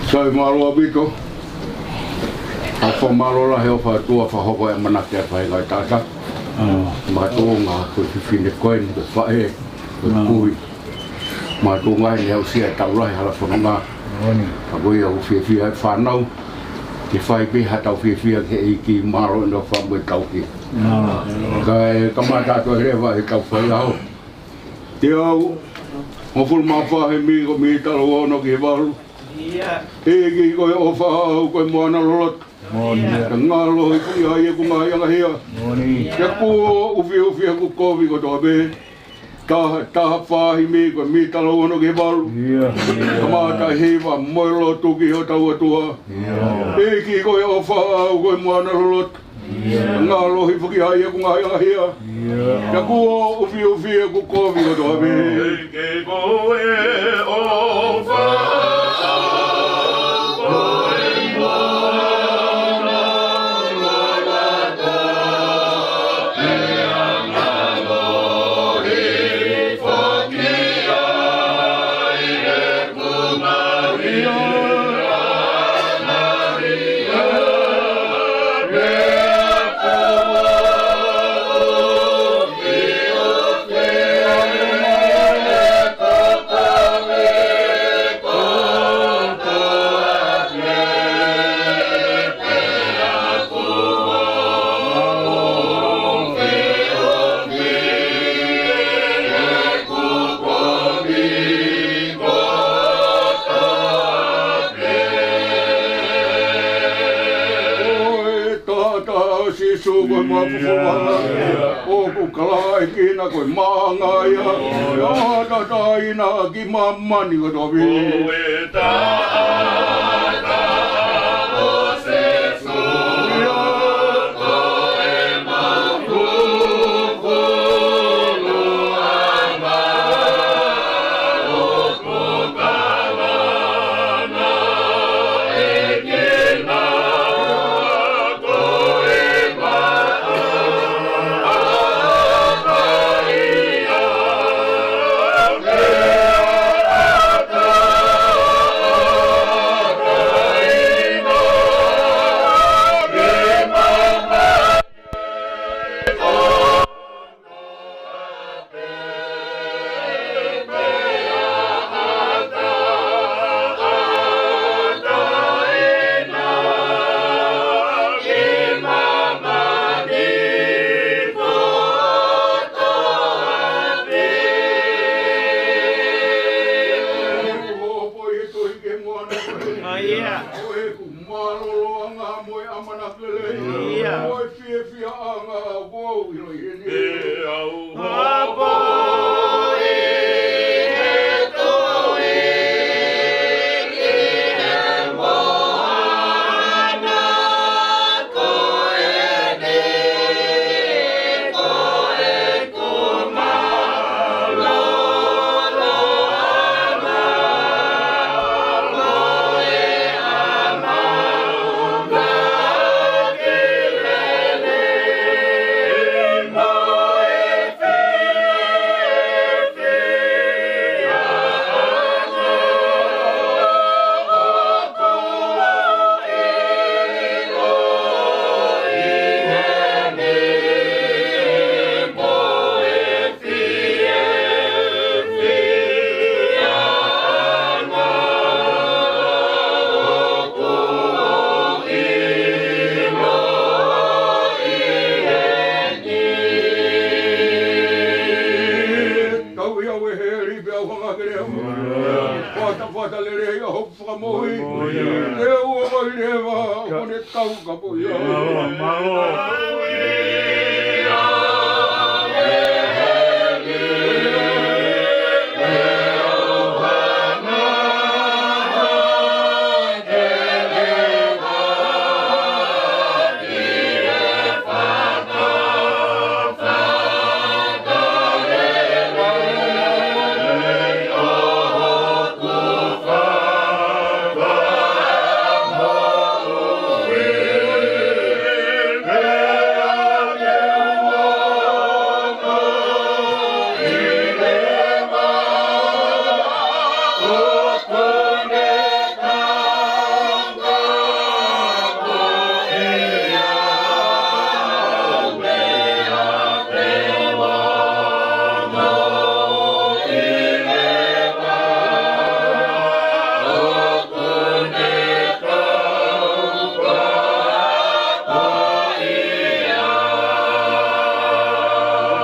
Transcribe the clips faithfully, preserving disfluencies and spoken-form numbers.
Sai, mālō ʻaupito. ʻOfa mālō lahi ʻofa ʻa e ʻOtua fakahoko e ʻamanaki ʻa e faʻahinga taʻataʻa. Mātuʻa ko e fefine ko eni, ko e faʻē, ko e kui. Mātuʻa ʻeni ʻoku aʻusia e tau lahi hala fononga. Ka ko ia ʻoku fiefia e fānau. Ke fai pē haʻatau fiefia ki he ʻEiki, mālō ʻene ʻofa mo e tauhi. Kae kamata atu leva ʻetau faiʻaho. Teau hongofulu mā fā, himi ko e mītala ʻe ono ki he valu. ʻEiki ko e ʻofa ʻaʻau ko e moana loloto. Pea ngalo hifo ia ʻi heʻeku ngaahi angahia. Pea kuo ʻufiʻufi ʻeku kovi kotoa pē. Taha, taha fā, himi ko e mītala ʻe ono ki he valu. Kamata e hiva mo e lotu ki hotau ʻOtua. ʻEiki ko e ʻofa ʻaʻau ko e moana loloto. Ngalo hifo ia ʻi heʻeku ngaahi angahia. Pea kuo ʻufiʻufi ʻeku kovi kotoa pē. ʻEiki ko e ʻofa Ko e taha ʻa Sīsū ko e mapufuanga, ʻoku kalaʻekina ko e maʻanga ia, ʻo tataina ki māmani kotoa pē. Ko e taha ʻa Sīsū ia ko e mapufuanga, ʻoku ʻA ia. Mālōlōʻanga mo e ʻamanaki lelei. ʻIo. Mo e fiefiaʻanga ʻoku ou ʻiloʻi heni. ʻE au hopo ʻi he tuʻi ʻi he moana ko eni, ko e Tau ia ʻo e heli pea u hanga ke lea. Fatafata lelei ʻa hoku fakamoʻui. Te u ʻofa leva ʻo ne tau kapo ia.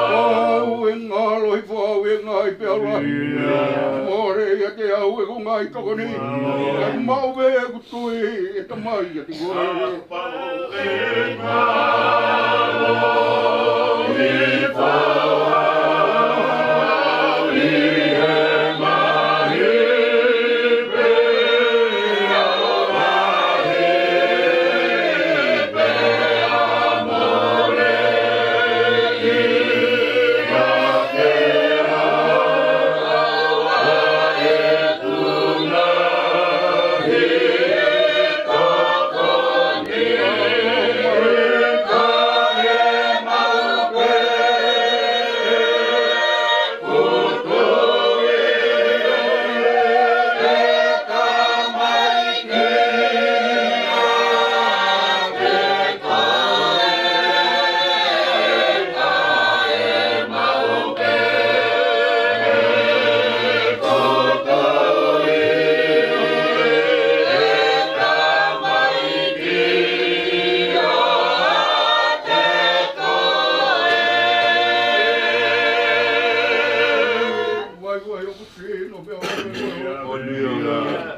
Pau e ngalo i fau e ngai pea la. Mole ia te au e ko ngai tokoni. E mau pē ku tui e tamai ia te koe.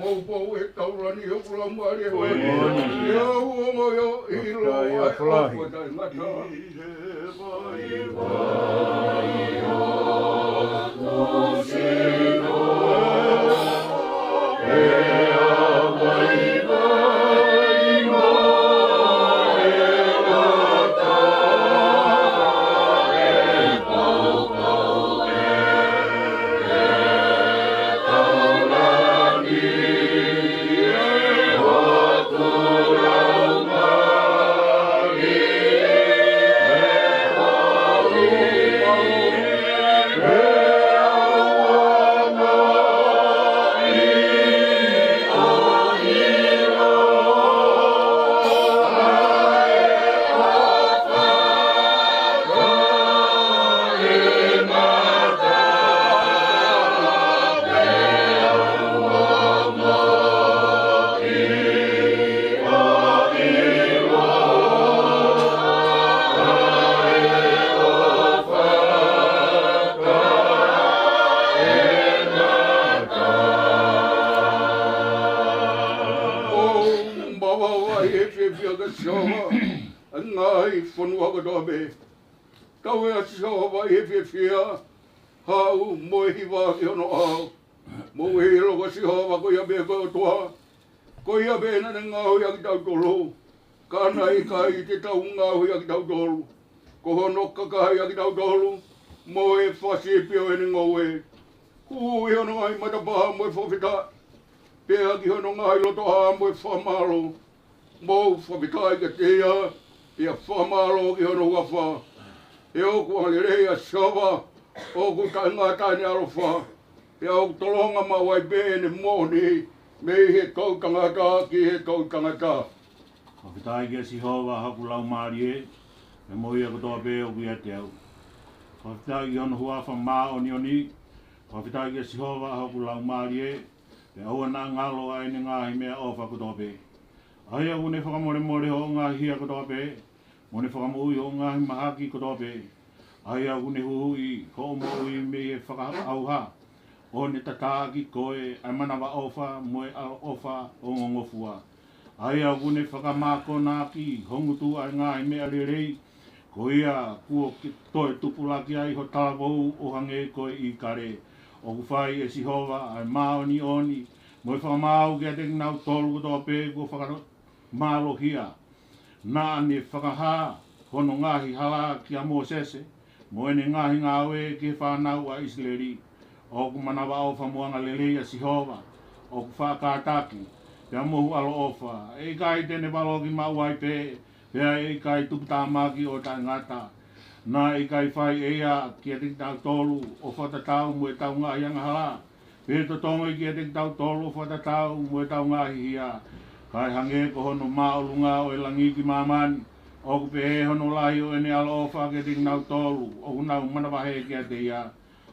Poupou e taulani ʻo hoku laumālie. ʻIo, ʻoku ou ongoʻi ʻilo ʻa e ʻofa taʻengata. ʻOku mavahe ʻa e fiefia ʻa Sihova ʻi he ngaahi fonua kotoa pē. Tau ʻa Sihova ʻi he fiefia, haʻu mo e hiva ki hono ʻao. Mou ʻilo ko Sihova ko ia pē ko e ʻOtua. Ko ia pē naʻa ne ngaohi ʻa kitautolu, ka naʻe ʻikai te tau ngaohi ʻa kitautolu. Ko hono kakai ʻa kitautolu, mo e fasi pē ʻo ʻene ngoue. Hū ʻi hono ngaahi matapā mo e fakafetaʻi, pea ki hono ngaahi lotoʻā mo e fakamālō. Mou fakafetaʻi kiate ia, pea fakamālō ki hono huafa. He ʻoku angalelei ʻa Sihova, ʻoku taʻengata ʻene ʻaloʻofa, pea ʻoku tolonga maʻu ai pē ʻene moʻoni mei he toʻutangata ki he toʻutangata. Fakafetaʻi kia Sihova ʻa hoku laumālie, pea mo ia kotoa pē ʻoku ʻiate au. Fakafetaʻi ki hono huafa māʻoniʻoni. Fakafetaʻi kia Sihova ʻa hoku laumālie, pea ʻoua naʻa ngalo ʻa ʻene ngaahi meʻaʻofa kotoa pē. ʻA ia ʻoku ne fakamolemole hoʻo ngaahi hia kotoa pē, mo ne fakamoʻui hoʻo ngaahi mahaki kotoa pē. ʻA ia ʻoku ne huhuʻi hoʻo moʻui mei he fakaʻauha, ʻo ne tataaʻi koe ʻa e manavaʻofa mo e ʻaloʻofa ongongofua. ʻA ia ʻoku ne fakamākona ʻaki ho ngutu ʻa e ngaahi meʻa lelei, ko ia kuo ke toe tupulaki ai ho talavou ʻo hangē ko e ʻīkale. ʻOku fai ʻe Sihova ʻa e māʻoniʻoni mo e fakamaau kiate kinautolu kotoa pē kuo fakamālohia. Naʻa ne fakahā hono ngaahi hala kia Mōsese, mo ʻene ngaahi ngāue ki he fānau ʻa ʻIsileli. ʻOku manavaʻofa mo angalelei ʻa Sihova, ʻoku faʻa kātaki, pea mohu ʻaloʻofa. ʻE ʻikai te ne valoki maʻu ai pē, pea ʻe ʻikai tuputāmaki ʻo taʻengata. Naʻe ʻikai fai ʻe ia kiate kitautolu ʻo fakatatau mo ʻetau ngaahi angahala, pe totongi kiate kitautolu ʻo fakatatau mo ʻetau ngaahi hia. Kae hangē ko hono māʻolunga ʻo e langi ki māmani, ʻoku pehē hono lahi ʻo ʻene ʻaloʻofa kiate kinautolu ʻoku nau manavahē kiate ia.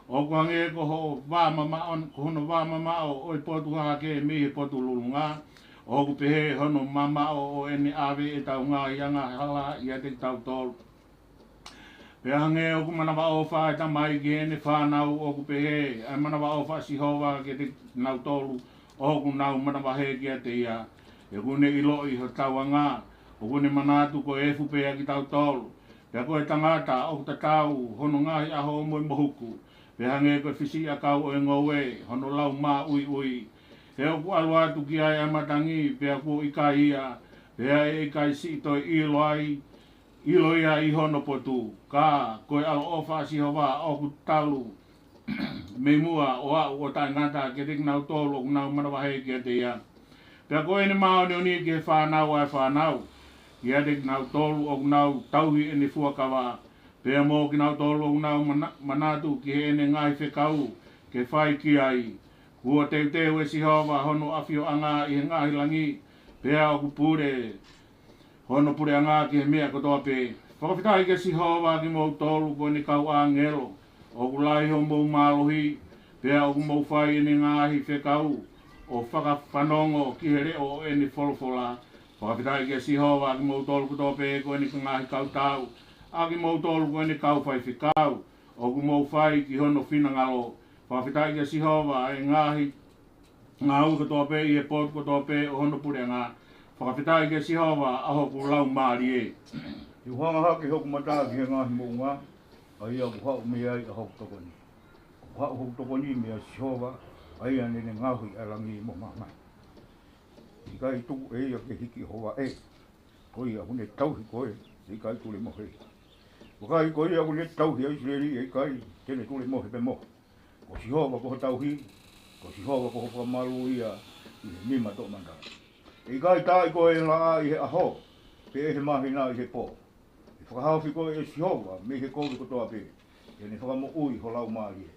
ʻOku hangē ko hoʻo vā mamaʻo, ko hono vā mamaʻo ʻo e potu hahake mei he potu lulunga, ʻoku pehē hono mamaʻo ʻo ʻene ʻave ʻetau ngaahi angahala ʻiate kitautolu. Pea hangē ʻoku manavaʻofa ʻa e tamai ki heʻene fānau, ʻoku pehē ʻa e manavaʻofa ʻa Sihova kiate kinautolu ʻoku nau manavahē kiate ia. He ʻoku ne ʻiloʻi hotau anga, ʻoku ne manatu ko e efu pē ʻa kitautolu. Pea ko e tangata ʻoku tatau hono ngaahi ʻaho mo e mohuku, pea hangē ko e fisiʻiʻakau ʻo e ngoue hono lau māʻuiʻui. He ʻoku ʻalu atu ki ai ʻa e matangi, pea kuo ʻikai ia, pea ʻe ʻikai siʻi toe ʻilo ai, ʻilo ia ʻi hono potu. Ka ko e ʻaloʻofa ʻa Sihova ʻoku talu mei muʻa ʻo aʻu ʻo taʻengata kiate kinautolu ʻoku nau manavahē kiate ia. Pea ko ʻene māʻoniʻoni ki he fānau ʻa e fānau, kiate kinautolu ʻoku nau tauhi ʻene fuakava. Pea mo kinautolu ʻoku nau mana-, manatu ki heʻene ngaahi fekau ke fai ki ai. Kuo teuteu ʻe Sihova hono ʻafioʻanga ʻi he ngaahi langi, pea ʻoku pule hono puleʻanga ki he meʻa kotoa pē. Fakafetaʻi kia Sihova, kimoutolu ko ʻene kau ʻāngelo, ʻoku lahi hoʻomou mālohi, pea ʻoku mou fai ʻene ngaahi fekau, ʻo fakafanongo ki he leʻo ʻo ʻene folofola. Fakafetaʻi kia Sihova, kimoutolu kotoa pē ko ʻene ngaahi kau tau, ʻa kimoutolu ko ʻene kau faifekau, ʻoku mou fai ki hono finangalo. Fakafetaʻi kia Sihova, ʻa e ngaahi ngāue kotoa pē ʻi he potu kotoa pē ʻo hono puleʻanga. Fakafetaʻi kia Sihova, ʻa hoku laumālie. Te u hanga hake hoku mata ki he ngaahi moʻunga, ʻa ia ʻoku haʻu mei ai ʻa hoku tokoni. ʻOku haʻu hoku tokoni meia Sihova, ʻa ia naʻa ne ngaohi ʻa e langi mo māmani. ʻIkai tuku ʻe ia ke hiki ho vaʻe, ko ia ʻoku ne tauhi koe, ʻe ʻikai tulemohe. Vakai, ko ia ʻoku ne tauhi ʻa ʻIsileli, ʻe ʻikai te ne tulemohe pe mohe. Ko Sihova ko ho tauhi, ko Sihova ko ho fakamalu ia ʻi he nima toʻomataʻu. ʻE ʻikai taaʻi koe ʻe he laʻā ʻi he ʻaho, pe ʻe he māhina ʻi he pō. ʻE fakahaofi koe ʻe Sihova mei he kovi kotoa pē, ʻe ne fakamoʻui ho laumālie.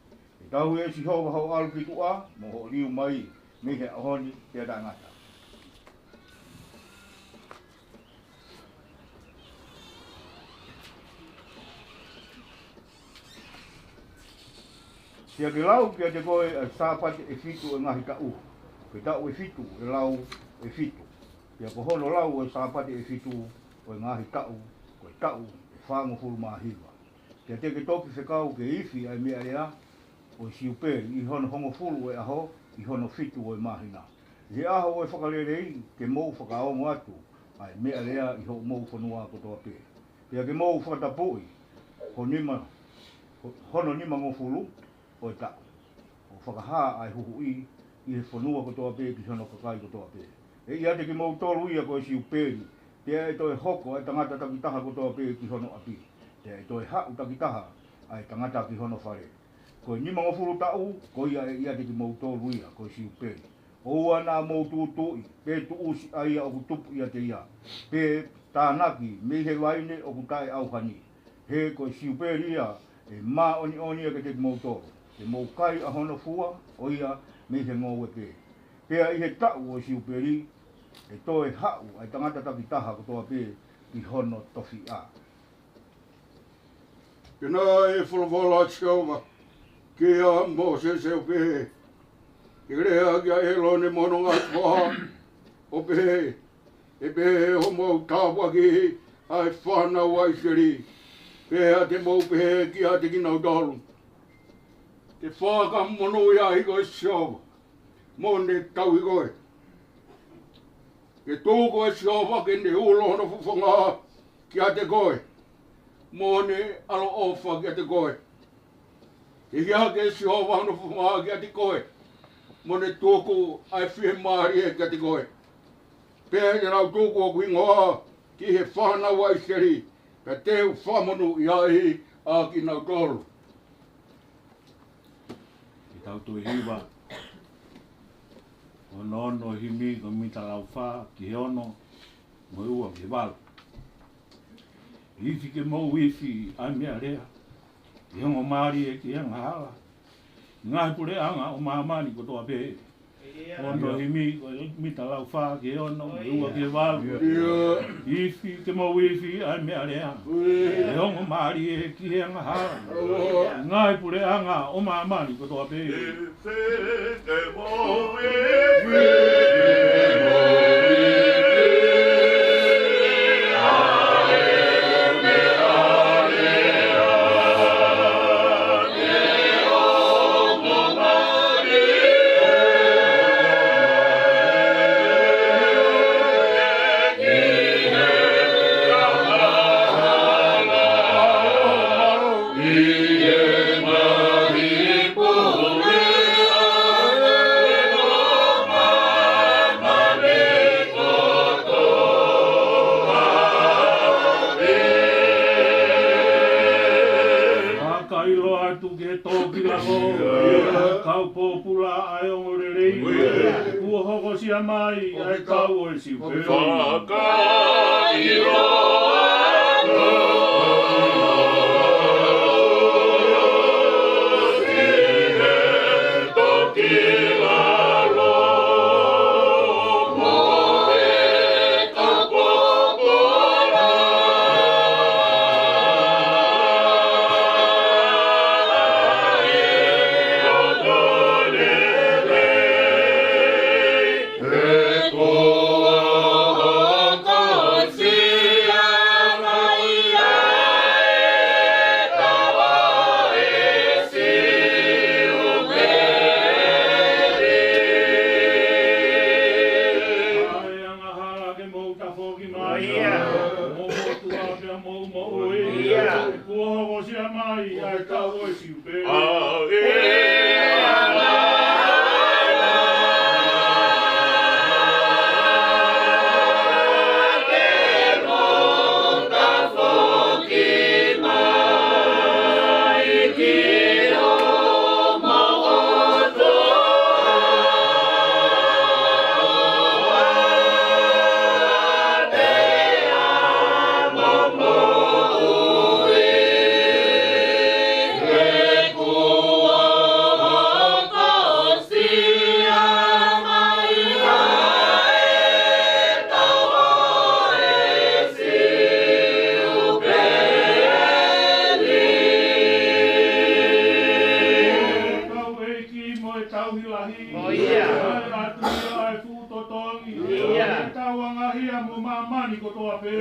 ʻE tauhi ʻe Sihova hoʻo ʻalu ki tuʻa, mo hoʻo liu mai mei he ʻaho ni pea taʻengata. Pea ke lau kiate koe ʻa e Sāpate ʻe fitu ʻo e ngaahi taʻu, pe taʻu ʻe fitu ʻe lau ʻe fitu. Pea ko hono lau ʻo e Sāpate ʻe fitu ʻo e ngaahi taʻu, ko e taʻu ʻe fāngofulu mā hiva. Pea te ke toki fekau ke ifi ʻa e meʻalea ʻo e siupeli ʻi hono hongofulu ʻo e ʻaho, ʻi hono fitu ʻo e māhina. ʻI he ʻaho ʻo e fakalelei te mou fakaongo atu ʻa e meʻalea ʻi hoʻomou fonua kotoa pē. Pea ke mou fakatapuʻi ho nima, ho-, hono nimangofulu ʻo e taʻu, ʻo fakahā ʻa e huhuʻi ʻi he fonua kotoa pē ki hono kakai kotoa pē. ʻE ʻiate kimoutolu ia ko e siupeli, pea ʻe toe hoko ʻa e tangata takitaha kotoa pē ki hono ʻapi, pea ʻe toe haʻu takitaha ʻa e tangata ki hono fale. Ko e nimangofulu taʻu, ko ia ʻe ʻiate kimoutolu ia ko e siupeli. ʻOua naʻa mou tūtuuʻi, pe tuʻusi ʻa ia ʻoku tupu ʻiate ia, pe tānaki mei he vaine ʻoku taʻeʻauhani. He ko e siupeli ia ʻe māʻoniʻoni ia kiate kimoutolu, te mou kai ʻa hono fua ʻo ia mei he ngoue pē. Pea ʻi he taʻu ʻo e siupeli, ʻe toe haʻu ʻa e tangata takitaha kotoa pē ki hono tofiʻa. Pea naʻe folofola ʻa Sihova kia Mōsese ʻo pehē, Ke lea kia ʻĒlone mo hono ngaahi foha, ʻo pehē, ʻE pehē ʻe hoʻomou tāpuaki ʻa e fānau ʻa ʻIsileli, pea te mou pehē kiate kinautolu, Ke fakamonūʻia ʻa e ʻEiki ko Sihova, mo ne tauhi koe. Ke tuku ʻe Sihova ke ne ulo hono fofonga kiate koe, mo ne ʻaloʻofa kiate koe. Ke hiki hake ʻe Sihova hono fofonga kiate koe, mo ne tuku ʻa e fiemālie kiate koe. Pea te nau tuku hoku hingoa ki he fānau ʻa ʻIsileli, pea te u fakamonūʻia ai ʻa kinautolu. Ke tau toe hiva ʻo nofo ʻo himi ko e mita laufā ki he ono mo e ua ki he valu. Ifi ke mou ifi ʻa e meʻalea, ʻi he ongo mālie ki he angahala, ngaahi puleʻanga ʻo māmani kotoa pē. Ono himi, ko e mita laufā ki he ono, mo e ua ki he valu. Ifi ke mou ifi ʻa e meʻalea, ʻi he ongo mālie ki he angahala, ngaahi puleʻanga ʻo māmani kotoa pē. Fakaʻilo atu ke tō ki lalo, kau pōpula ʻa e ongoongolelei, kuo hokosia mai ʻa e kau ʻo e siupeli. Fakaʻilo atu ki he tō ki lalo, mo e kau pōpula ʻa e ongoongolelei. Ia mo māmani kotoa pē.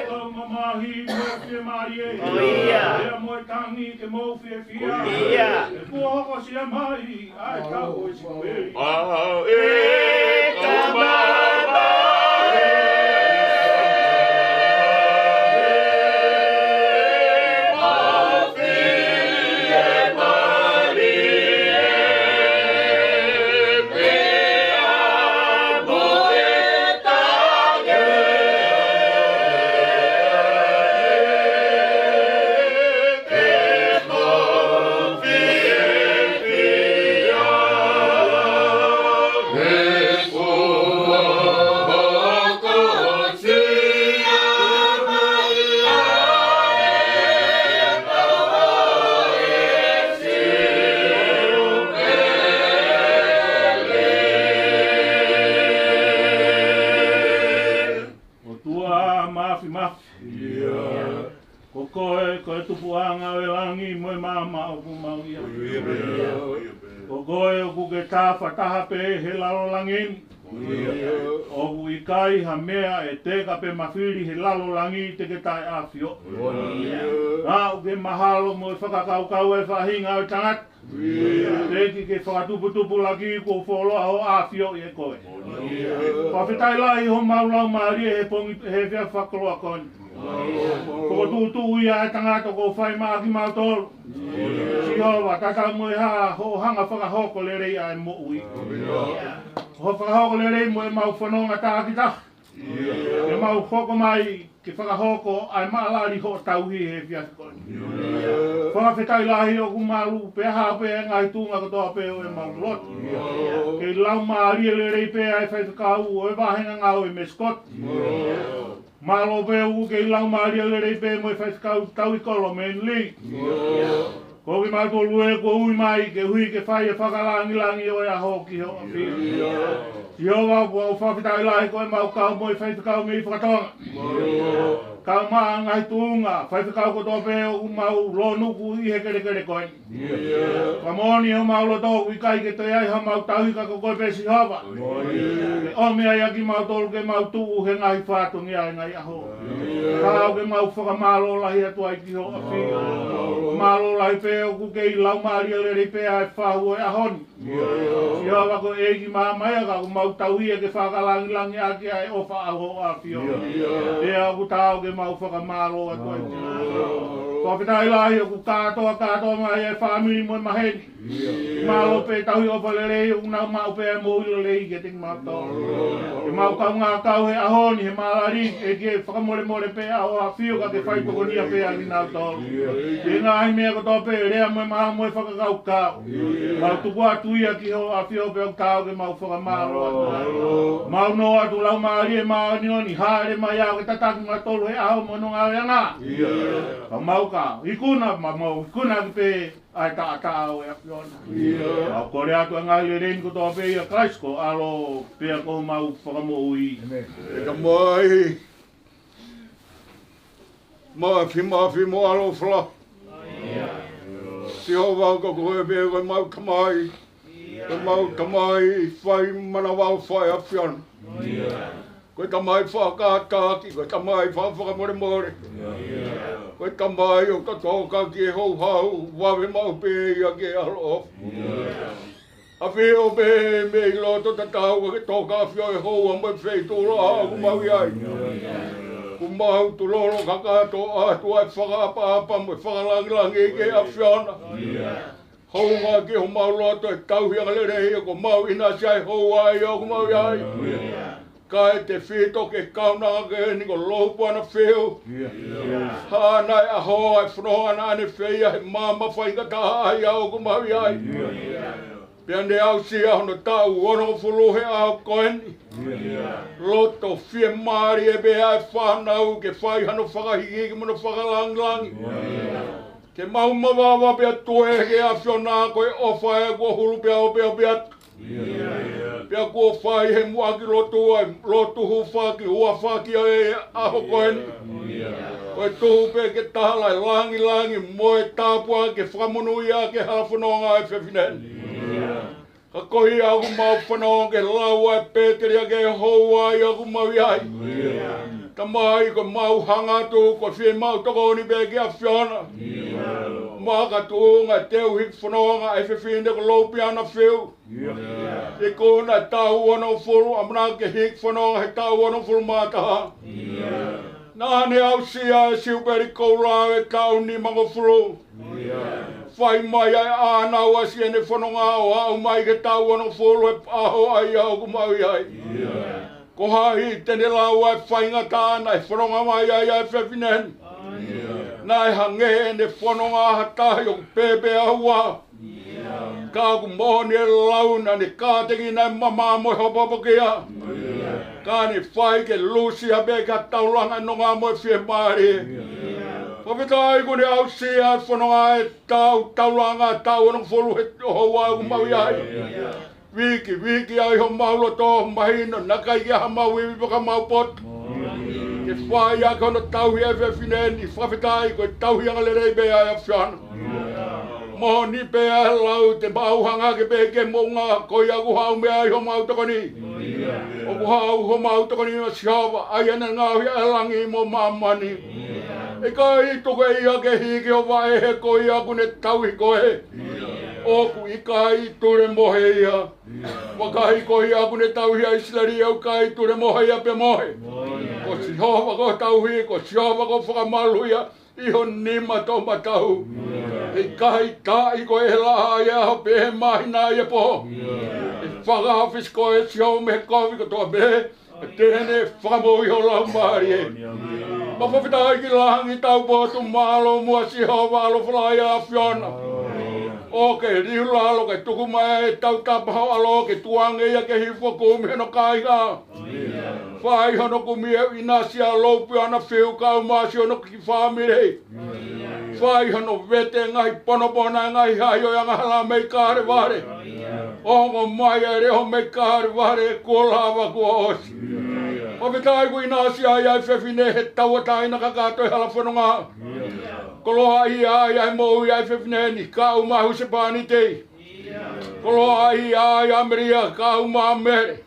Mamahi mo e fiemālie. ʻIo. Ia mo e tangi ke mou fiefia. ʻIo. He kuo hokosia mai ʻa e kau ʻo Sikueli. ʻA e kamata. ʻOtua Māfimafi. ʻIo. Ko koe, ko e tupuʻanga ʻo e langi mo e maama ʻoku mau ʻi ai. ʻIo. Ko koe ʻoku ke tāfataha pē he lalo langi ni. ʻIo. ʻOku ʻikai ha meʻa ʻe teka pe mafili he lalo langi te ke taʻeʻafioʻi. ʻIo. Naʻa ʻoku ke mahalo mo e fakakaukau ʻa e faʻahinga ʻo e tangata. ʻIo. Teʻeki ke fakatuputupulaki kuo fuoloa hoʻo ʻafioʻi ʻe koe. ʻIo. Fakafetaʻi lahi homau laumālie he pongi, he efiafi fakakoloa ko eni. ʻIo. Fokotuʻutuʻu ia ʻa e tangata kuo fai maʻa kimautolu. ʻIo. Sihova, tatau mo e hā hoʻo hanga fakahoko lelei ʻa e moʻui. ʻIo. Hoʻo fakahoko lelei mo ʻemau fononga takitaha. ʻIo. Ke mau hoko mai ke fakahoko ʻa e maʻalali hoʻo tauhi he efiafi ko eni. ʻIo. Fakafetaʻi lahi ʻoku malu pea hao pē ʻa e ngaahi tuʻunga kotoa pē ʻo ʻemau lotu. ʻIo. Kei laumālie lelei pē ʻa e faifekau ʻo e vāhenga ngāue ʻo e Mesi Koti. ʻIo. Mālō pē ʻoku kei laumālie lelei pē mo e faifekau Tauhi Kolo Menli. ʻIo. Ko kimautolu ē kuo ui mai ke ui ke fai e fakalāngilangi ʻo e ʻaho ki hoʻo ʻafio. ʻIo. Sihova, ʻoku mau fakafetaʻi lahi ko ʻemau kau mo e faifekau mei Fakatonga. ʻIo. Kau maʻa ngaahi tuʻunga, faifekau kotoa pē ʻoku mau lōnuku ʻi he kelekele ko eni. ʻIo. Ka moʻoni homau loto ʻoku ʻikai ke toe ʻi ai hamau tauhi ka ko koe pē Sihova. ʻIo. Ke ʻomi ai ʻa kimautolu ke mau tuʻu he ngaahi fatongia ʻi he ngaahi ʻaho. ʻIo. Ka ʻoku mau fakamālō lahi atu ai ki hoʻo ʻafio. Mālō. Mālō lahi pē ʻoku kei laumālie lelei pē ʻa e fahu ʻo e ʻaho ni. ʻIo. Sihova ko e ʻEiki maama ia ka ʻoku mau tauhi ia ke fakalāngilangiʻaki ʻa e ʻofa ʻa hoʻo ʻafio. ʻIo. Pea ʻoku taau ke mau fakamālō atu ai. ʻIo. Fakafetaʻi lahi ʻoku kātoa, kātoa mai e fāmili mo e maheni. ʻIo. Mālō pē tauhi ʻofa lelei ʻoku nau maʻu pē ʻa e moʻui lelei kiate kimautolu. Ke mau kaungā kau he ʻaho ni he maʻalali, ʻEiki ē, fakamolemole pē ʻa hoʻo ʻafio ka ke fai tokonia pē ʻa kinautolu. ʻIo. He ngaahi meʻa kotoa pē, lea mo e maau mo e fakakaukau. ʻIo. Mau tuku atu ia ki hoʻo ʻafio pea ʻoku taau ke mau fakamālō atu. ʻIo. Mau nofo atu Laumālie Māʻoniʻoni, hāʻele mai ʻo ke tataki kimautolu he ʻaho mo hono ngāueʻanga. ʻIo. Ka mau ka ikuna, ma-, mau ikuna ʻaki pē ʻa e taʻataʻa ʻo e ʻAfiona. ʻIo. Mau kole atu ʻa e ngaahi lelei ni kotoa pē ʻia Kalaisi ko ho ʻAlo pea ko homau Fakamoʻui. ʻĒmeni. ʻE Tamai Māfimafi mo ʻaloʻofa. Sihova, ko koe pē ko ʻemau Tamai. Ko ʻemau Tamai fai manavaʻofa ʻa e ʻAfiona. Ko e Tamai fakakātaki, ko e Tamai fakafakamolemole. Ko e Tamai ʻoku tokanga ki he houhau, vave maʻu pē ia ki he ʻaloʻofa. ʻAfio pē mei loto tatau ʻa e tokanga ʻa e houa mo e feituʻu ʻoku mau ʻi ai. ʻOku mau tulolo kakato atu ʻa e fakaʻapaʻapa mo e fakalāngilangi ki he ʻAfiona. Hounga ki homau loto e tauhi angalelei ʻoku mau ʻinasi ai he houa ʻoku mau ʻi ai. Kae tefito ke kaunanga ki heni ko Loupiana Fiu. Hāʻana e ʻaho ʻa e fononga naʻa ne feia he maama faingataʻa ʻa ia ʻoku mau ʻi ai. Pea ne aʻusia hono taʻu onongofulu he ʻaho ko eni. Loto fiemālie pē ʻa e fānau ke fai hano fakahīkihiki mo hono fakalāngilangi. Ke mau mavava pea tuʻu ki he ʻAfiona ko e ʻofa ē kuo hulu pea ʻo pea pea atu. Pea kuo fai he muʻaki lotu ʻa e lotu hūfaki, huafaki ʻa e ʻaho ko eni. Ko e tuhu pē ke tala e lāngilangi mo e tāpuaki ke fakamonūʻia ki he hala fononga ʻa e fefine ni. Ka ko ia ʻoku mau fanongo ki he lau ʻa e pēteliake he houa ʻoku mau ʻi ai. Tamai, ko ʻemau hanga atu, ko e fiemaʻu tokoni pē ki he ʻAfiona. Makatuʻunga e teu hiki fononga ʻa e fefine ko Loupiana Fiu. Ikuna e taʻu onongofulu, ʻamanaki ke hiki fononga he taʻu onongofulu mā taha. Naʻa ne aʻusia e siupeli koula ʻo e taʻu nimangofulu. Fai mai ai ʻa ʻene ʻosi ʻene fononga ʻo aʻu mai ki he taʻu onongofulu he ʻaho ʻa ia ʻoku mau ʻi ai. Ko hai te ne lau ʻa e faingataʻa naʻe fononga mai ai ʻa e fefine ni. Naʻe hangē ʻene fononga ha tahi ʻoku pēpē ʻa ua. Ka ʻoku moʻoni e lau naʻa ne kātekina e mama mo e hopohopo kia. Ka ne fai ke lusi ʻa pē ka taulanga nonga mo e fiemālie. Fakafetaʻi kuo ne aʻusia e fononga e taʻu taulanga taʻu onongofulu he houa ʻoku mau ʻi ai. Viki, viki ai homau loto, mahino naʻe ʻikai ke ʻi ai hamau ivi pe ko hamau poto. Ke fai ʻaki hono tauhi e fefine ni, fakafetaʻi ko e tauhi angalelei pē ʻa e ʻAfiona. Moʻoni pē ʻa e lau te mau hanga hake pē ki he moʻunga, ko ia ʻoku haʻu mei ai homau tokoni. ʻOku haʻu homau tokoni ʻa Sihova, ʻa ia naʻe ngaohi ʻa e langi mo māmani. ʻIkai tuku ʻe ia ke hiki ho vaʻe he ko ia ʻoku ne tauhi koe. ʻOku ʻikai tulemohe ia. Vakai ko ia ʻoku ne tauhi ʻa ʻIsileli ʻoku ʻikai tulemohe ia pe mohe. Ko Sihova ko e tauhi, ko Sihova ko e fakamaluʻi ia ʻi ho nima toʻomataʻu. ʻIkai taaʻi koe ʻe he laʻā ʻi he ʻaho pe ʻe he māhina ʻi he pō. ʻE fakaafisi koe ʻe Sihova mei he kovi kotoa pē. Te ne fakamoʻui ho laumālie. Mau fakafetaʻi ki langi taupotu, mālō muʻa Sihova, ʻaloʻofa lahi ʻa e ʻAfiona. ʻOku ke liu lalo ke tuku mai e tautapa ho ʻAlo ke tukuange ia ke hifo kumi hono kāinga. Fai hono kumi ʻo ʻinasi ʻa Loupiana Fiu kau mai siʻono kiʻi fāmili. Fai hono vete e ngaahi ponopona, e ngaahi hahi ʻo e angahala mei Kalevale. Ongo mai e leʻo mei Kalevale kuo lava kuo ʻosi. Fakafetaʻi kuo ʻinasi ai ʻa e fefine he tauʻatāina kakato he hala fononga. Koloaʻia ai ʻa e moʻui ʻa e fefine ni kau mai husepāniti. Koloaʻia ai ʻa Melia kau mai Mele.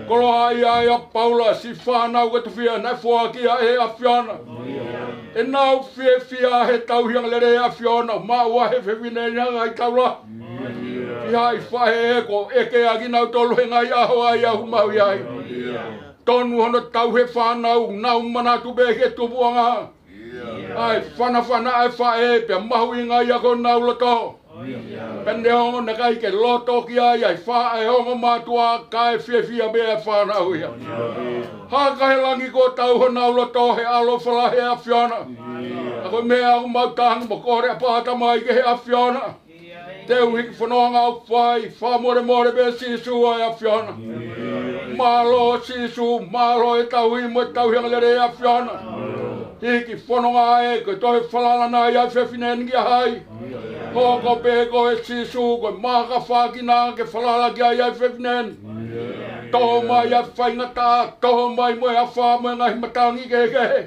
Koloaʻia ai ʻa Paula, siʻi fānau ko Tofia naʻe foaki ia ʻe he ʻAfiona. ʻEnau fiefia he tauhi angalelei ʻa e ʻAfiona, maʻu ʻa e fefine ni ha ngaahi taula. ʻI ai faʻē kuo ʻeke ʻa kinautolu he ngaahi ʻaho ʻa ia ʻoku mau ʻi ai. Tonu hono tauhi e fānau, nau manatu pē ki he tupuʻanga. ʻA e fanafana ʻa e faʻē pea mahuʻinga ia ki honau loto. Pea neongo naʻe ʻikai ke loto ki ai ʻa e faʻē, ongo mātuʻa, kae fiefia pē ʻa e fānau ia. Haka he langi kuo tau honau loto he ʻaloʻofa lahi ʻa e ʻAfiona. Ka ko e meʻa ʻoku mau tangi mo kole ʻapā, Tamai, ki he ʻAfiona. Teu hiki fononga ʻoku fai, fakamolemole pē Sīsū ʻa e ʻAfiona. Mālō Sīsū, mālō e tauhi mo e tauhi angalelei ʻa e ʻAfiona. Hiki fononga ē, ko e toe falala nai ʻa e fefine ni kia hai? Hoko pē koe Sīsū ko e mākafakina ke falala ki ai ʻa e fefine ni. Tō mai ʻa e faingataʻa, tō mai mo e afā mo e ngaahi matangi kehekehe.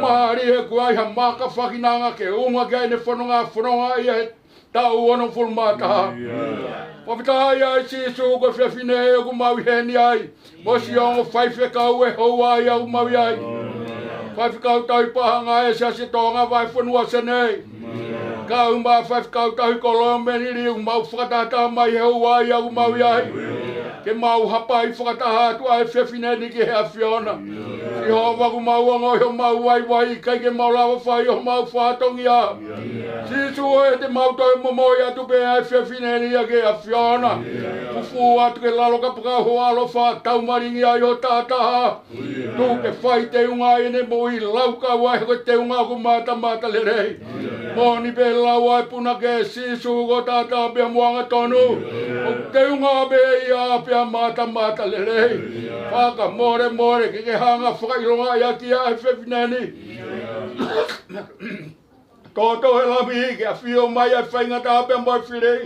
Mālie kuo ʻi ai ha mākafakina ke unga ki ai ʻene fononga, fononga ia he taʻu onongofulu mā taha. Fakafetaʻi ʻa e Sīsū ko e fefine ʻoku mau ʻi heni ai. Mo siʻi ongo faifekau he houa ʻoku mau ʻi ai. Faifekau Tauhi Paʻanga ʻa e Siasi ʻo Tonga Vahefonua Senē. Kau mai Faifekau Tauhi Kolo Meniliu, mau fakataha mai he houa ʻoku mau ʻi ai. Ke mau hapai fakataha atu ʻa e fefine ni ki he ʻAfiona. ʻIo, ʻoku mau ongoʻi homau vaivai, ʻikai ke mau lava fai homau fatongia. Sīsū ē, te mau toe momoi atu pē ʻa e fefine ni ʻa e ʻAfiona. Fufū atu ki lalo ka paka ho ʻAlo, fai taumalingi ai ʻo tātā. Tuku ke fai teunga ʻi heʻene moʻui, lau kau ai he ko e teunga ʻoku matamatalelei. Moʻoni pē lau ʻa e punake, Sīsū ko e tātā pea mo e angatonu. ʻOku teunga pē ia pea matamatalelei. Fakamolemole ke ke hanga fakaʻilongaʻi ʻaki ʻa e fefine ni. Toto e Lami ke ʻafio mai ʻa e faingataʻa pea mo e fili.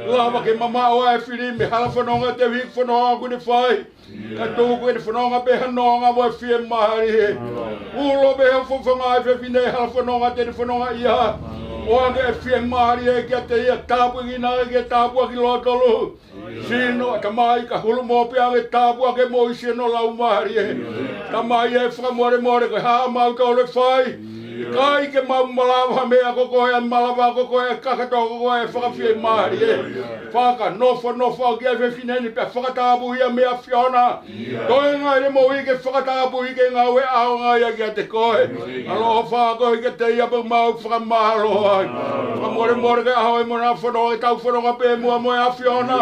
Lava ke mamaʻo ʻa e fili mei he hala fononga, teu hiki fononga ʻoku ne fai. Ka tuku ke ne fononga pē ha nonga mo e fiemālie. Ulo pē he fofonga ʻa e fefine hala fononga te ne fononga ai. ʻOange ʻa e fiemālie kiate ia, tāpuekina ke tāpuaki lotolu. Sino ʻa e tamai ka hulu mo pea ke tāpuaki mo e sino laumālie. Tamai ē, fakamolemole ko e hā ʻoku mau tole fai. ʻIkai ke mau malava ha meʻa ko koe ʻe malava, ko koe ʻe kakato, ko koe ʻe fakafiemālie. Fakanofonofo ki ai ʻa e fefine ni pea fakatapui ia mei he ʻAfiona. Toenga ʻene moʻui ke fakatapui ke ngāue ʻaonga ia kiate koe. ʻAloʻofa koe kiate ia pea mau fakamālō ai. Fakamolemole ke ʻaho ē mo ʻena fononga, ke tau fononga pē muʻa mo e ʻAfiona.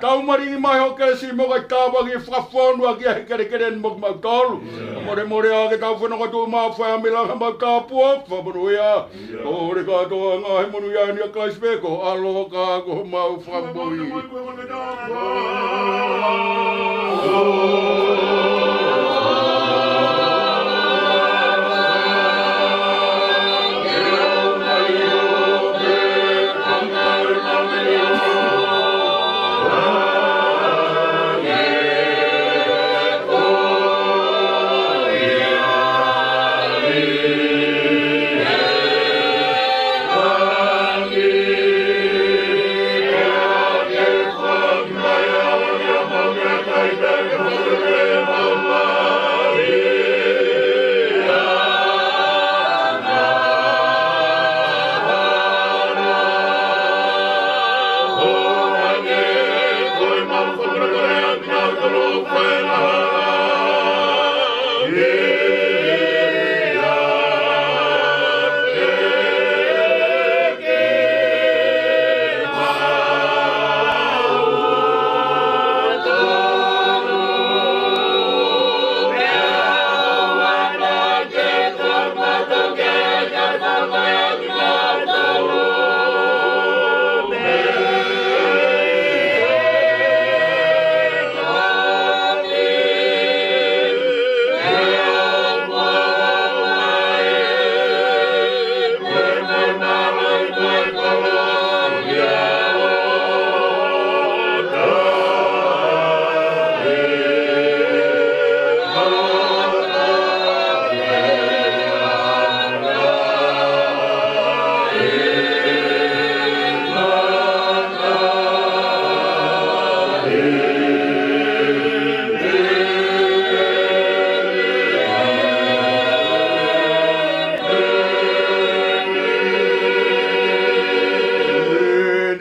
Taumalingi mai ho kelesi mo e kau tāpuaki fakafonu ʻaki ʻa e kelekele ni mo kimautolu. Fakamolemole ā ke tau fononga tuʻu maʻu fai ʻa e meʻa ʻoku mau tāpuaki fakamonūʻia. Kole kātoa ngaahi monūʻia ni ʻia Kalaisi pē ko e ʻAlo ka ko homau Fakamoʻui.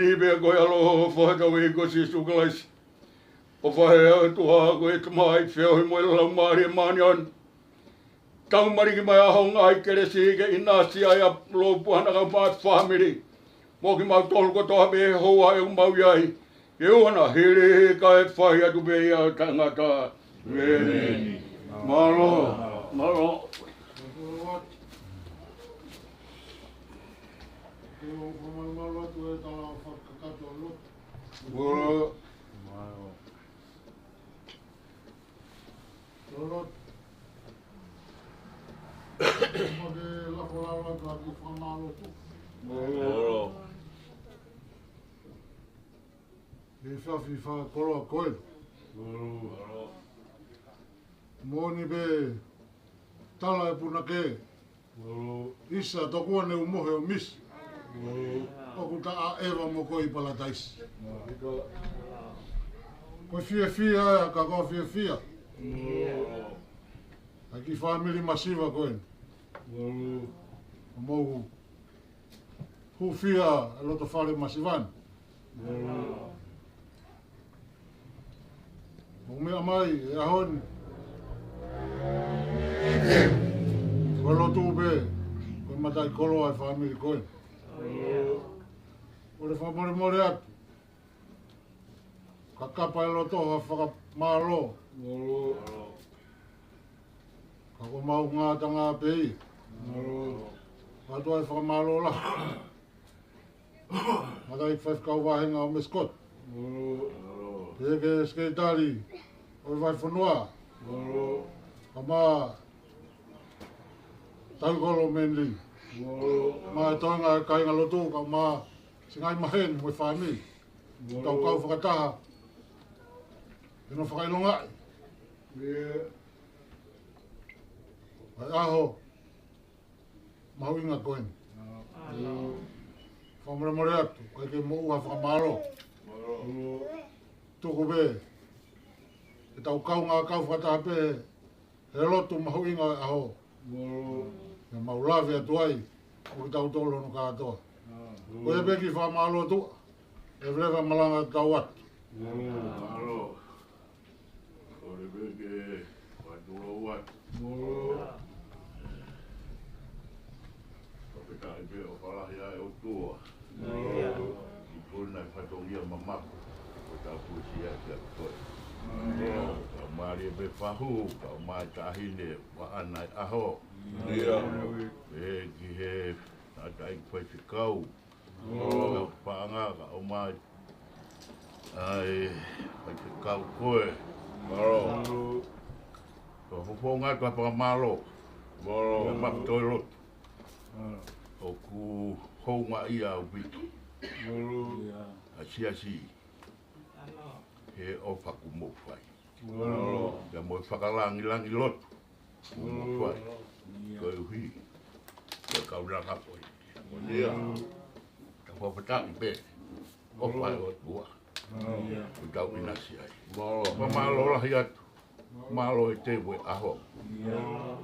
Ni pea ko e ʻaloʻofa ʻa hotau ʻEiki ko Sīsū Kalaisi, ʻofa ʻa e ʻOtua ko e Tamai, feohi mo e Laumālie Māʻoniʻoni, taumalingi mai ʻa hoʻo ngaahi kelesi ke ʻinasi ai ʻa e lōpua na ka mai fāmili mo kimautolu kotoa pē he houa ʻoku mau ʻi ai, ke ʻoua naʻa hili kae fai atu pē ia ʻo taʻengata. ʻEmeni. Mālō, mālō. Mālō. Mālō. Lolo. Mo ke lafo lalo atu ʻaki e fakamālō atu. Mālō. ʻI he efiafi fakakoloa ko eni. Mālō. Moʻoni pē tala e punake. Mālō. ʻIsa, tokua ne u mohe ʻo misi. Mālō. ʻOku ta ʻaʻeva mo koe ʻi Palataisi. Mālō. Ko e fiefia ē, ka ko e fiefia. Mālō. ʻA e kiʻi fāmili masiva ko eni. Mālō. Mou hūfia e loto fale masiva ni. Mālō. ʻOku meʻa mai e ʻaho ni. Ko e lotu pē, ko e mataʻikoloa e fāmili ko ē. ʻOku ou fakamolemole atu. Kakapa e loto ha fakamālō. Ka ko mau ngātanga pē ia. Mālō. Ka tuai fakamālō lahi. Mālō. Mālō e faifekau vāhenga ʻo Mescot. Mālō. Pehē ki he sekelitali ʻo e vahefonua. Mālō. Kae ʻumaʻā Taukolo Manly. Mālō. Mo e toenga e kāingalotu kae ʻumaʻā siʻi ngaahi maheni mo e fāmili. Mālō. Tau kau fakataha. Ke nau fakaʻilongaʻi. ʻIo. ʻA e ʻaho mahuʻinga ko eni. Fakamolemole atu, ʻikai ke moʻua fakamālō. Tuku pē, ke tau kaungā kau fakataha pē, he lotu mahuʻinga ʻo e ʻaho. Ke mau lave atu ai, ʻo kitautolu hono kātoa. Ko ia pē ki fakamālō atu, ʻe leva malanga tau atu. Mālō. Kole pē ke fakatulou atu. Mālō. Fakafetaʻi pē ʻofa lahi ʻa e ʻOtua. Mālō. ʻI kona e fatongia mamaku. Ko tau fuesia kia koe. Mālō. Kau mālie pē fahu, kau mai taʻahine, ua ana e ʻaho. Mālō. Pehē ki he tangataʻeiki faifekau. Mālō. Kau paʻanga, kau mai. ʻAi, faifekau ko ē. Mālō. Ko e fofonga atu ha fakamālō. Mālō. Kia Mapu Toilotu. ʻOku houngaʻia ʻaupito. Mālō. ʻA e siasi. He ʻofa kuo mou fai. Mālō. Pea mo e fakalangilangi lotu. Kuo mou fai. Mālō. Koeʻuhi. Ko e kau langa ko ē. Mālō. Tau fakafetaʻi pē. ʻOfa ʻa e ʻOtua. Mālō. Kuo tau ʻinasi ai. Mālō. Fakamālō lahi atu. Mālō e teu e ʻaho. Mālō.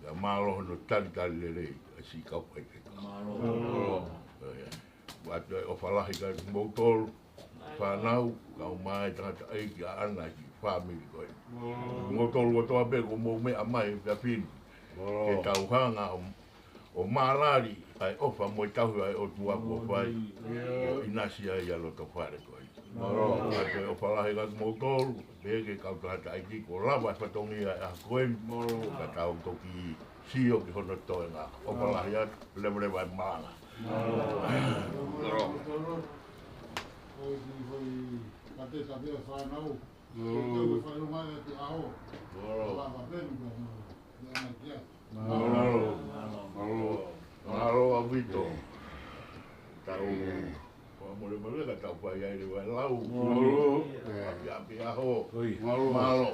Pea mālō hono talitali lelei ʻa e siʻi kau faifekau. Mālō. ʻIo. ʻOatu e ʻofa lahi kia kimoutolu fānau, kau mai tangataʻeiki ʻaʻana ki he fāmili ko ē. Mālō. Moutolu kotoa pē kuo mou meʻa mai he efiafi ni. Mālō. Ke tau hanga ʻo, ʻo mālali ʻa e ʻofa mo e tauhi ʻa e ʻOtua kuo fai. Mālō. ʻO ʻinasi ai ʻa e loto fale ko ē. Mālō. ʻOatu e ʻofa lahi kia kimoutolu, pehē ki he kau tangataʻeiki kuo lava e fatongia ʻa e ʻaho ko ē. Mālō. Ka tau toki sio ki hono toenga. ʻOfa lahi atu, leveleva e malanga. Mālō. Mālō. Mālō. Mālō ʻaupito. Tau fakamolemole ka tau fai ai leva e lau. Mālō. ʻApiʻapi ʻaho. Mālō. Mālō.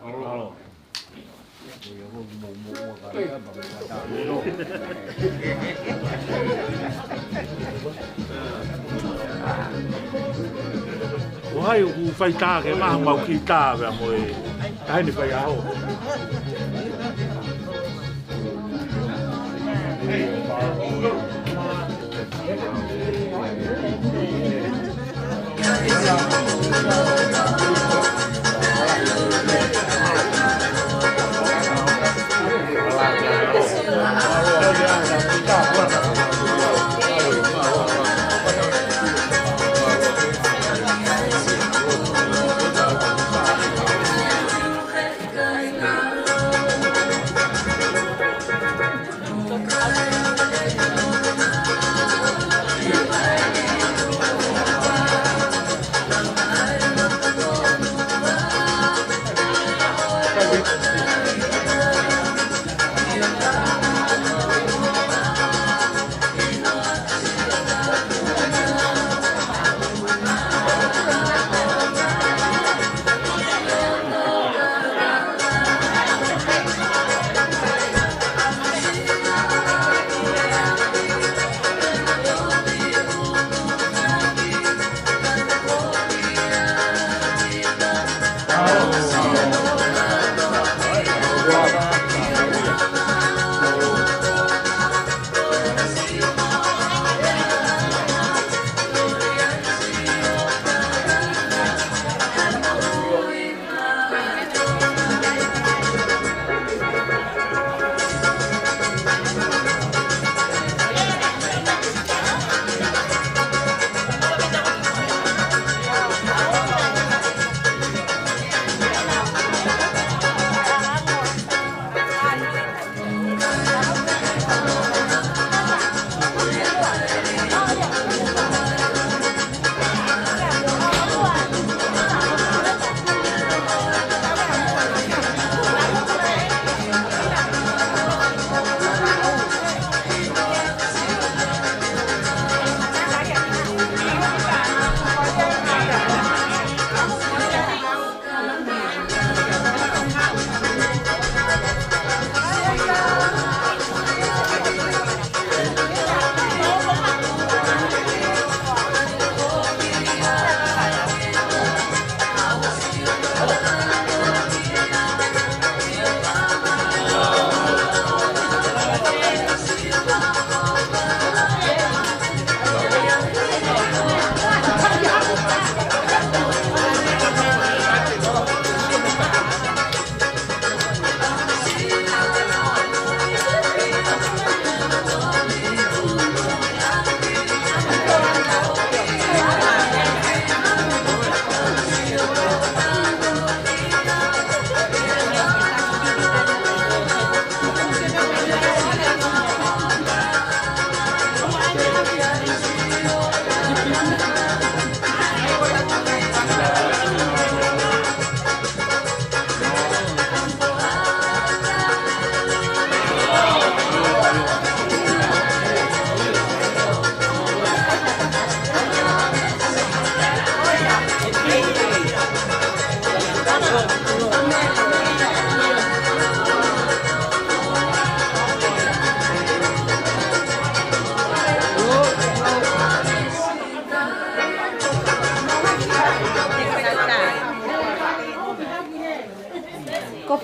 Mālō. ʻO hai ʻoku fai tā ke maha mau ki tā vea mo e taʻahine faiʻaho.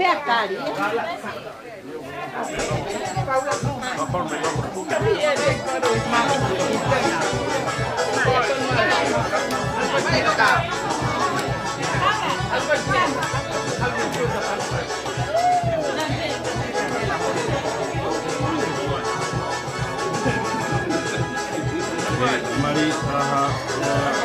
Pea kali. Mari, aha, aha.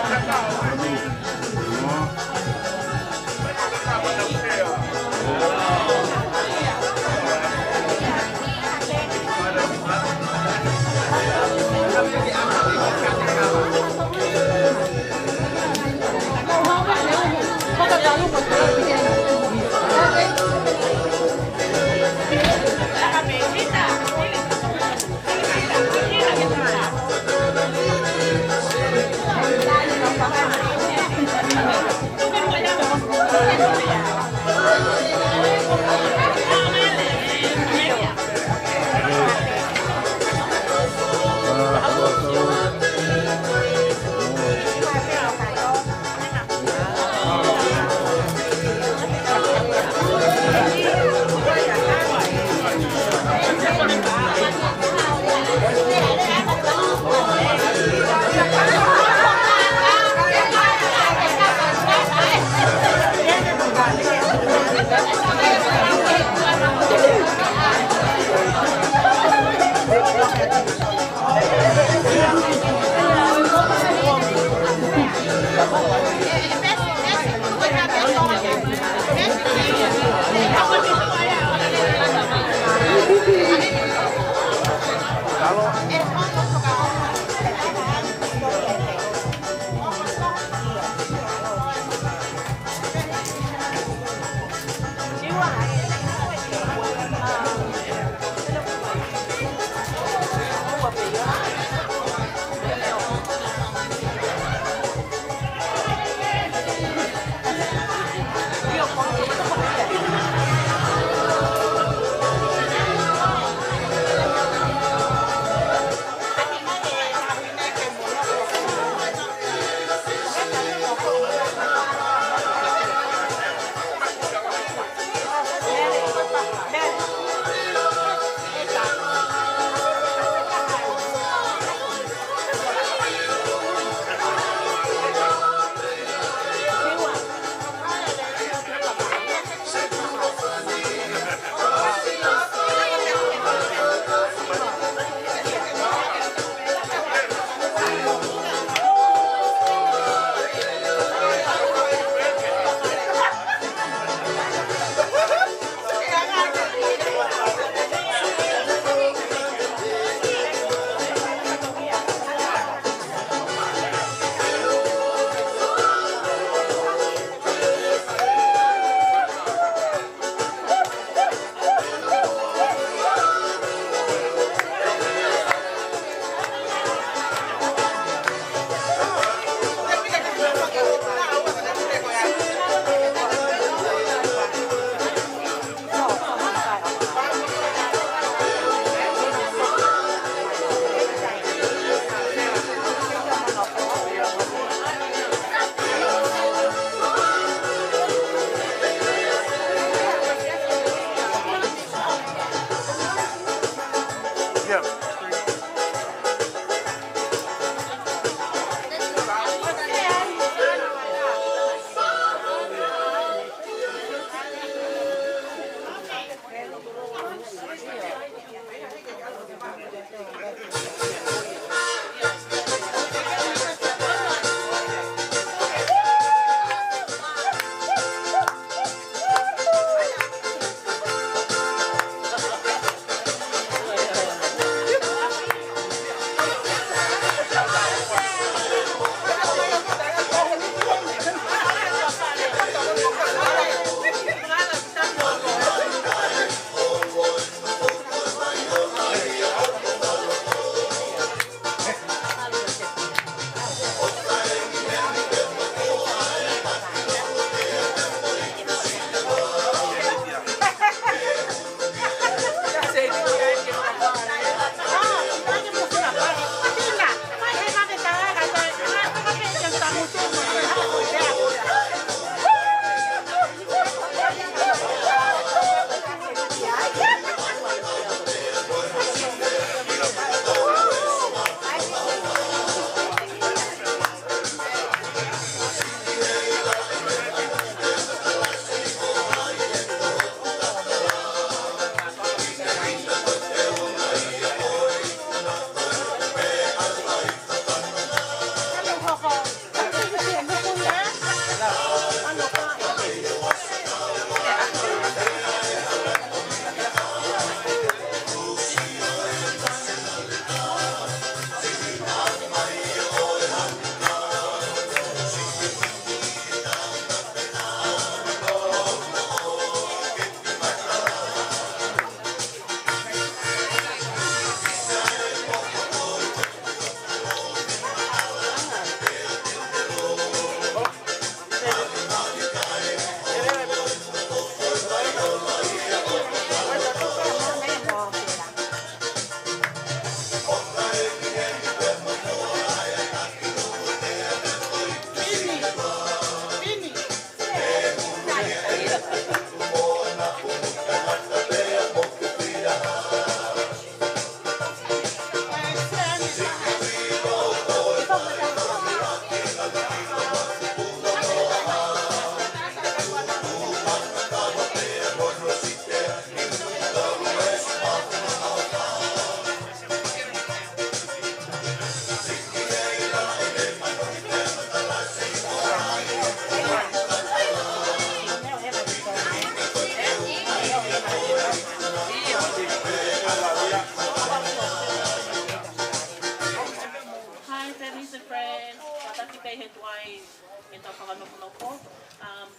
Um,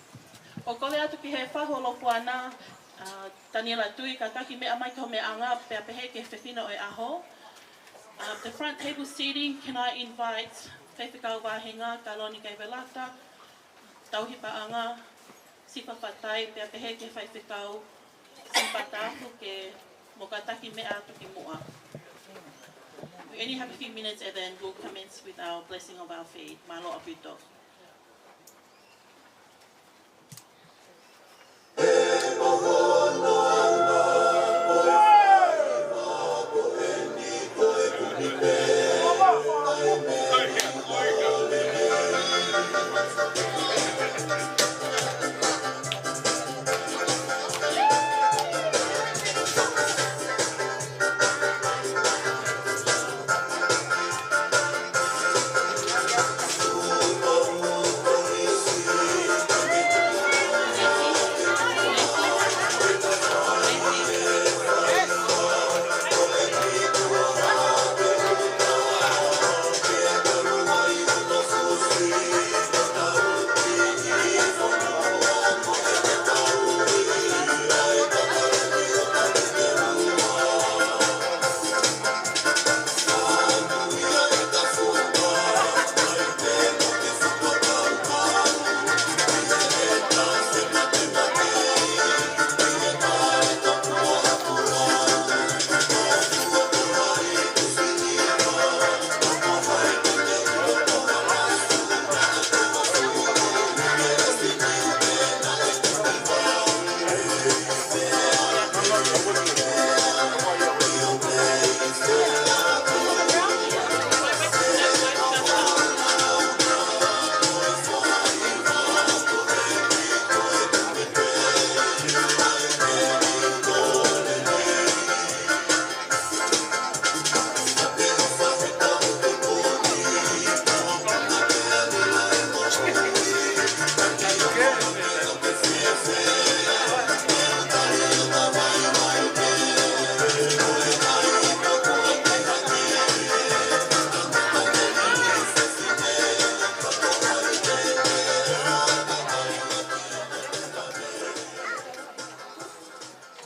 ʻo kole atu ki he fahu ʻo Lopuana, uh, Taniela Tui, kātaki meʻa mai ki ho meʻaʻanga, pea pehē ki he fefine ʻo e ʻaho. Um, the front table seating, can I invite Faifekau Vāhenga, Kaloni Kaivelata, Tauhi Paʻanga, Sifa Fatai, pea pehē ki he Faifekau Sifa Tafu ke mo kātaki meʻa atu ki muʻa. We only have a few minutes and then we'll commence with our blessing of our feet. Mālō ʻaupito.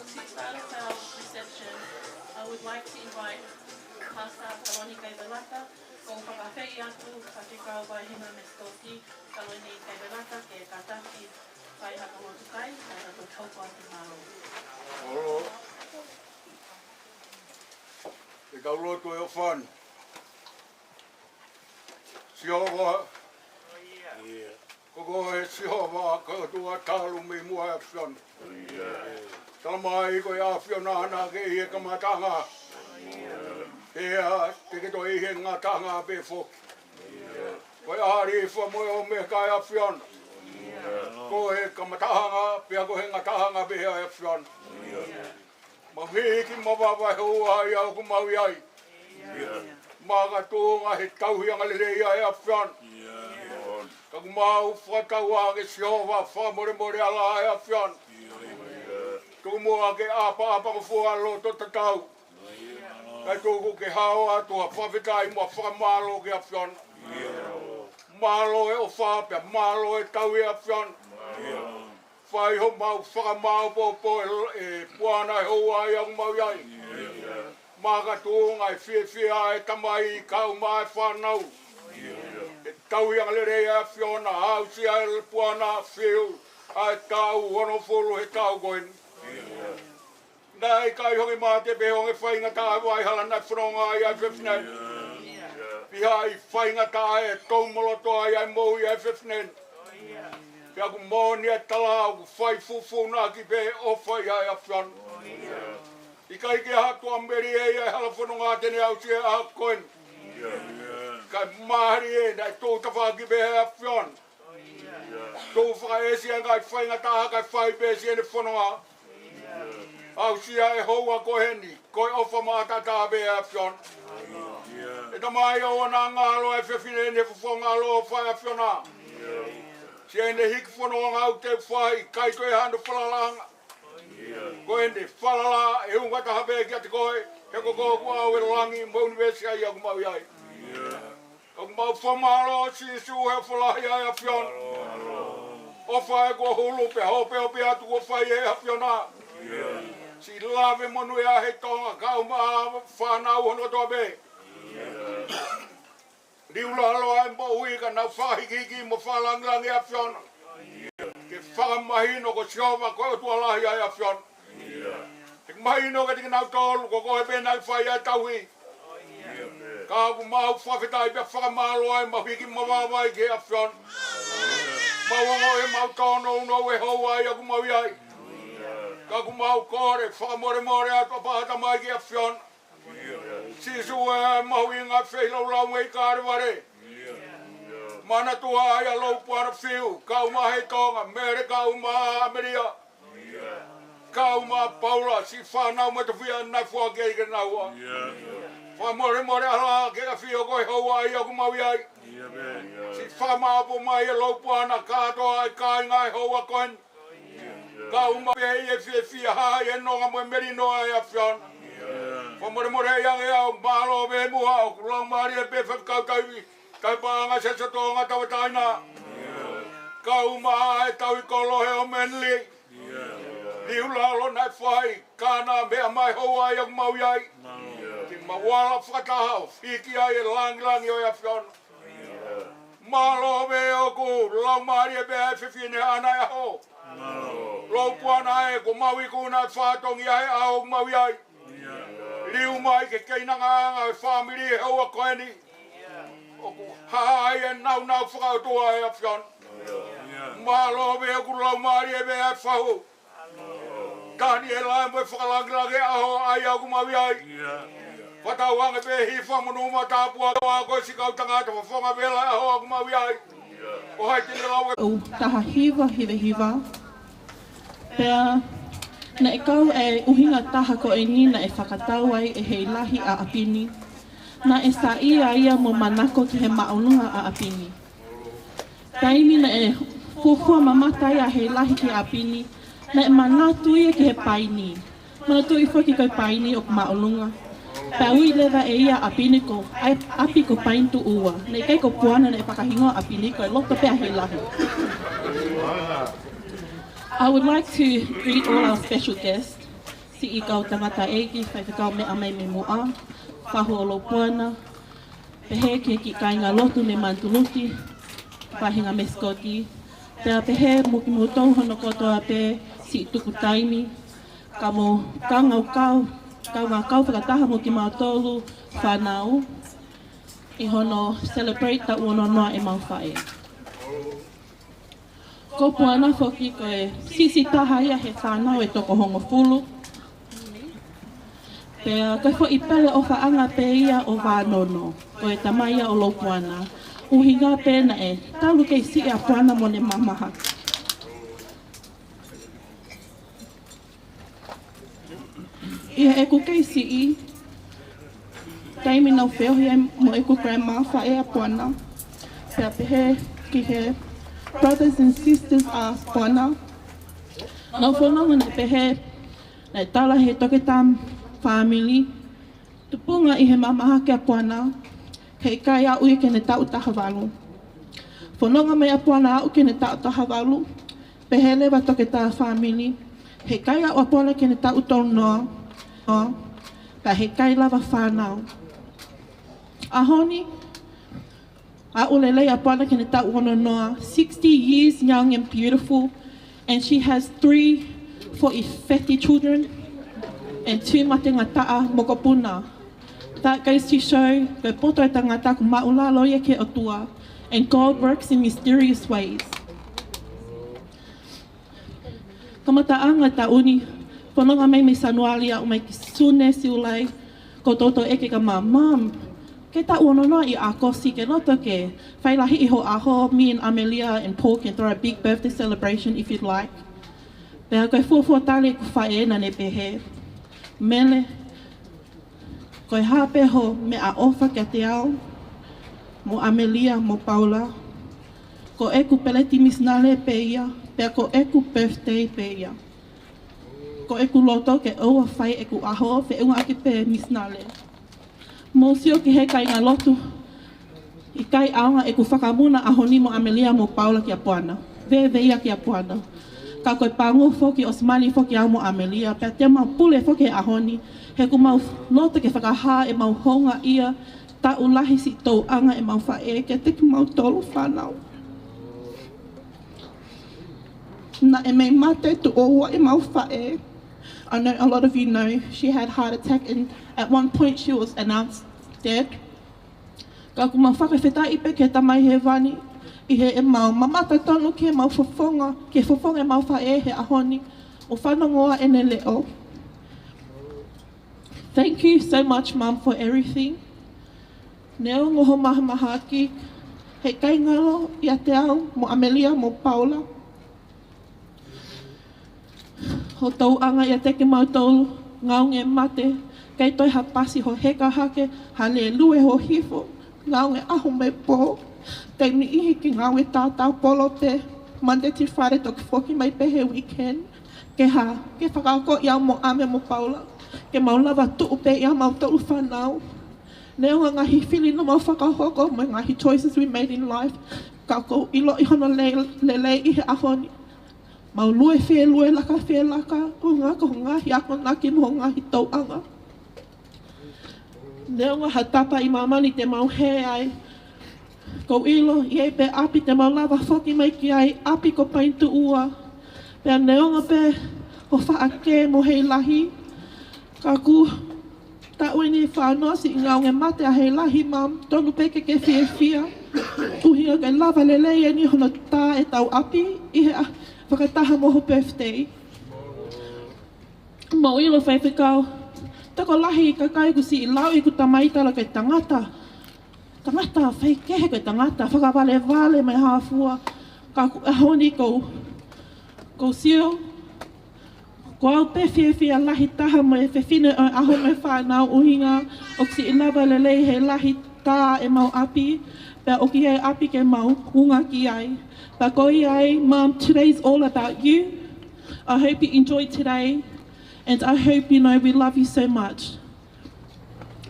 To start off our reception, I would like to invite Pastor Kaloni Kaivelata, ʻoku ou fakaafeʻi atu Faifekau Vāhenga Mesitoki, Kaloni Kaivelata, ke kātaki fai ha kau atu kai, kae tau toki hoko atu. Mālō. Mālō. Ke tau lotu. ʻE ʻofa ni. Sihova. Ko koe Sihova, ko e ʻOtua talu mei muʻa ʻe ʻAfiona. Talamai ko e ʻAfiona naʻa ke ʻi he kamataʻanga. Pea te ke toe ʻi he ngataʻanga pē foki. Ko e ʻAlifa mo e ʻOmeka ʻe ʻAfiona. Ko e kamataʻanga, pea ko e ngataʻanga pē ʻe ʻAfiona. Mau hiki mavava he houa ʻoku mau ʻi ai. Makatuʻunga he tauhi angalelei ʻa e ʻAfiona. Ka ʻoku mau fakatauange Sihova fakamolemole ʻa e ʻAfiona. Tuku muʻa ke ʻapaʻapa ngofua loto tatau. Kae tuku ke hao atu ha fakafetaʻi mo ha fakamālō ki he ʻAfiona. Mālō e ʻofa pea mālō e tauhi ʻe ʻAfiona. Fai homau fakamāʻopoʻopo ʻe, ʻe Puana he houa ʻoku mau ʻi ai. Makatuʻunga he fiefia ʻa e tamai kau mai fānau. ʻE tauhi angalelei ʻa e ʻAfiona, aʻusia ʻe Puana Fiu ʻa e taʻu onongofulu he taʻu ko eni. Naʻe ʻikai honge mate pe honge faingataʻa ʻa e hala naʻe fononga ai ʻa e fefine ni. Pea ʻi he faingataʻa ʻe toumoloto ai ʻa e moʻui ʻa e fefine ni. Pea ʻoku moʻoni ʻa e tala ʻoku fai fufū naʻa ki pē ʻofa ia ʻe ʻAfiona. ʻIkai ke ha tuʻa melie ia ʻi he hala fononga te ne aʻusia ʻa e ʻaho ko eni. Kae mālie naʻe tuʻu tafaʻaki pē ʻa e ʻAfiona. Tuʻu fakaʻesi ʻa e ngaahi faingataʻa kae fai pē siʻene fononga. Aʻusia e houa ko eni, ko e ʻofa maʻataʻatā pē ʻa e ʻAfiona. ʻE Tamai ʻoua naʻa ngalo ʻa e fefine ni he fofonga ʻaloʻofa ʻa e ʻAfiona. Siʻene hiki fononga ʻoku te fai, ʻikai toe hano falalaʻanga. Ko ʻene falala ʻe ʻunga taha pē kiate koe, he ko koe ʻoku ʻave ʻa e langi mo e ʻunivēsi ʻa ia ʻoku mau ʻi ai. ʻOku mau fakamālō Sīsū he ʻofa lahi ʻa e ʻAfiona. ʻofa ʻa e kuo hulu pea hopeope atu kuo fai ʻe he ʻAfiona. Siʻi lave monū ʻa e Tonga, kau mo e fānau hono kotoa pē. Liu lalo ʻa e moʻui ka nau fakahikihiki mo fakalāngilangiʻi ʻa e ʻAfiona. Ke fakamahino ko Sihova ko e ʻOtua lahi ʻa e ʻAfiona. He mahino kiate kinautolu ko koe pē naʻe fai ʻa e tauhi. Ka ʻoku mau fakafetaʻi pea fakamālō ʻa e mau hiki mo vāvāi ki he ʻAfiona. Mau ongoʻi ʻemau tōnounou ʻi he houa ʻoku mau ʻi ai. Ka ʻoku mau kole fakamolemole atu ʻa pāta mai ki he ʻAfiona. Sīsū ē, mahuʻinga feilaulau mei Kalevale. Manatua ai ʻa Loupuana Fiu, kau mo e Tonga, Mele kau mo ʻAmelia. Kau mo Paula, siʻi fānau mo e tofiʻa naʻe foaki kiate kinaua. Fakamolemole ʻa e hala ke ʻafio ko e houa ʻoku mau ʻi ai. Siʻi fakamāʻopoʻopo mai ʻa Loupuana kātoa ʻa e kāinga ʻi he houa ko eni. Kau mo e pehē ʻi he fiefia, hā ʻi he nonga mo e melino ʻa e ʻAfiona. Fakamolemole ange au, mālō pē muʻa, ʻoku laumālie pē faifekau tauhi, tauhi paʻanga Siasi ʻo Tonga Tauʻatāina. Kau mo e tauhi kolo he ʻo Menli. Liu lalo naʻe fai, ka naʻe meʻa mai houa ʻoku mau ʻi ai. Ke mau ala fakataha ʻo hiki ai e lāngilangi ʻo e ʻAfiona. Mālō pē ʻoku laumālie pē ʻa e fefine ʻa ʻanai ʻaho. Loupuana ē, ko mau ikuna e fatongia he ʻaho ʻoku mau ʻi ai. Liu mai ke keinanga ʻa e fāmili he houa ko eni. ʻOku hā ai e nāunau fakaʻotua ʻa e ʻAfiona. Mālō pē ʻoku laumālie pē ʻa e fahu. Taniela mo e fakalāngilangi ʻaho ʻa ia ʻoku mau ʻi ai. Fakatauange pē hifo mo numa tāpuaki ko e siʻi kau tangata fofonga vela ʻaho ʻoku mau ʻi ai. ʻO hai te ne lau e ʻo taha hiva hiva hiva. Pea naʻe kau e ʻuhinga taha ko eni naʻe fakatau ai ʻe Heilahi ʻa ʻApini. Naʻe saiʻia ia mo manako ki he māʻolunga ʻa ʻApini. Taimi naʻe fuofua mamata ai ʻa Heilahi ki ʻApini, naʻe manatu ia ki he paini. Manatuʻi foki ko e paini ʻoku māʻolunga. Pea ui leva ʻe ia ʻa ʻApini ko, ʻa e ʻapi ko Paini Tuʻua. Naʻe ʻikai ko Puana naʻe fakahingoa ʻApini, ko e loto pē ʻa Heilahi. I would like to greet all our special guests. Siʻi kau tangataʻeiki, faifekau meʻa mai mei muʻa, fahu ʻo Loupuana, pehē ki he kiʻi kāingalotu mei Manutuluki, faʻahinga mesikoti, pea pehē mo kimoutolu hono kotoa pē siʻi tuku taimi, ka mou kaungā kau, kaungā kau fakataha mo kimautolu fānau, ʻi hono celebrate taʻu ono noa ʻemau faʻē. Ko Puana foki ko e siʻisiʻi taha ia he fānau ʻe toko hongofulu. Pea ko e foʻi pele ʻofaʻanga pē ia ʻo Vānono, ko e tamai ia ʻo Loupuana. ʻUhinga pē naʻe talu kei siʻi ʻa Puana mo ʻene mamaha. ʻI heʻeku kei siʻi, taimi naʻá ku feohi ai mo ʻeku grandma, faʻē ʻa Puana, pea pehē ki he brothers and sisters ʻa Puana, naʻá ku fanongo naʻe pehē, naʻe tala ʻe he toketā fāmili, tupunga ʻi he mamaha ʻa Puana, heʻikai aʻu ia ki heʻene taʻu taha valu. Fanongo mai ʻa Puana aʻu ki heʻene taʻu taha valu, pehē leva toketā fāmili, heʻikai aʻu ʻa Puana ki heʻene taʻu tolu noa, noa, pea heʻikai lava fānau. ʻAho ni, aʻu lelei ʻa Puana ki heʻene taʻu ono noa, sixty years young and beautiful, and she has three foʻi feti children and two matengataʻa mokopuna. That goes to show, ko e poto ʻo e tangata ʻoku māʻulalo ia ki he ʻOtua, and God works in mysterious ways. Kamataʻanga taʻu ni, fanongo mai mei Sānuali aʻu mai ki Sune, Siulai, ko e toutou ʻeke kia Mum, Mum, ke taʻu ono noa ʻi ʻAokosi, ke loto ke fai lahi ʻi ho ʻaho, me and Amelia and Paul can throw a big birthday celebration if you'd like. Pea ko e fuofua tali ʻeku faʻē naʻá ne pehē, Mele, ko e hā pē ho meʻaʻofa kiate au, mo ʻAmelia, mo Paula, ko ʻeku peleti misinale pē ia, pea ko ʻeku birthday pē ia. Ko ʻeku loto ke ʻoua fai ʻeku ʻaho feʻunga ʻaki pē misinale. Mou sio ki he kāingalotu, ʻikai ʻaonga ʻeku fakamuna ʻaho ni mo ʻAmelia mo Paula kia Puana. Veveia kia Puana. Ka ko e pango foki ʻosi mali foki au mo ʻAmelia, pea te mau pule foki he ʻaho ni, he ʻoku mau loto ke fakahā ʻemau houngaʻia taʻu lahi siʻi tōʻonga ʻemau faʻē kiate kimautolu fānau. Naʻe mei mate tuʻo ua ʻemau faʻē. I know a lot of you know she had heart attack, and at one point she was announced dead. Ka ʻoku mau fakafetaʻi pē ki he Tamai Hēvani ʻi heʻemau mamata tonu ki heʻemau fofonga, ki he fofonga ʻemau faʻē he ʻaho ni, ʻo fanongoa ʻene leʻo. Thank you so much, Mum, for everything. Neongo hoʻo mahamahaki, heʻikai ngalo ʻiate au mo ʻAmelia mo Paula ho tōʻonga ʻiate kimautolu. Ngaunge mate, ʻikai toe ha pasi hoʻo heka hake, ha lēlue hoʻo hifo, ngaunge ʻaho mo e pō, taimi ʻe niʻihi ke ngaunge tātāpolo pē, Monday to Friday, toki foki mai pē he weekend. Ke hā? Ke fakaakoʻi au mo ʻAme mo Paula ke mau lava tuʻu pē ʻi heʻemautolu fānau. Neongo e ngaahi fili naʻa mau fakahoko mo e ngaahi choices we made in life, ka ʻoku ou ʻiloʻi hono le-, lelei ʻi he ʻaho ni. Mau lue fie lue, laka fie laka, ʻuhinga ko e ngaahi akonaki mo e ngaahi tōʻonga. Neongo ha tapa ʻi māmani te mau hē ai, ʻoku ou ʻilo ʻe ʻi ai pē ʻapi te mau lava foki mai ki ai, ʻapi ko Paenituʻua. Pea neongo pē hoʻo faʻa kē mo Heilahi, ka ʻoku taʻu eni ʻe fā noa siʻi ngaunge mate ʻa Heilahi, Mum, tonu pē ke ke fiefia. ʻUhinga ʻoku lava lelei eni hono tā ʻetau ʻapi ʻi he ʻaho fakataha mo ho birthday. Mou ʻilo, faifekau, tokolahi e kakai ʻoku siʻi lau ʻeku tamai tala ko e tangata, tangata faikehe, ko e tangata fakavalevale mo e hā fua. Ka ko e ʻaho ni ʻoku ou, ʻoku ou sio, ko au pē fiefia lahi taha mo e fefine ʻo e ʻaho mo e fānau, ʻuhinga ʻoku siʻi lava lelei Heilahi tā ʻemau ʻapi, pea ʻoku ʻi ai e ʻapi ke mau unga ki ai. Pea ko ia ai, Mum, today's all about you. I hope you enjoyed today, and I hope you know we love you so much.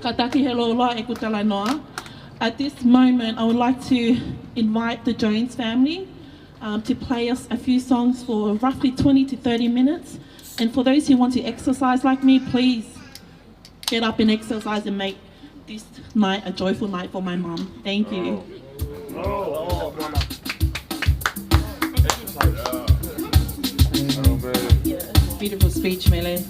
Kātaki he lōloa ʻeku talanoa. At this moment, I would like to invite the Jones family, um, to play us a few songs for roughly twenty to thirty minutes. And for those who want to exercise like me, please get up and exercise and make this night a joyful night for my mum. Thank you. Beautiful speech, Mele.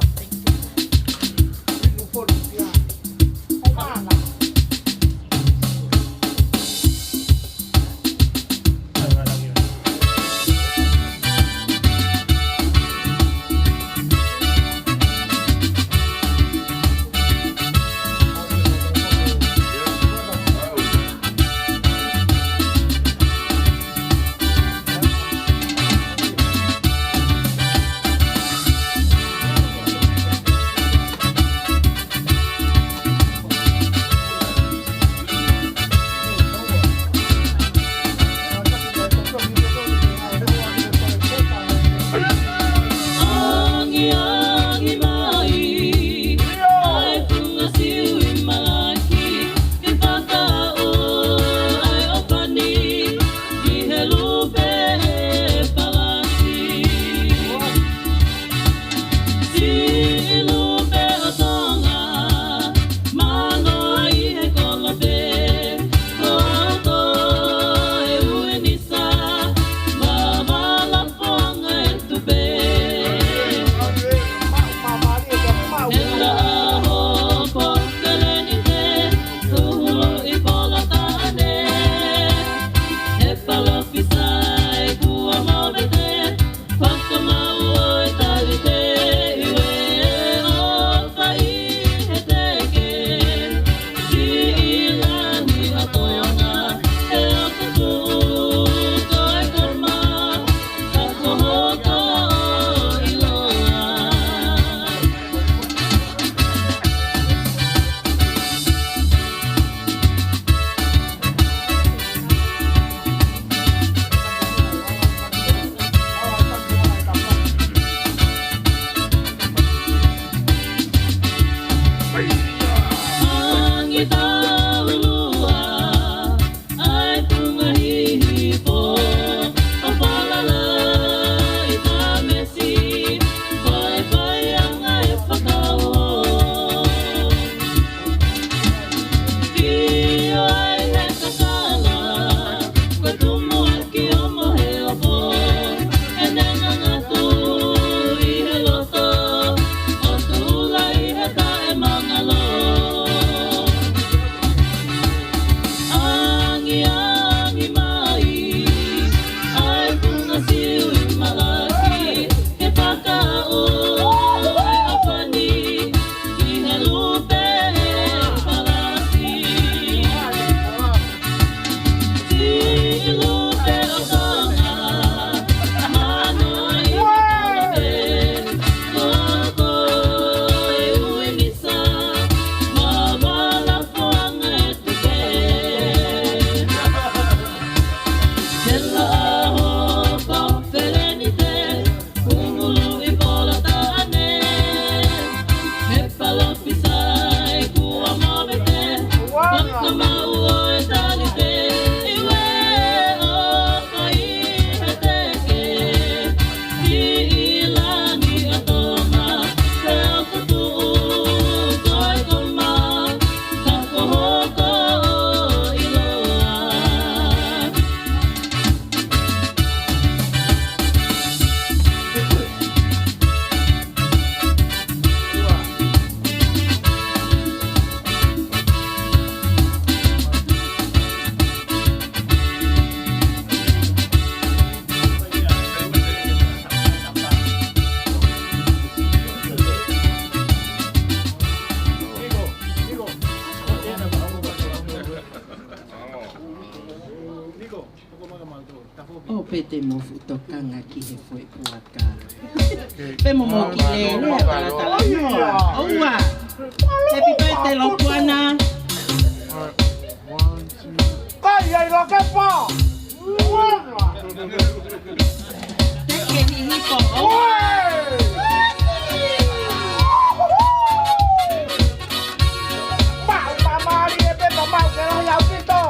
Te mou fuʻu tokanga ki he foʻi puaka. Pea mou mou kiʻi lele, talatala noa. ʻOua. Happy birthday, Lokuana. Kai ai la ke pa. Teke ni hipo. ʻOua. Maʻu pē mali e pē, maʻu ke lahi ʻaupito.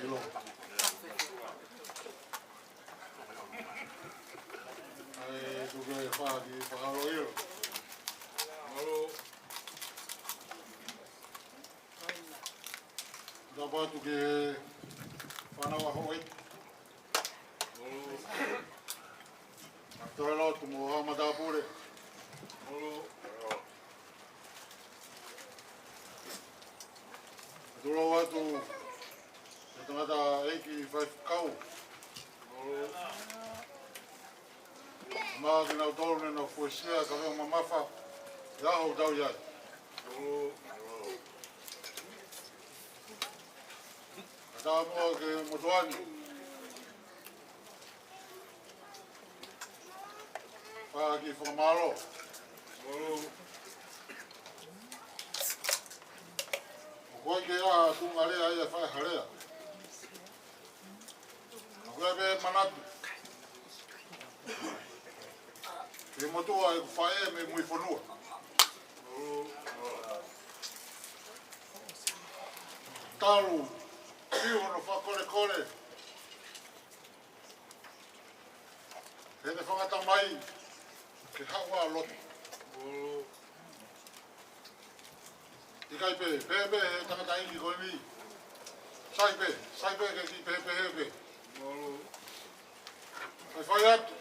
ʻAi, tuku e fā ki fā ʻilo. Tapu atu ki he fānau ʻa houʻeiki. Toe lotu mo haʻa matāpule. Tulou atu e tangataʻeiki faifekau. Mo kinautolu ne nau fuesia ka leo mamafa. ʻI he ʻaho ʻoku tau ʻi ai. Ka tā muʻa ki he motuʻa ni. Fai ha kiʻi fakamālō. ʻOku ʻikai ke ʻi ai ha tuʻunga lea ia ʻe fai ha lea. ʻOku ʻi ai pē manatu ki he motuʻa ʻeku faʻē mei Muifonua. Talu ʻi hono fakakolekole heʻene fanga tamai ke haʻu ʻo lotu. ʻIkai pē, pehē pē he tangataʻeiki ko eni. Sai pē, sai pē ke kiʻi pehē pē. Kae fai atu.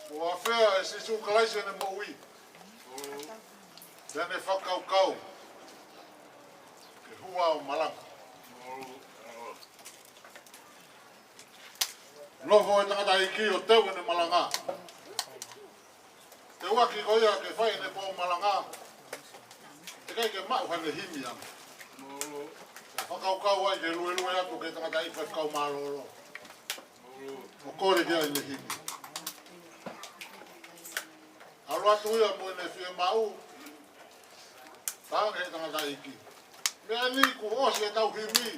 Kuo ʻafea ʻe Sīsū Kalaisi ʻene moʻui. Pea ne fakakaukau ke hū ʻo malanga. Nofo e tangataʻeiki ʻo teu ʻene malanga. Teu ʻaki ko ia ke fai ʻene pō malanga. Teʻeki ai ke maʻu haʻane himi ange. Fakakaukau ai ke luelue atu ki he tangataʻeiki faifekau mālōlō. ʻO kole ki ai ʻene himi. ʻAlu atu ia mo ʻene fiemaʻu. Talaange ʻe he tangataʻeiki, meʻa ni kuo ʻosi ʻetau himi.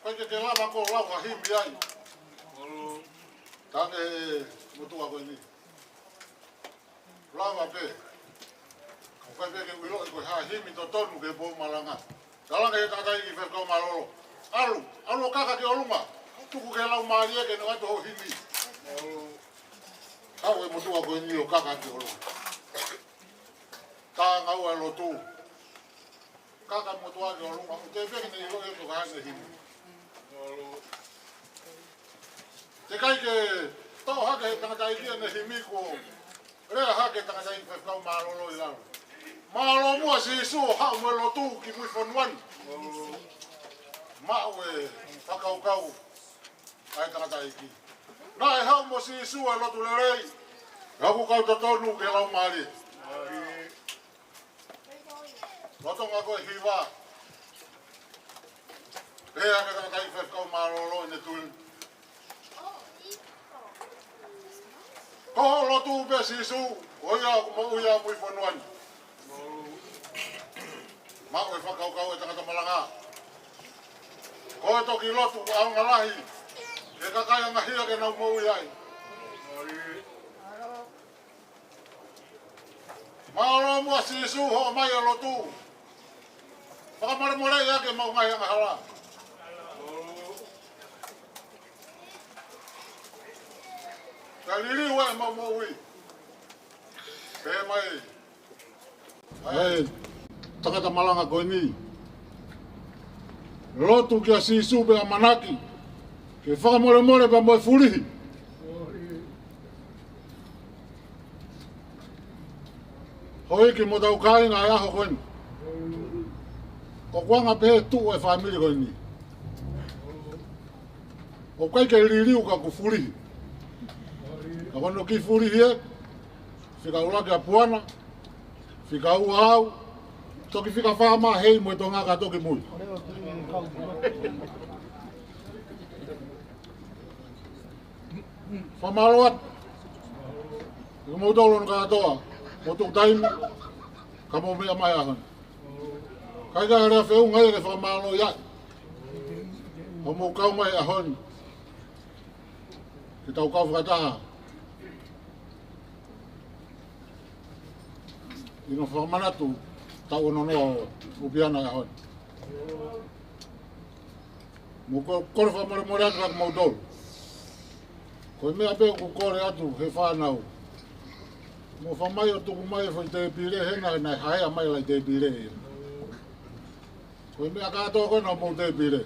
ʻIkai ke ke lava koe ʻo lau ha himi ai. Talaange ʻe he motuʻa ko eni, lava pē. Ka ʻoku ʻikai pē ke u ʻiloʻi ko e hā e himi totonu ki he pō malanga. Talaange ʻe he tangataʻeiki faifekau mālōlō, ʻalu, ʻalu ʻo kaka ki ʻolunga. Tuku ki he laumālie ke ne ʻoatu hoʻo himi. Haʻu e motuʻa ko eni ʻo kaka ki ʻolunga. Tā ngaua e lotu. Kaka e motuʻa ki ʻolunga, ʻoku teʻeki pē ke ne ʻiloʻi ko e hā ʻene himi. Teʻeki ai ke toʻo hake ʻe he tangataʻeiki ʻene himi kuo lea hake ʻe he tangataʻeiki faifekau mālōlō ʻi lalo. Mālō muʻa Sīsū ʻo haʻu mo e lotu ki Muifonua ni. Maʻu e fakakaukau ʻa e tangataʻeiki. Naʻe haʻu mo Sīsū e lotu lelei. Haʻu kau totonu ki he laumālie. Lolotonga ko e hiva, pehē ʻe he tangataʻeiki faifekau mālōlō ʻene tui, ko hoʻo lotu pē Sīsū, ko ia ʻoku moʻui ʻa Muifonua ni. Maʻu e fakakaukau ʻa e tangata malanga. Ko e toki lotu ʻaonga lahi ki he kakai angahia ke nau moʻui ai. Mālō muʻa Sīsū hoʻo ʻomai e lotu. Fakamolemoleʻi ʻaki ʻemau ngaahi angahala. Kae liliu ʻemau moʻui. Pehē mai ʻa e tangata malanga ko eni, lotu kia Sīsū pea ʻamanaki ke fakamolemole pea mo e fulihi. Houʻeiki mo hotau kāinga ʻi he ʻaho ko eni. ʻOku anga pē tuʻu e fāmili ko eni. ʻOku ʻikai ke liliu ka ʻoku fulihi. Ka ko hono kiʻi fulihi ē, fika ʻuluaki ʻa Puana, fika ua au, toki fika fā mai hei mo e Tonga ka toki mui. Fakamālō atu kiate kimoutolu hono kātoa, mou tuku taimi, ka mou meʻa mai he ʻaho ni. ʻIkai ke ʻi ai ha lea feʻunga ia ke fakamālō ai. Ka mou kau mai he ʻaho ni ke tau kau fakataha ʻi hono fakamanatu taʻu ono noa ʻo ʻUpiana he ʻaho ni. Mou ko-, kole fakamolemole atu kiate kimoutolu. Ko e meʻa pē ʻoku kole atu he fānau, mou fai mai ʻo tuku mai e foʻi tēpile hena, naʻe haea mai e laʻi tēpile ia. Ko e meʻa kātoa ko ena homou tēpile,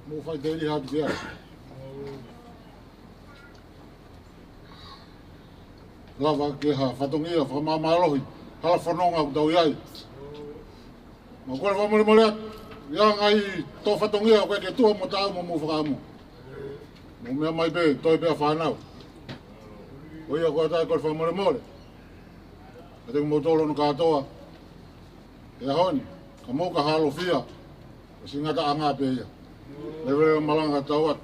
mou fai tēpile atu ki ai. Lava ke ha fatongia fakamāmālohi hala fononga ʻoku tau ʻi ai. Mou kole fakamolemole atu. ʻI ai ha ngaahi tō fatongia ʻoku ʻikai ke tuha mo taau mo mou fakaʻamu, mou meʻa mai pē, toe pē ʻa fānau. Ko ia ko e ʻatā e kole fakamolemole kiate kimoutolu hono kātoa he ʻaho ni, ka mou ka halofia, ʻosi ngataʻanga pē ia. Leveleva malanga tau atu.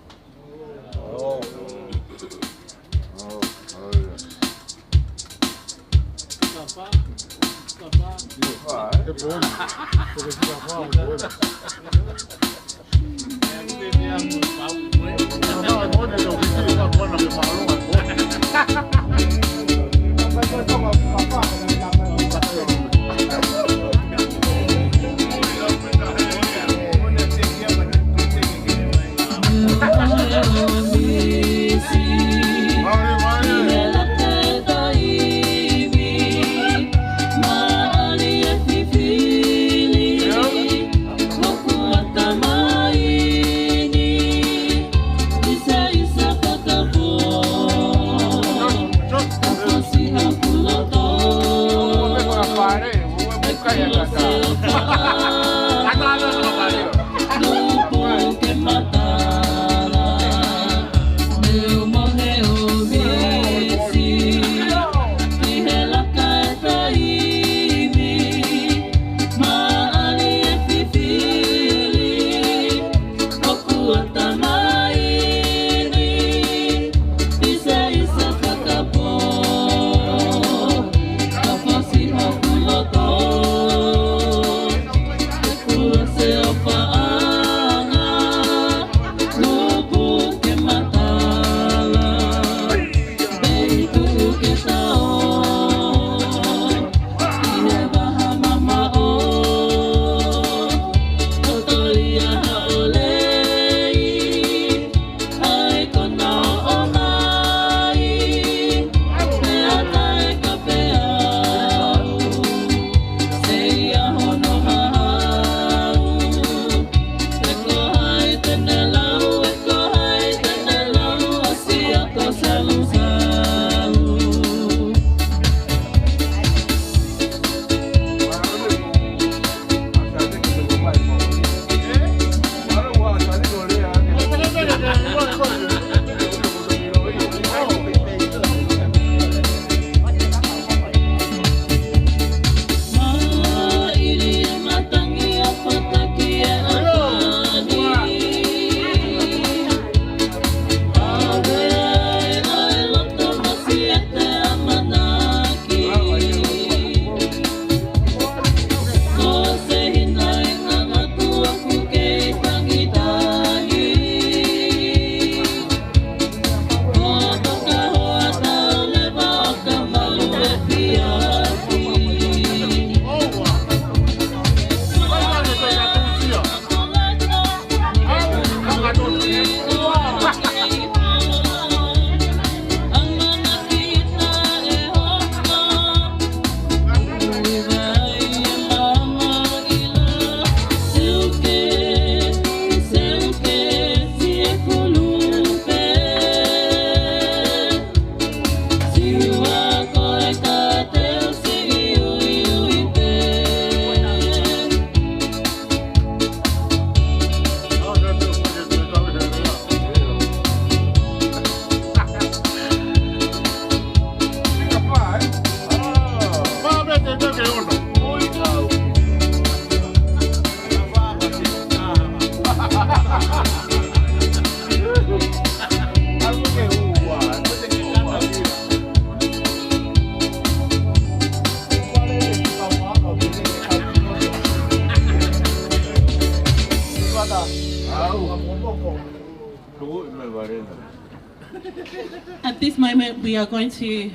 At this moment, we are going to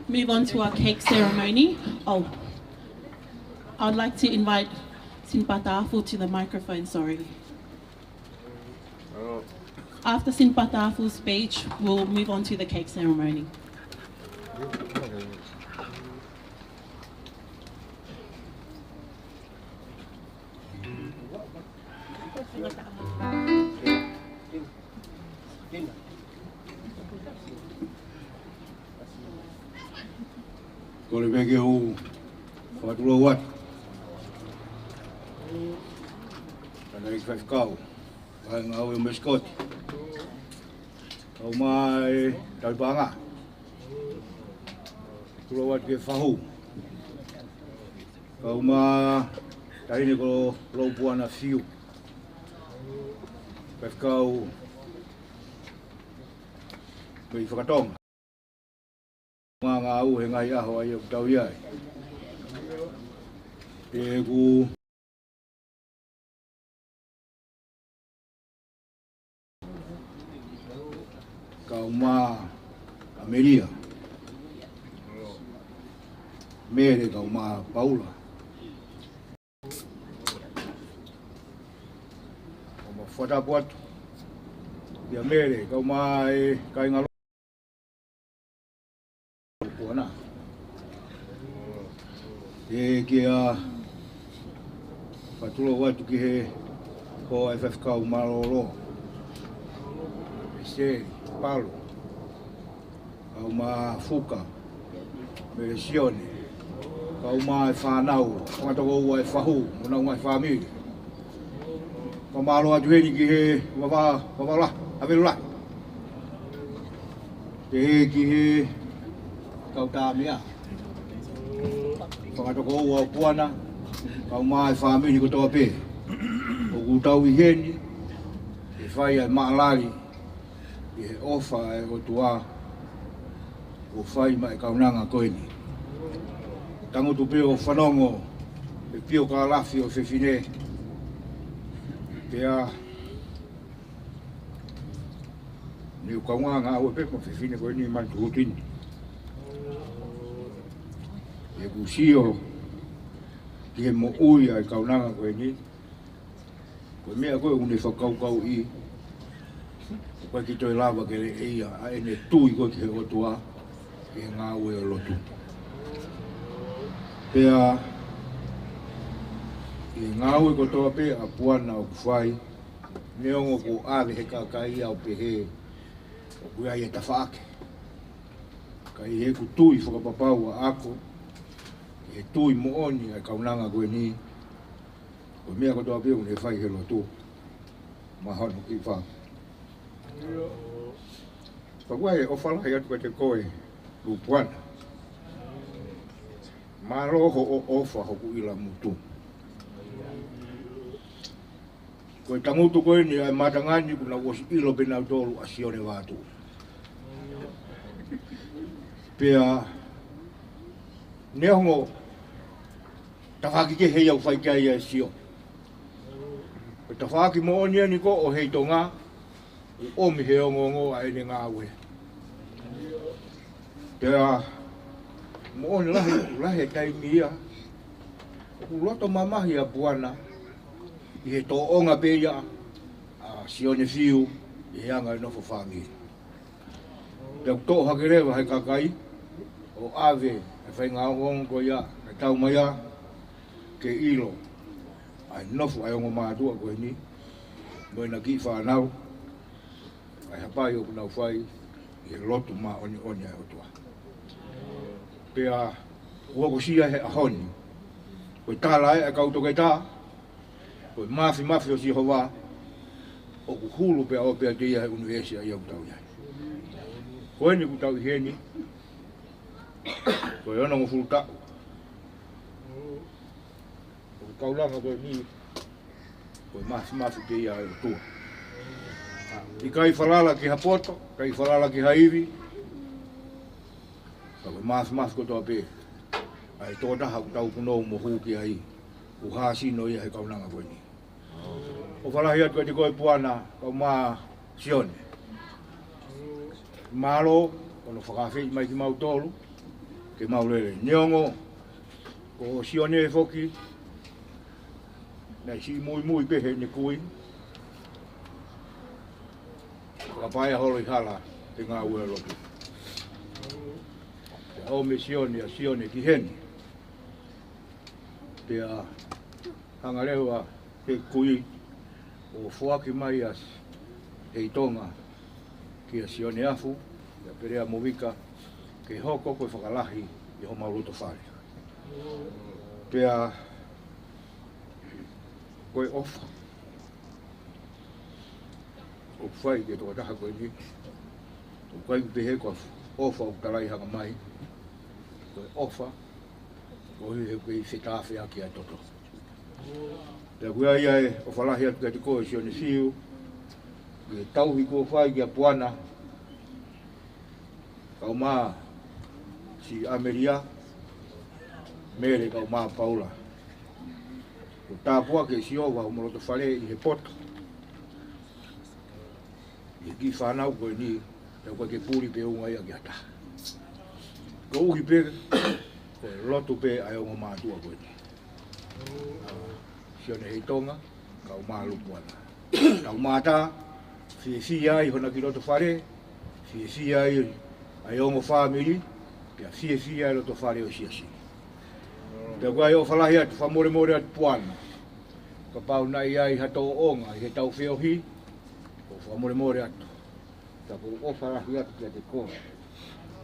move on to our cake ceremony. Oh, I'd like to invite Sinipatafu to the microphone, sorry. After Sinipatafu's speech, we'll move on to the cake ceremony. Kole pē ke u fakatulou atu ki he faifekau, ʻa e ngāue ʻo Mesikoti, kae ʻumaʻā e tauhi paʻanga. Tulou atu ki he fahu, kae ʻumaʻā e taʻahine ko Loupuana Fiu, faifekau mei Fakatonga. Ngaahi ngāue he ngaahi ʻaho ʻa ia ʻoku tau ʻi ai. ʻOku kau mai ʻa Melia, Mele kau mai ʻa Paula. ʻOku mau fakatapu atu kia Mele kau mai e kāinga Loupuana. ʻE, ke u fakatulou atu ki he hoa ʻo e faifekau mālōlō, ʻa Seli Palo, kau mai ʻa Fuka, Mele Sione, kau mai e fānau, fakatokoua e fahu mo honau ngaahi fāmili. Fakamālō atu heni ki he vavā, vavā lahi, ʻa Velu lahi. Pehē ki he kau tāmea, fakatokoua ʻo Puana, kau mai e fāmili kotoa pē. ʻOku tau ʻi heni ke fai ʻa e maʻalali ʻi he ʻofa ʻa e ʻOtua kuo fai maʻa e kaunanga ko eni. Tangutu pē ʻo fanongo e piokalafi ʻo e fefine, pea ne u kaungā ngāue pē mo e fefine ko eni, Manu Tuhutini. ʻOku ou sio ki he moʻui ʻa e kaunanga ko eni, ko e meʻa ko ē ʻoku ne fakakaukauʻi, ʻoku ʻikai ke toe lava ke leʻeia ʻa ʻene tui ko ē ki he ʻOtua ʻi he ngāue ʻo e lotu. Pea ʻi he ngāue kotoa pē ʻa Puana ʻoku fai, neongo kuo ʻave he kakai ia ʻo pehē ʻoku ʻi ai e tafaʻaki, ka ʻi heʻeku tui fakapapau ʻaʻaku ki he tui moʻoni ʻa e kaunanga ko eni, ko e meʻa kotoa pē ʻoku ne fai he lotu, mahono ki fa. Pea ʻoku ou ʻofa lahi atu kiate koe, Loupuana. Mālō hoʻo ʻofa hoku ʻilamutu. Ko e tangutu ko eni ʻa e mātanga ni kuo nau ʻosi ʻilo pē nautolu ʻa Sione Vātuʻu. Pea neongo tafaʻaki kehe ia ʻoku fai ki ai ʻa Sio, ko e tafaʻaki moʻoni eni ko ē ʻo Heitonga, ʻoku ʻomi he ongoongo ʻa ʻene ngāue. Pea moʻoni lahi, lahi e taimi ia ʻoku loto mamahi ʻa Puana ʻi he tōʻonga pē ia ʻa Sione Fiu ʻi he anga e nofo fāmili. Pea ʻoku toʻo hake leva he kakai ʻo ʻave e faʻahinga ongoongo ko ia, ʻa e tau mai ia ke ʻilo ʻa e nofo ʻa e ongo mātuʻa ko eni mo ʻena kiʻi fānau, ʻa e hapai ʻoku nau fai ʻi he lotu māʻoniʻoni ʻa e ʻOtua. Pea ʻoku hokosia he ʻaho ni, ko e tala ē ʻa e kau toketā, ko e māfimafi ʻo Sihova ʻoku hulu pea ʻoʻou pē ʻiate ia he ʻunivēsi ʻa ia ʻoku tau ʻi ai. Ko eni ʻoku tau ʻi heni, ko e onongofulu taʻu ʻo e kaunanga ko eni, ko e māfimafi pē ia ʻa e ʻOtua. ʻIkai falala ki ha poto, ʻikai falala ki ha ivi, ka ko e māfimafi kotoa pē ʻa e tokotaha ʻoku tau punou mo hū ki ai, ʻoku hāsino ia he kaunanga ko eni. ʻOfa lahi atu kiate koe Puana, kau mai Sione. Mālō hono fakaafeʻi mai kimautolu ke mau lele. Neongo ko Sione foki Naʻe siʻi muimui pē heʻene kui. Fakapaea holo ʻi hala ʻi he ngāue lotu. Pea ʻomi ʻe Sione ʻa Sione ki heni. Pea hanga leva ʻe he kui ʻo foaki mai ʻa Heitonga kia Sione Afu, pea pehē mo Vika, ke hoko ko e fakalahi ʻi homau loto fale. Pea ko e ʻofa ʻoku fai ki he tokotaha ko eni, ʻoku ʻikai ke pehē ko e ʻofa ʻoku talaʻehanga mai, ko e ʻofa koeʻuhi he ʻoku kei fetāfeaki ʻa e toto. Pea ko ia ai ʻa e ʻofa lahi atu kiate koe Sione Fiu, ʻi he tauhi kuo fai kia Puana, kaeʻumaʻā siʻi ʻAmelia, Mele kaeʻumaʻā Paula. Ko e tāpuaki ʻa Sihova ʻi homau loto fale ʻi he poto. ʻI he kiʻi fānau ko eni, ʻoku ʻikai ke puli pe unga ia ki ha taha. Koeʻuhi pē, ko e lotu pē ʻa e ongo mātuʻa ko eni. Sione Heitonga, kaeʻumaʻā Lupuana. Kaeʻumaʻā, fiefia ai hona kiʻi loto fale, fiefia ai ʻa e ongo fāmili, pea fiefia ai loto fale ʻo e siasi. Pea ko ia ai ʻofa lahi atu, fakamolemole atu Puana. Kapau naʻe ʻi ai ha tōʻonga ʻi heʻetau feohi, ʻoku fakamolemole atu. Ka ʻoku ou ʻofa lahi atu kiate koe.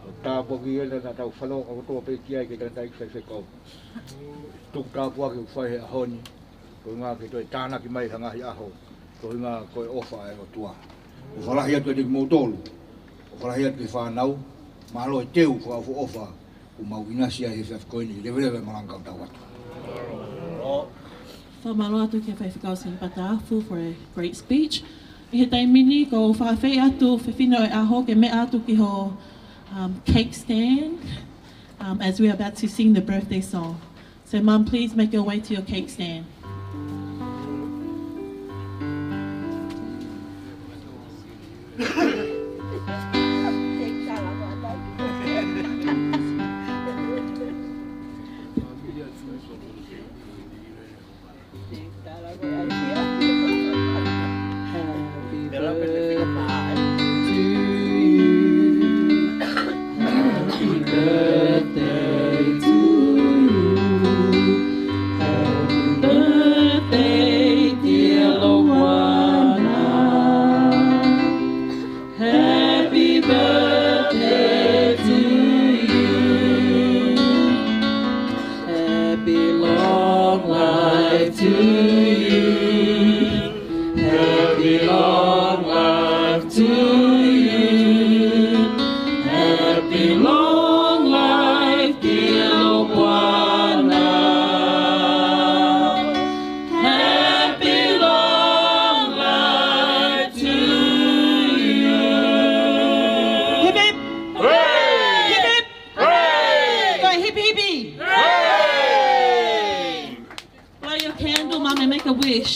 ʻOku tāpuakiʻi ʻe he ʻEiki ʻetau fānau kotoa pē ki ai ke tangataʻeiki faifekau. Tuku tāpuaki ʻoku fai he ʻaho ni, koeʻuhi ke toe tānaki mai ha ngaahi ʻaho, koeʻuhi ko e ʻofa ʻa e ʻOtua. ʻOfa lahi atu kiate kimoutolu. ʻOfa lahi atu ki he fānau, mālō e teu fakaʻofoʻofa, ʻoku mau ʻinasi ai he efiafi ko eni, leveleva e malanga kae tau atu. Fakamālō atu ki he faifekau Sinipata Afu for a great speech. ʻI he taimi ni, ʻoku ou fakaafeʻi atu, fefine ʻo e ʻaho, ke meʻa atu ki ho, um, cake stand, um, as we are about to sing the birthday song. So, Mum, please make your way to your cake stand. Happy birthday to you. Happy birthday to you. Happy birthday, dear Lowana. Happy birthday to you. Happy long life to you. Happy long life to you. Happy long life, dear Lowana. Happy long life to you. Hip, hip. Hooray! Hip, hip. Hooray! Go hipi hipi. Hooray! Blow your candle, Mum, and make a wish.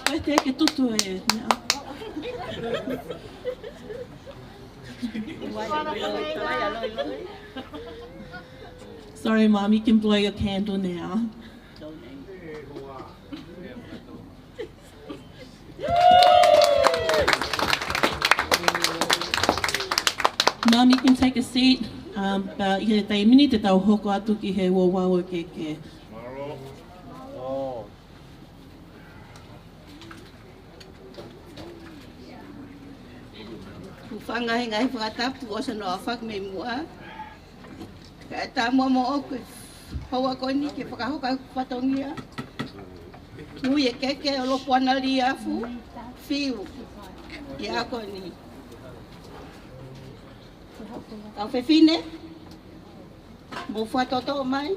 Ko e te ke tutu e. Sorry, Mum, you can blow your candle now. Mum, you can take a seat. Um, pea ʻi he taimi ni te tau hoko atu ki he ouau ʻo e keke. Hūfanga he ngaahi fakatapu ʻosi hono aofaki mei muʻa. Kae ʻatā muʻa moʻoku e houa ko eni ke fakahoko ʻeku fatongia. Ui e keke ʻo Lopuana Liafu Fiu. ʻI he ʻaho ko eni. Kau fefine, mou fakatoto mai.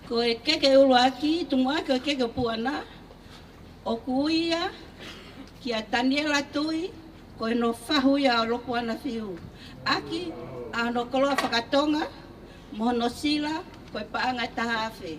Ko e keke ʻuluaki, tuʻuaki ʻo e keke ʻo Puana, ʻoku ui ia kia Taniela Tui, ko hono fahu ia ʻo Lopuana Fiu. ʻAki ʻa hono koloa faka-Tonga, mo hono sila, ko e paʻanga ʻe taha afe.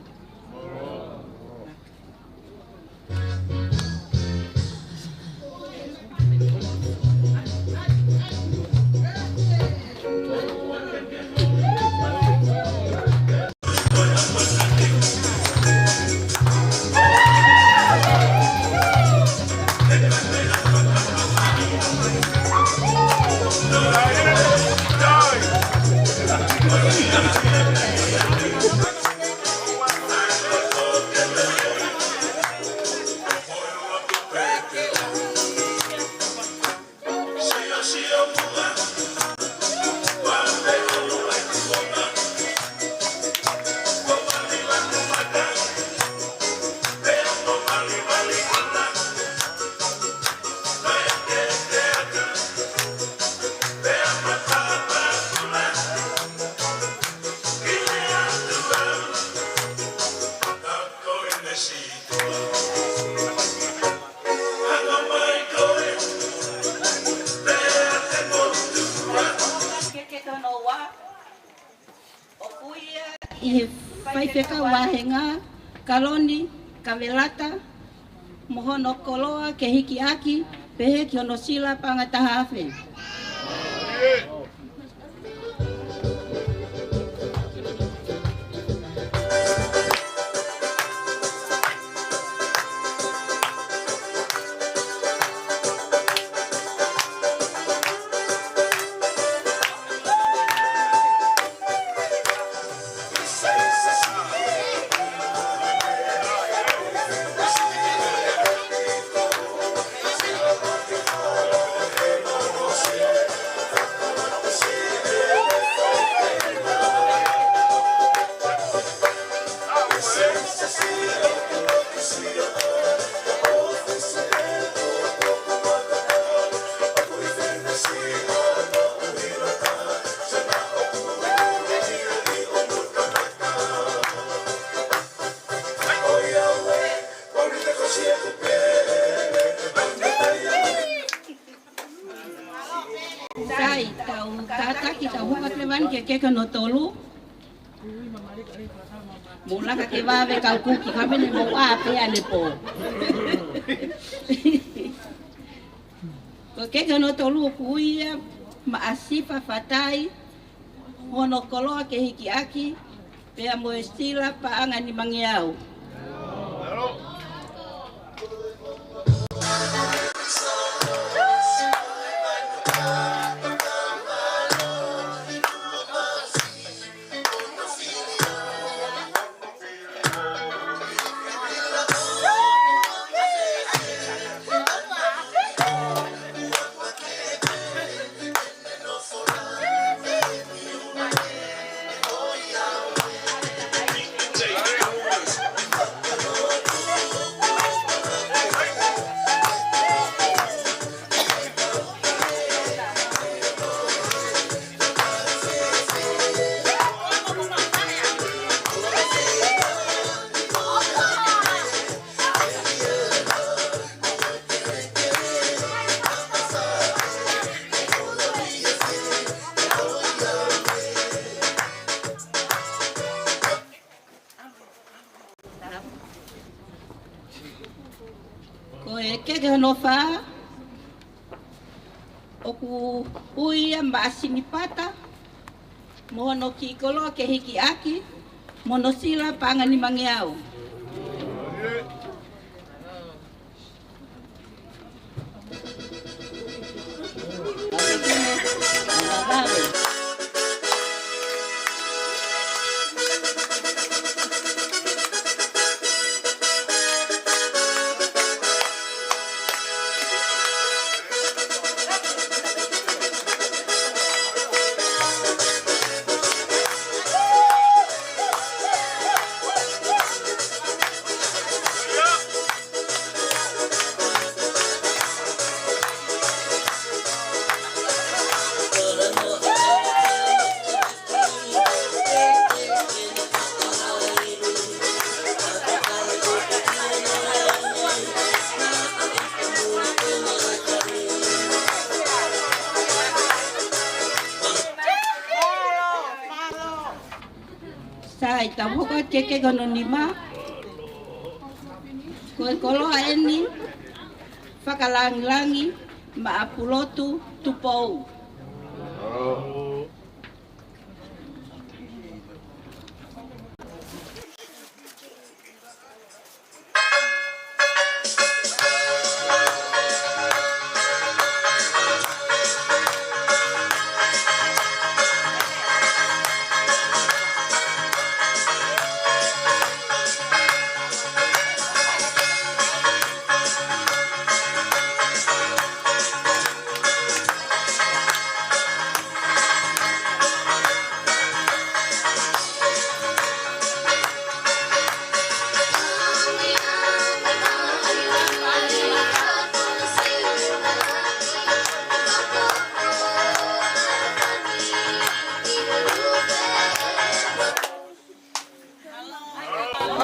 ʻI he faifekau vāhenga, Kaloni Kavelata, mo hono koloa ke hikiʻaki, pehē ki hono sila paʻanga taha afe. Sai, tau kātaki, tau hoko atu leva eni ki he keke hono tolu. Mou laka ke vave kau kuki, ka mene mou ʻā pē ʻanepō. Ko e keke hono tolu ʻoku ui ia Maʻasipa Fatai, hono koloa ke hikiʻaki, pea mo e sila paʻanga nimangeau. Ko e keke hono fā, ʻoku ui ia Maʻasinipata, mo hono kiʻi koloa ke hikiʻaki, mo hono sila paʻanga nimangeau. Sai, tau hoko atu ki he keke hono nima. Ko e koloa eni, Fakalangilangi Maʻapulotu Tupou.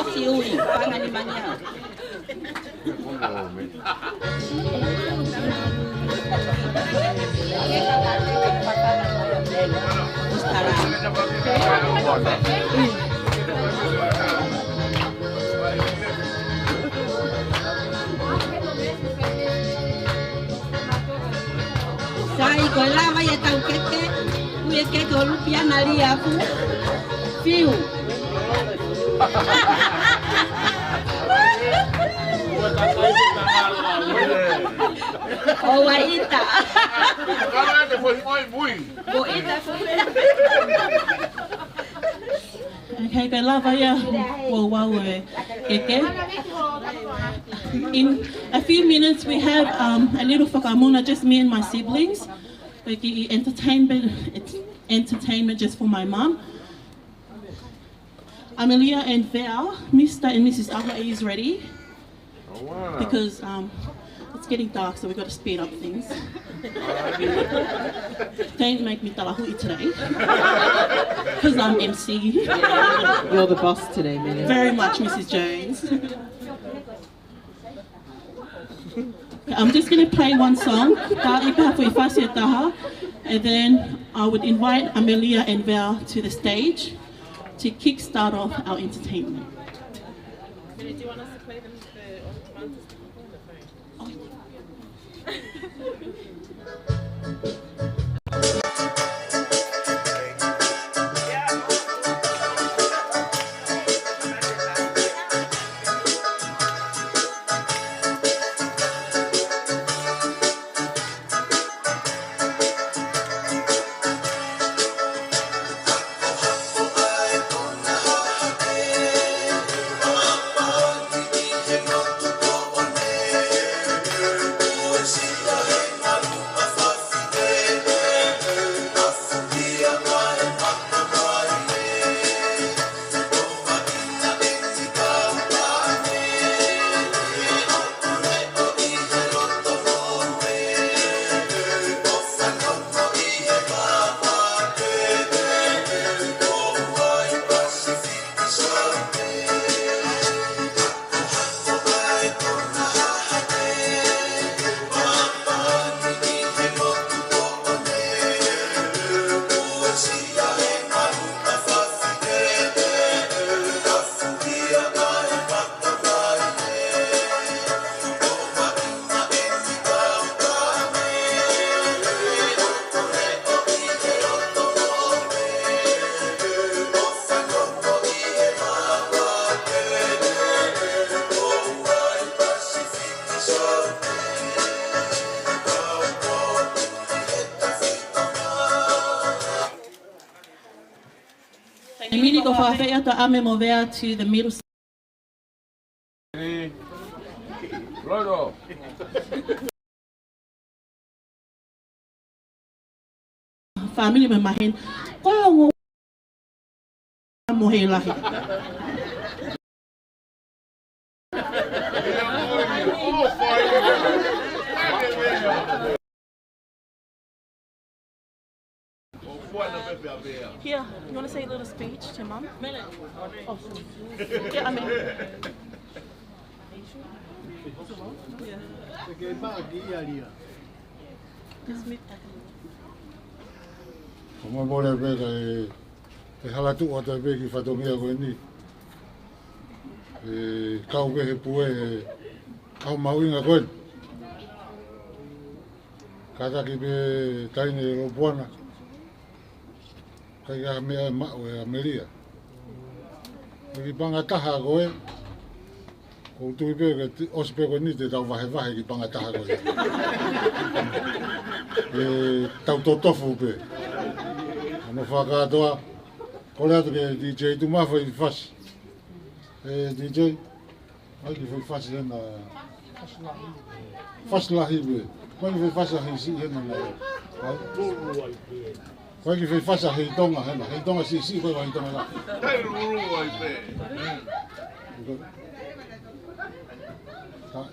ʻOsi ui, paʻanga nimangeau. Ko e lava ia ʻetau keke, ui e keke ʻo Lupiana Liafu. Fiu. ʻO Uaita. Uaita, foʻi. Okay, ko e lava ia ʻo ʻeku keke. In a few minutes, we have, um, a little fakamuna, just me and my siblings. We get entertainment, it's entertainment just for my mum. Amelia and Val, Mister and Missus Awa is ready. Oh, wow. Because, um, it's getting dark, so we've got to speed up things. Don't make me talahuʻi today. 'Cause I'm M C. You're the boss today, Amelia. Very much, Missus Jones. I'm just gonna play one song, ka ʻi ai ha foʻi fasi ʻe taha, and then I would invite Amelia and Val to the stage to kickstart off our entertainment. Do you want us to play them for all the time? Just on the phone? Oh, yeah. Mini ko fafea ta ame mo Vea to the middle. Lolo. Family me mahen. Ko e ongo mo he lahi. Here, you wanna say a little speech to Mum? Oh, yeah, I mean, yeah. Just meet back. Ko e mole pē ka e, e hala tuʻu atu pē ki he fatongia ko eni. E kau pē he pue he ʻaho mahuʻinga ko eni. Kātaki pē taʻahine Lopuana. ʻIkai ha meʻa ʻe maʻu ʻe Amelia. Ko e kiʻi panga taha ko ē, ʻoku ou tui pē ke ti-, ʻosi pē ko eni te tau vahevahe e kiʻi panga taha ko ē. ʻE tau totofu pē. Hono fakakātoa, kole atu ke D J tuku mai ha foʻi fasi. ʻE D J, ʻai ke foʻi fasi hena. Fasi lahi pē. ʻAi ke foʻi fasi ʻa Hei siʻi hena. ʻAi. ʻAi ke foʻi fasi ʻa Hei Tonga hena. Hei Tonga siʻisiʻi, ko e Hei Tonga lahi. ʻAi.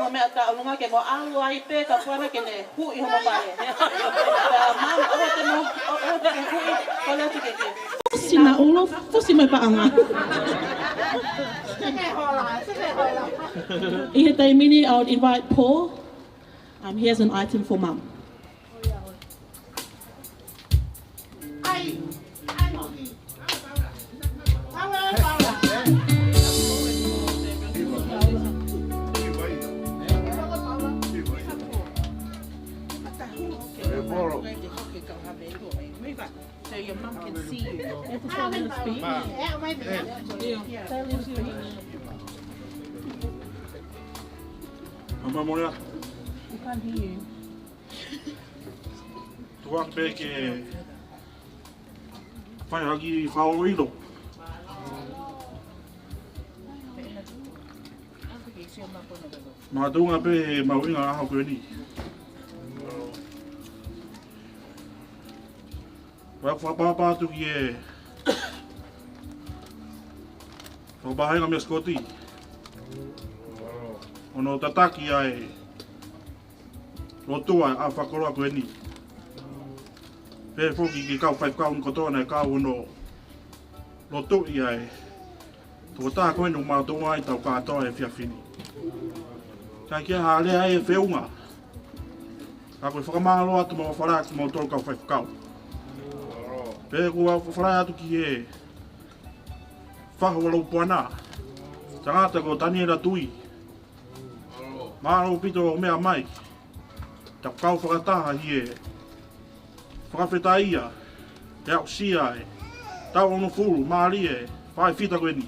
Meʻa ka ʻolunga ke mo ʻalu ai pē ka puana ke ne huʻi homo pale. Ka mama, ʻoua te mo, ʻo, ʻoua te ke huʻi, kole atu ke ke. Fusi na ulo, fusi mai paʻanga. ʻI he taimi ni, I would invite Paul. Um, he has an item for Mum. So your mum can see you. You have to say a little speech. Yeah, say a little speech. Mama Moya. We can't hear you. Tuak pē ke fai haki fao ilo. Mātuʻunga pē he mahuʻinga ʻaho ko eni. Wa fakapapa atu ki he fakapahenga mea Sikoti. ʻO ne tataki ai lotua ʻa e fakakoloa ko eni. Pea foki ki he kau faifekau kotoa naʻe kau ʻo ne lotua ai. Toko taha ko eni ʻoku mātuʻa ai tau kātoa he efiafi ni. Ka ke ha lea ʻe feʻunga. Ka ko e fakamālō atu mo e ʻofa lahi atu kimoutolu kau faifekau. Pea ʻoku ou ʻofa lahi atu ki he fahu ʻa Loupuana. Tangata ko Taniela Tui. Mālō ʻaupito hoʻo meʻa mai. Tau kau fakataha ʻi he fakafetaʻi ʻa e aʻusia ʻe taʻu onongofulu mālie ʻa e faʻē fita ko eni.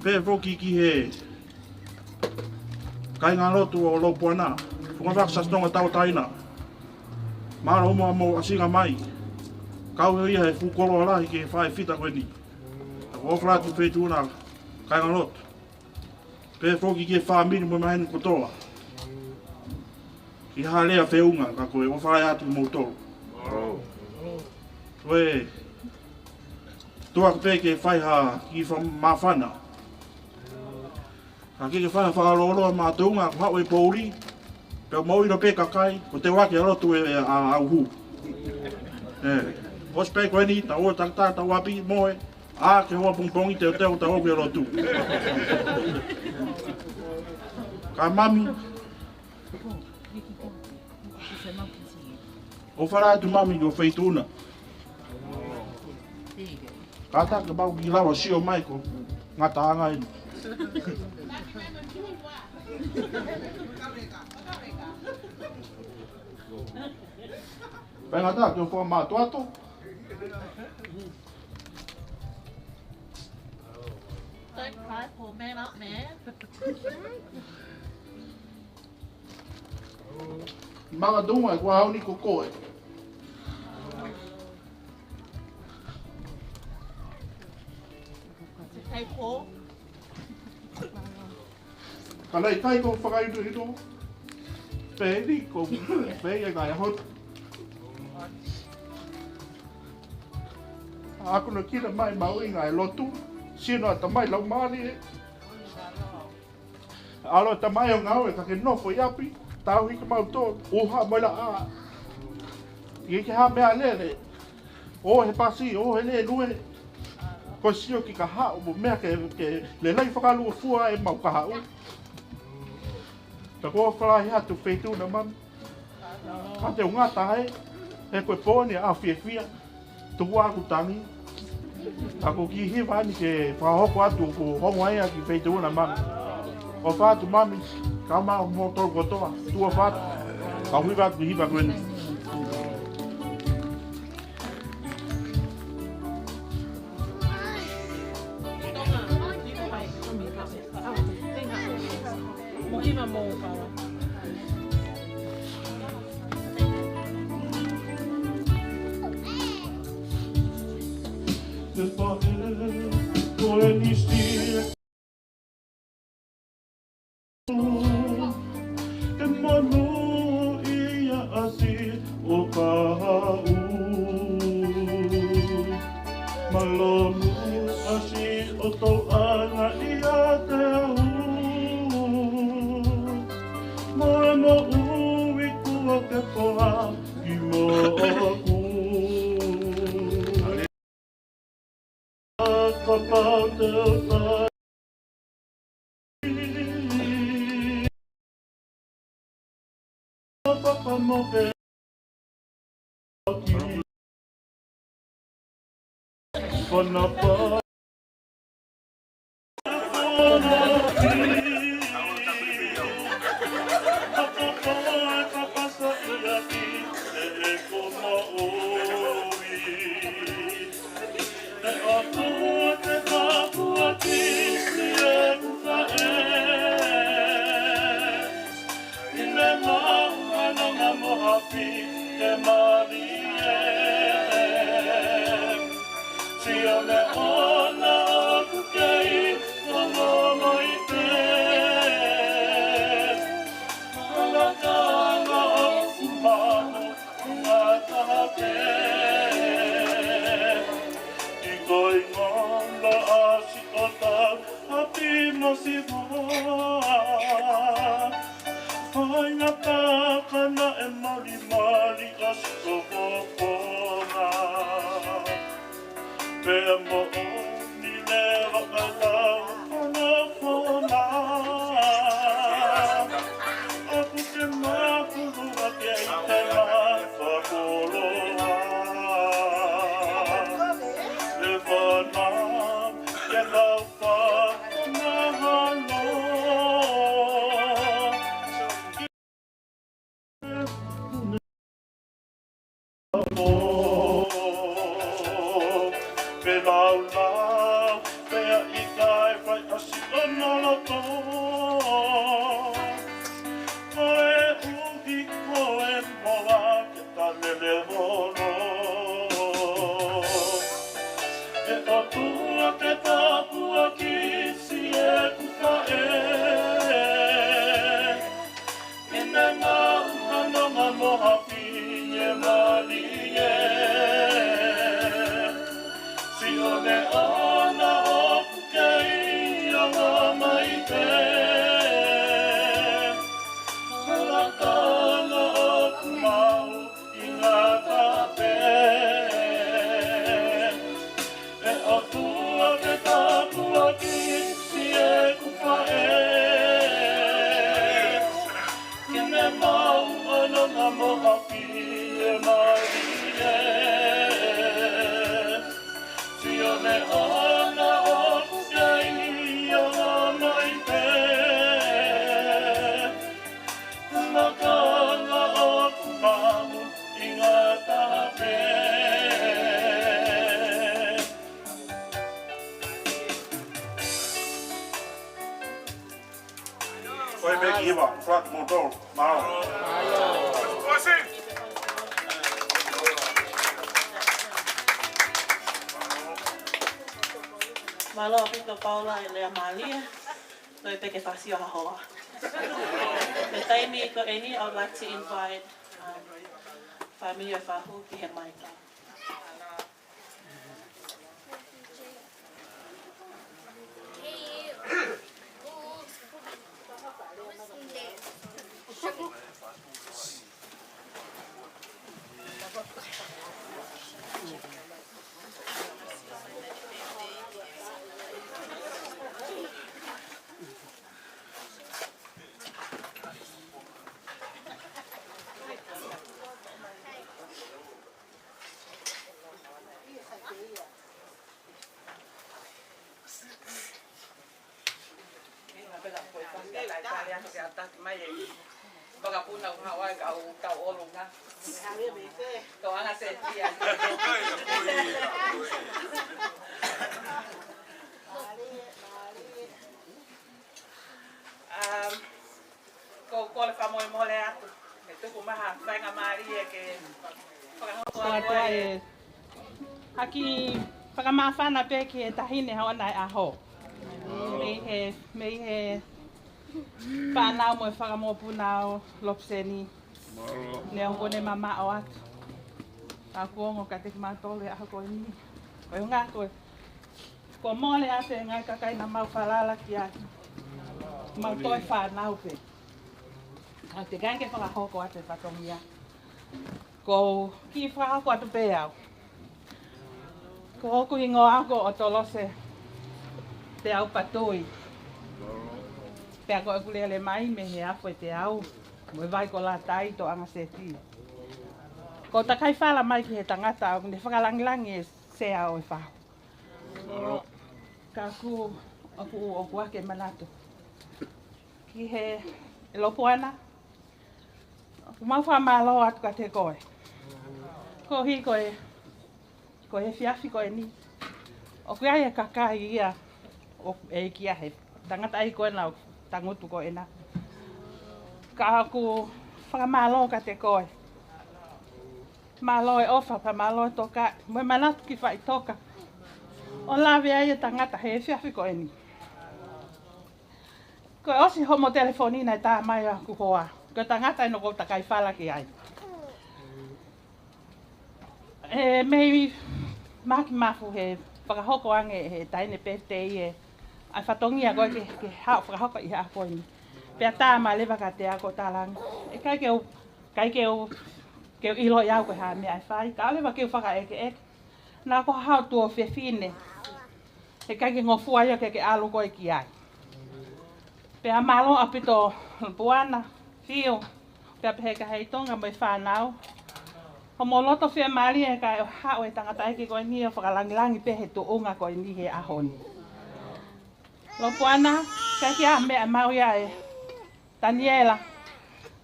Pea foki ki he kāingalotu ʻo Loupuana, Fungavaka Siasi Tonga Tauʻatāina. Mālō muʻa hoʻomou ʻasinga mai. Kau ʻi he fuʻu koloa lahi ki he faʻē fita ko eni. ʻOfa lahi atu Feituʻuna kāingalotu. Pea foki ki he fāmili mo e maheni kotoa. Ki ha lea feʻunga ka ko e ʻofa lahi atu kimoutolu. Ko e tuak pē ke fai ha kiʻi fa-, māfana. Ka ke ke fai ha fakalōloa mātuʻunga, ko haʻu e pouli, pea mau ʻilo pē kakai, ko e teu ake ʻa lotu ʻe, ʻe, ʻa, ʻa uhu. ʻE, ʻosi pē ko eni, tau ō takitaha, tau ʻapi mo e, ʻa ke hoa pongipongi teuteu tau ō ki he lotu. Ka mami, ʻofa lahi atu mami ko Feituʻuna. Kātaki mau kiʻi lava sio mai ko ngataʻanga eni. Pea ngata ke fua mātoato. Don't cry, poor man up, man. Makatuʻunga ʻi he kuo aʻu ni ko koe. Hey, Paul. Ka naʻe ʻikai ko e fakaʻiloʻilo. Pea ʻi he ko e pea ia ka e hot. ʻA ko e kina mai mahuʻinga e lotu. Sino ʻa e Tamai Laumālie. ʻAlu e Tamai ʻo ngāue ka ke nofo ʻi ʻapi. Tauhi kimautolu. ʻUha mo e laʻā. ʻIkai ke ha meʻa lele. ʻO he pasi, ʻo he lēlue. Ko e sio ki ka haʻu, mo e meʻa ke, ke lelei fakalūkufua ʻemau kahaʻu. Ka ko e ʻofa lahi atu Feituʻuna mami. Ka te u ngata ai, he ko e pō ni ʻa fiefia, tuku ā ʻeku tangi. Ka ko e kiʻi hiva ni ke fakahoko atu ʻoku ou ongoʻi ai ki Feituʻuna mami. ʻOfa atu mami, ka mau mo tolu kotoa, tuʻa ʻofa atu, ka u hiva atu hiva ko eni. Ke monūʻia ʻasi ʻo kahaʻu. Mālō muʻa ʻasi ʻo tauʻanga ʻiate au. Ko ha ki moʻoku. Kapau te u tai. Papa mo ke. Kona pa. Ngatape, i ko i ngala asi o tau a pino siva. Ai ngata kana e mali mali a si ko ko kona. Pea moʻoni leva ka lau ana kona. ʻOku ke mahulu ake i te mafa koloa. E fana ke lau fa mahalo. Pe laulau, pea ʻikai fai ʻasi ʻo nolo tō. Ko e ʻuhi ko e moa ke talele holo. ʻE ʻOtua ke tāpuaki siʻeku faʻē. Ina mau hanonga mo hapi e malie. Sione ona ʻoku kei ʻalu mai pē. Lakana ʻoku mau ʻi ngata pē. ʻE ʻOtua ke tāpuaki siʻeku faʻē. Ke ne mau hanonga mo hapi e malie. Sione ona ʻoku kei ʻalu mai pē. Makana ʻoku mau ʻi ngata pē. Ko e peki hiva, flat motor, mau. Mālō ʻaupito Paula e lea malie. Toe pē ke fasi ʻo ha hoa. Ko e taimi ko eni, I would like to invite, um, Fāmili ʻo Fahu ki he maika. Vakapuna ʻo Hawaii ka u tau ʻolunga. Ko anga se tia. Um, ko u kole fakamolemole atu. He tuku mai ha faingamālie ke fakahoko atu ai e haki fakamāfana pē ki he taʻahine ʻo ʻoua naʻe ʻaho. Mei he, mei he fānau mo e fanga mokopuna ʻo Lopseni. Neongo ne mamaʻo atu. Ka ʻoku ongo kiate kimautolu e ʻaho ko eni. Ko e ʻuhinga ko e kuo mole atu e ngaahi kakai naʻa mau falala ki ai. Mau toe fānau pē. Ka te kange fakahoko atu e fatongia. Ko u kiʻi fakahoko atu pē au. Ko hoku hingoa ko ʻOtolose Teau Patui. Pea ko ʻeku lele mai mei he Afu ʻe Teau, mo e Vai ko Latai, Toʻanga Seti. Ko u takai fala mai ki he tangata ʻoku ne fakalangilangi e sea ʻo e fahu. Ka ʻoku, ʻoku, ʻoku ake manatu ki he Lopuana. ʻOku mau fakamālō atu kiate koe. Koeʻuhi ko e, ko e efiafi ko eni, ʻoku ʻi ai e kakai ia ʻoku ʻeiki ia he tangataʻeiki ko ena ʻoku tangutu ko ena. Ka ʻoku fakamālō kiate koe. Mālō e ʻofa, pea mālō e toka, mo e manatu ki faʻitoka ʻo lave ai e tangata he efiafi ko eni. Ko e ʻosi hoʻomo telefoni naʻe tā mai ʻa hoku hoa. Ko e tangata eni ʻoku ou takai fala ki ai. ʻE mei Maʻake Mafu he fakahoko ange he taʻahine pefitei ʻa e fatongia ko ē ke, ke haʻu fakahoko ʻi he ʻaho ko eni. Pea tā mai leva kiate au ko Talangi. ʻE ʻikai ke u, ʻikai ke u, ke u ʻiloʻi au ko e hā e meʻa ʻe fai. Ka ʻoua leva ke u fakaʻekeʻeke. Naʻa ko haʻo tuofefine. He ʻikai ke ngofua ia ke ke ʻalu koe ki ai. Pea mālō ʻaupito Lopuana, Fiu, pea pehē kia Heitonga mo e fānau. Hoʻomo loto fiemālie he kae ʻoua haʻu e tangataʻeiki ko eni ʻo fakalangilangi pē he tuʻunga ko eni he ʻaho ni. Lopuana, ʻikai ke ʻi ai ha meʻa maʻu ia ʻe Taniela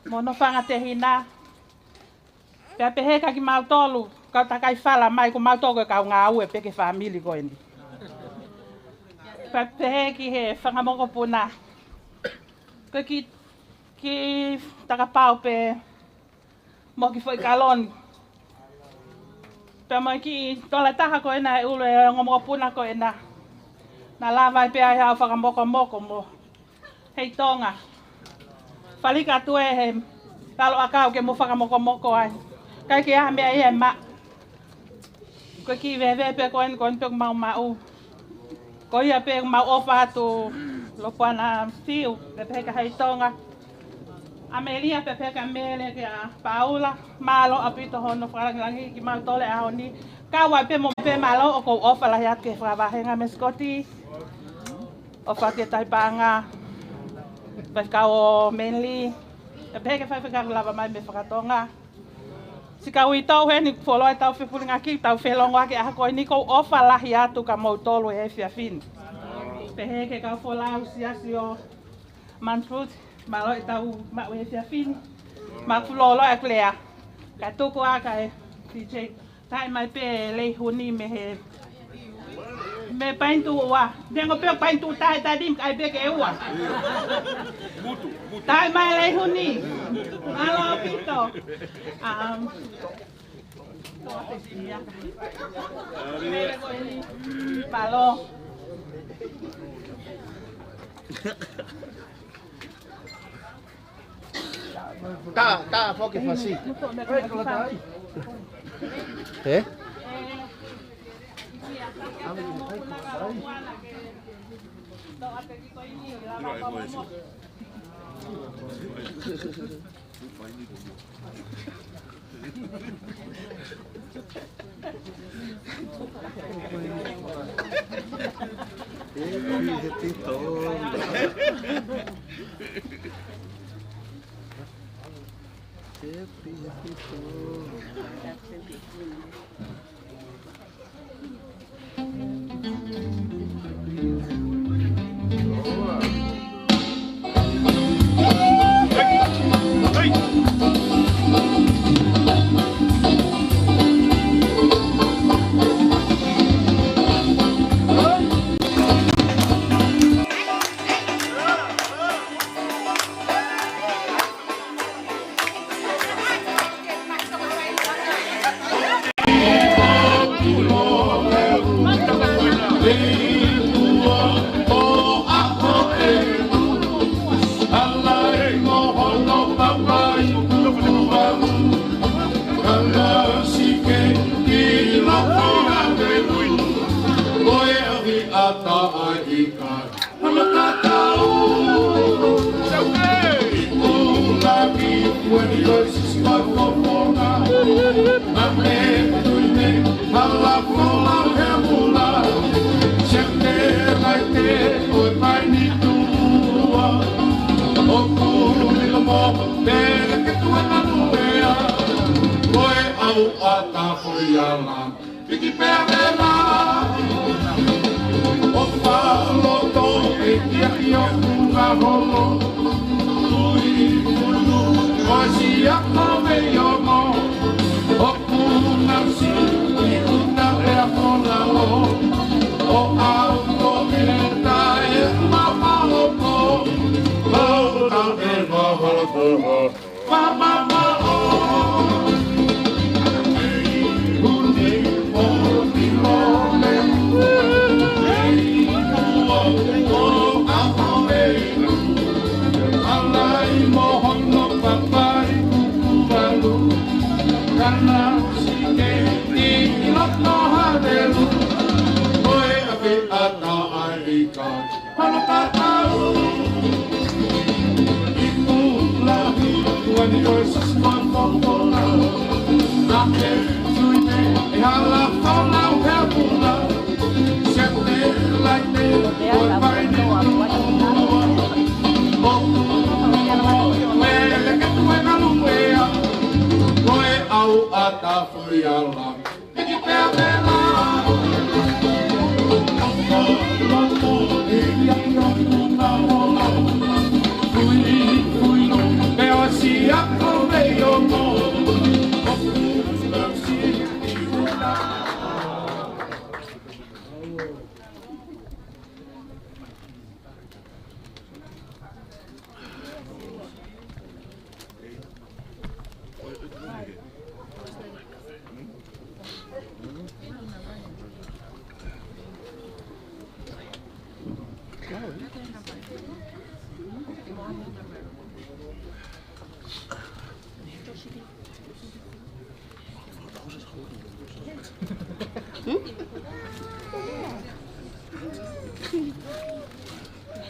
mo hono fanga tehina. Pea pehē kia kimautolu, kau takai fala mai, ko mautolu ko e kau ngāue pē ki he fāmili ko eni. Pea pehē ki he fanga mokopuna, ko e kiʻi, kiʻi takapau pē mo e kiʻi foʻi kaloni. Pea mo e kiʻi tola taha ko ena ʻe ʻulu e ongo mokopuna ko ena. Naʻa lava ai pē ʻa e haʻu fakamokomoko mo Heitonga. Fālika atu ē he lalo ʻakau ke mo fakamokomoko ai. ʻIkai ke ʻi ai ha meʻa ia ʻe maʻu. Ko e kiʻi veve pē ko eni, ko eni pē ʻoku mau maʻu. Ko ia pē ʻoku mau ʻofa atu Lopuana, Fiu, pea pehē kia Heitonga. ʻAmelia pea pehē kia Mele, kia Paula, mālō ʻaupito hono fakalangilangi kimautolu he ʻaho ni. Kau ai pē mo pē mālō, ʻoku ou ʻofa lahi atu ki he fakavahenga mei Sikoti. ʻOfa ki he tauhi paʻanga, faifekau ʻo Manly. Pea pehē ki he faifekau lava mai mei Fakatonga. Siʻi kau uitou heni, fuoloa ʻetau fepulingaki, tau felongoaki he ʻaho ko eni, ʻoku ou ʻofa lahi atu kia moutolu he efiafi ni. Pehē ki he kau folau siasi ʻo Mount Druitt, mālō ʻetau maʻu he efiafi ni. Mālō e lea. Kae tuku ā kia P J. Taaʻi mai pē Leihuni mei he, mei Paenituʻu ua. Neongo pē Paenituʻu taha, taaʻi mai pē ke ua. Taaʻi mai Leihuni. Mālō ʻaupito. Um, Mālō. Tā, tā foki fasi. Ē? Happy, happy Tonga. Happy, happy Tonga. Tafoiala, piki pea vela. ʻO faloto e kiaki ʻo Puna Holo. Tui Punu, ʻo Siaka Veiono. ʻO Puna Si, i Puna Lea Polalo. ʻO Auto e tae mamaopo. ʻO tae mamaopo. Hana tatau. Ipu lahi, tuani o e sasma popola. Ake tuine, e hala fona o he pula. Sete laite, o e paini. Mele ke tue na lumea. Ko e au a Tafoiala.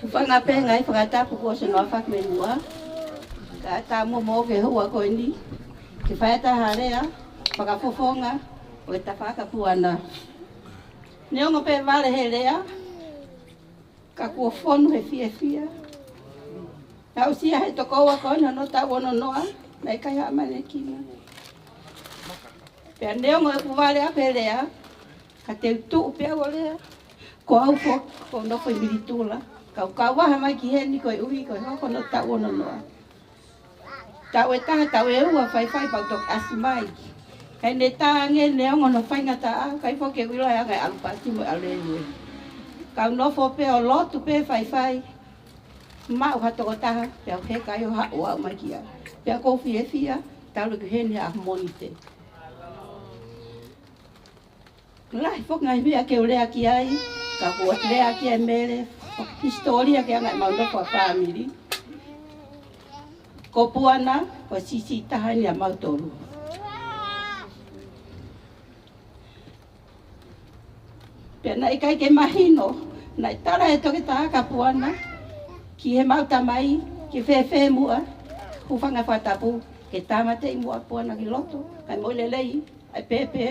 Hūfanga pē ngaahi fakatapu kuo ʻosi hono aofaki mei muʻa. Ka ʻatā muʻa moʻoku e houa ko eni ke fai atu ha lea fakafofonga ʻo e tafaʻaki ʻa Puana. Neongo pē vale he lea, ka kuo fonu he fiefia. Naʻe ʻosi ʻi ai he tokoua ko eni hono taʻu ono noa, naʻe ʻikai haʻamane kina. Pea neongo ʻeku vale ʻaku he lea, ka te u tuʻu pē au ʻo lea, ko au foki ʻoku ou nofo ʻi Militula, kau kauvaha mai ki heni koeʻuhi ko e hoko hono taʻu ono noa. Taʻu ʻe taha, taʻu ʻe ua, faifai pea u toki ʻasi mai. Kae ne tā ange neongo hono faingataʻa, ʻikai foki ke u ʻilo e anga e ʻalu pāti mo e ʻalu lelei. Kau nofo pē ʻo lotu pē faifai. Maʻu ha tokotaha, pea u heka ai ʻo haʻu au mai ki ai. Pea ʻoku ou fiefia, talu ʻeku ʻi heni he ʻaho Mōnite. Lahi foki ngaahi meʻa ke u lea ki ai, ka kuo u lea ki ai Mele, hisitōlia ki he anga ʻemau nofo fāmili. Ko Puana, ko e siʻisiʻi taha eni ʻa mautolu. Pea naʻe ʻikai ke mahino, naʻe tala ʻe he toketā kia Puana, ki heʻemau tamai, ke fēfē muʻa, hūfanga he fakatapu, ke tāmateʻi muʻa Puana ki loto, kae moʻui lelei ʻa e pēpē,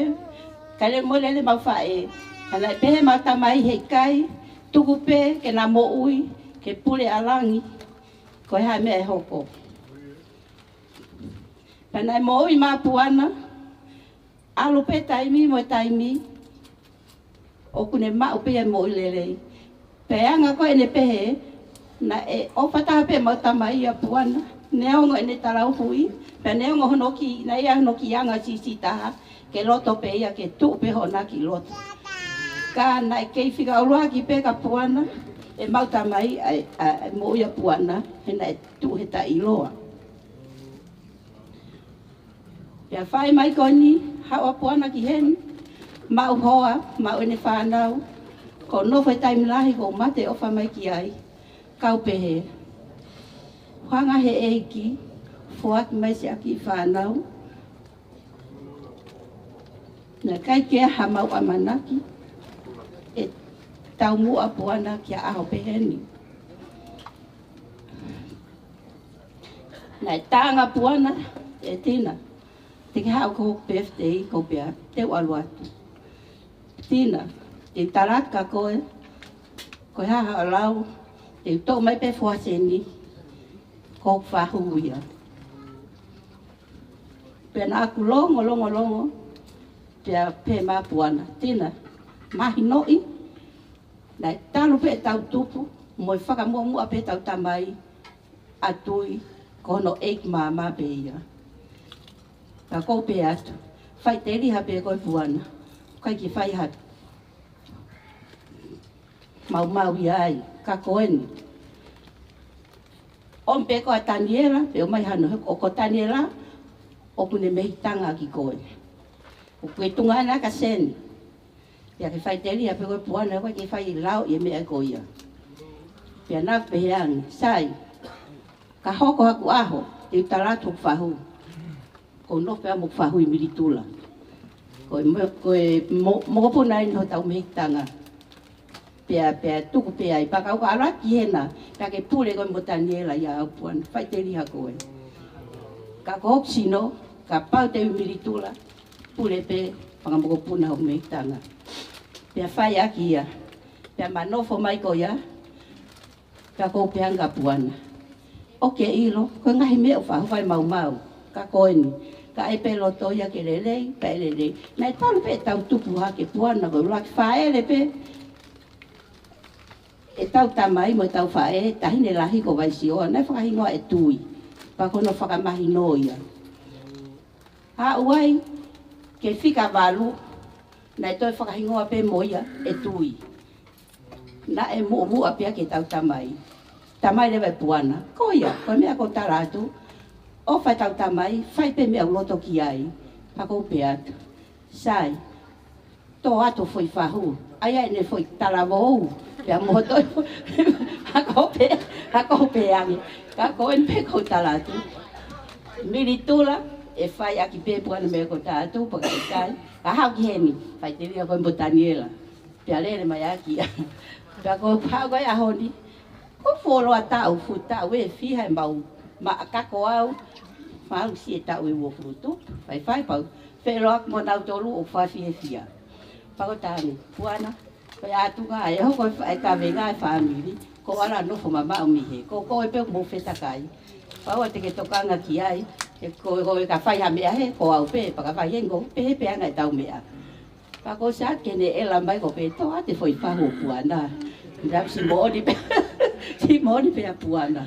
kae lele moʻui lelei ʻemau faʻē. Ka naʻe pehē ʻe heʻemau tamai he ʻikai, tuku pē ke na moʻui, ke pule ʻa langi, ko e hā e meʻa ʻe hoko. Pea naʻe moʻui mai ʻa Puana, ʻalu pē taimi mo e taimi, ʻoku ne maʻu pē ia e moʻui lelei. Pea anga ko ē ʻene pehē, naʻe ʻofa taha pē ʻemau tamai ʻia Puana, neongo ʻene talauhui, pea neongo hono kiʻi, naʻe ʻi ai hono kiʻi anga siʻisiʻi taha, ke loto pē ia ke tuʻu pē hoʻona kiʻi loto. Ka naʻe kei fika ʻuluaki pē kia Puana, ʻemau tamai, ʻa e, ʻa e, ʻa e moʻui ʻa Puana, he naʻe tuʻu he taʻeʻiloa. Pea fai mai ko eni, haʻu ʻa Puana ki heni, maʻu hoa, maʻu ʻene fānau, ko e nofo he taimi lahi kuo mate ʻofa mai ki ai, kau pehē. Hanga he ʻEiki, foaki mai siʻa kiʻi fānau, naʻe ʻikai ke ʻi ai haʻamau ʻamanaki, ʻe taumuʻa Puana ki ha ʻaho pehē ni. Naʻe tā ange ʻa Puana, ʻe Tina, te ke haʻu ki hoku birthday, ʻoku ou pehē, te u ʻalu atu. Tina, te u tala atu kia koe, ko e hā haʻo lau, te u toʻo mai pē fua seni, ko hoku fahu ia. Pea naʻa ku longo, longo, longo, Pea pehē mai ʻa Puana, Tina, mahinoʻi, naʻe talu pē ʻetau tupu, mo e fakamuʻomuʻa pē ʻetau tamai, ʻa Tui, ko hono ʻeiki māmā pē ia. Ka ʻoku ou pehē atu, faʻiteliha pē koe Puana, ʻikai ke fai ha maumau ia ai, ka ko eni. ʻOmi pē ko ā Taniela, pea ʻomai hano heko, ʻo ko Taniela, ʻoku ne mehitanga ki koe. ʻOku ke tunga ana ka seni. Pea ke faʻiteliha pē koe Puana, ʻoku ʻikai ke fai lao ʻi he meʻa ko ia. Pea naʻa ku pehē ange, sai, ka hoko haku ʻaho, te u tala atu hoku fahu. Ko u nofo pē au mo hoku fahu ʻi Militula. Ko e mo-, ko e mo-, mokopuna eni hotau mehitanga. Pea, pea tuku pē ai, pea ka u ka ʻalu ki hena, pea ke pule koe mo Taniela ia au Puana, faʻiteliha koe. Ka ko hoku sino, kapau te u ʻi Militula, pule pē, fanga mokopuna hoku mehitanga. Pea fai ʻaki ia, pea ma nofo mai ko ia, pea ʻoku ou pehē ange kia Puana, ʻoku ke ʻilo, ko e ngaahi meʻa ʻoku faʻa fai maumau, ka ko eni, ka ʻai pē loto ia ke lelei, pea ʻe lelei. Naʻe talu pē ʻetau tupu hake Puana ko e ʻuluaki fāʻele pē ʻetau tamai mo ʻetau faʻē, taʻahine lahi ko Vaisioa, naʻe fakahingoa ʻe Tui, pea ko hono fakamahino ia. Aʻu ai, ki he fika valu, naʻe toe fakahingoa pē mo ia ʻe Tui. Naʻe muʻomuʻa pē ia ki heʻetau tamai. Tamai leva ʻe Puana. Ko ia, ko e meʻa ʻoku ou tala atu. ʻOfa ʻetau tamai, fai pē meʻa ʻoku loto ki ai. Pea ʻoku ou pehē atu, sai, tō atu foʻi fahu. ʻAi ʻene foʻi talavou. Pea mo toe. Pea ʻoku ou pehē, pea ʻoku ou pehē ange. Ka ko eni pē ʻoku ou tala atu. Militula, ʻe fai ʻaki pē Puana meʻa ʻoku ou tala atu, pea ka ʻikai. Ka haʻu ki heni, faʻiteliha koe mo Taniela. Pea lele mai ʻaki ia. Pea ko e pau ko e ʻaho ni, ko e fuoloa taʻu, fuʻu taʻu ʻe fiha ʻemau maʻa ka ko au, maʻu siʻi taʻu ʻe uofulu tupu, faifai pau, feʻiloaki mo nautolu ʻoku fakafiefia. Pea ko e taimi, Puana, ko e ʻatunga ʻe hoko e fa-, e kavenga e fāmili, ko ʻalu ʻo nofo mamaʻo mei hē, ko, ko e pē mo fetakai. Pea ʻoua te ke tokanga ki ai, he ko, ko e ka fai ha meʻa hē, ko au pē, pea ka fai hē, ko pehē pē ʻa ʻetau meʻa. Pea ko e sat ke ne ʻela mai ko pē tō atu e foʻi fahu ʻo Puana. Nda si moʻoni pē, si moʻoni pē ʻa Puana.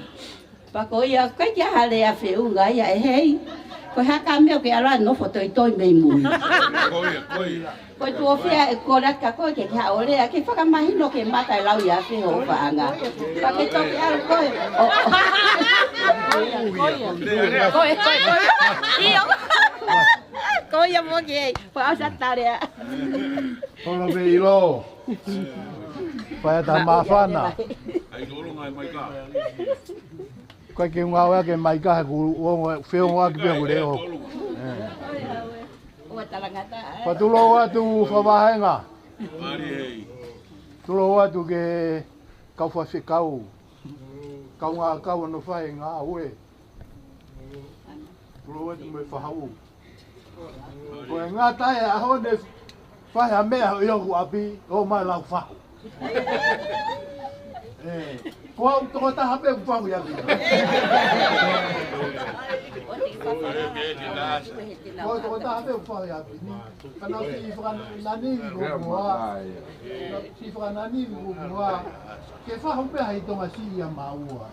Pea ko ia, ʻikai ke ʻi ai ha lea feʻunga ia ʻe hei. Ko e hā ka meʻa ʻoku ke ʻalu ʻo nofo toitoi mei mui. Ko ia, ko ia. Ko e tuʻo fiha ʻe kole atu kia koe ke ke haʻu ʻo lea, ke fakamahino ki he mata ʻe lau ia ʻe hoʻo faʻanga. Pea ke toki ʻalu koe. ʻO, ʻo. Ko ia, ko ia, ko ia. ʻIo. Ko ia mo ke, fakaʻosi atu e lea. Holo me ilo. Fai atu e māfana. ʻIkai ke ngāue ʻa e maika he kuo u ongo, feongoʻaki pē ʻeku leʻo. ʻOua talangata, ē. Pea tulou atu fakavahenga. Tulou atu ki he kau faifekau. Kaungā kau ʻa hono fai e ngāue. Tulou atu mo e fahu. Ko e ngata e ʻaho ni fai ha meʻa ʻi hoku ʻapi, ʻomai lau fahu. ʻE, ko au tokotaha pē ʻoku fahu ʻi ʻapi ni. Ko au tokotaha pē ʻoku fahu ʻi ʻapi ni. Ka naʻa ku siʻi fakananili ko mua. Siʻi fakananili ko mua. Ke fahu pē ʻi Tonga siʻi ʻa māua.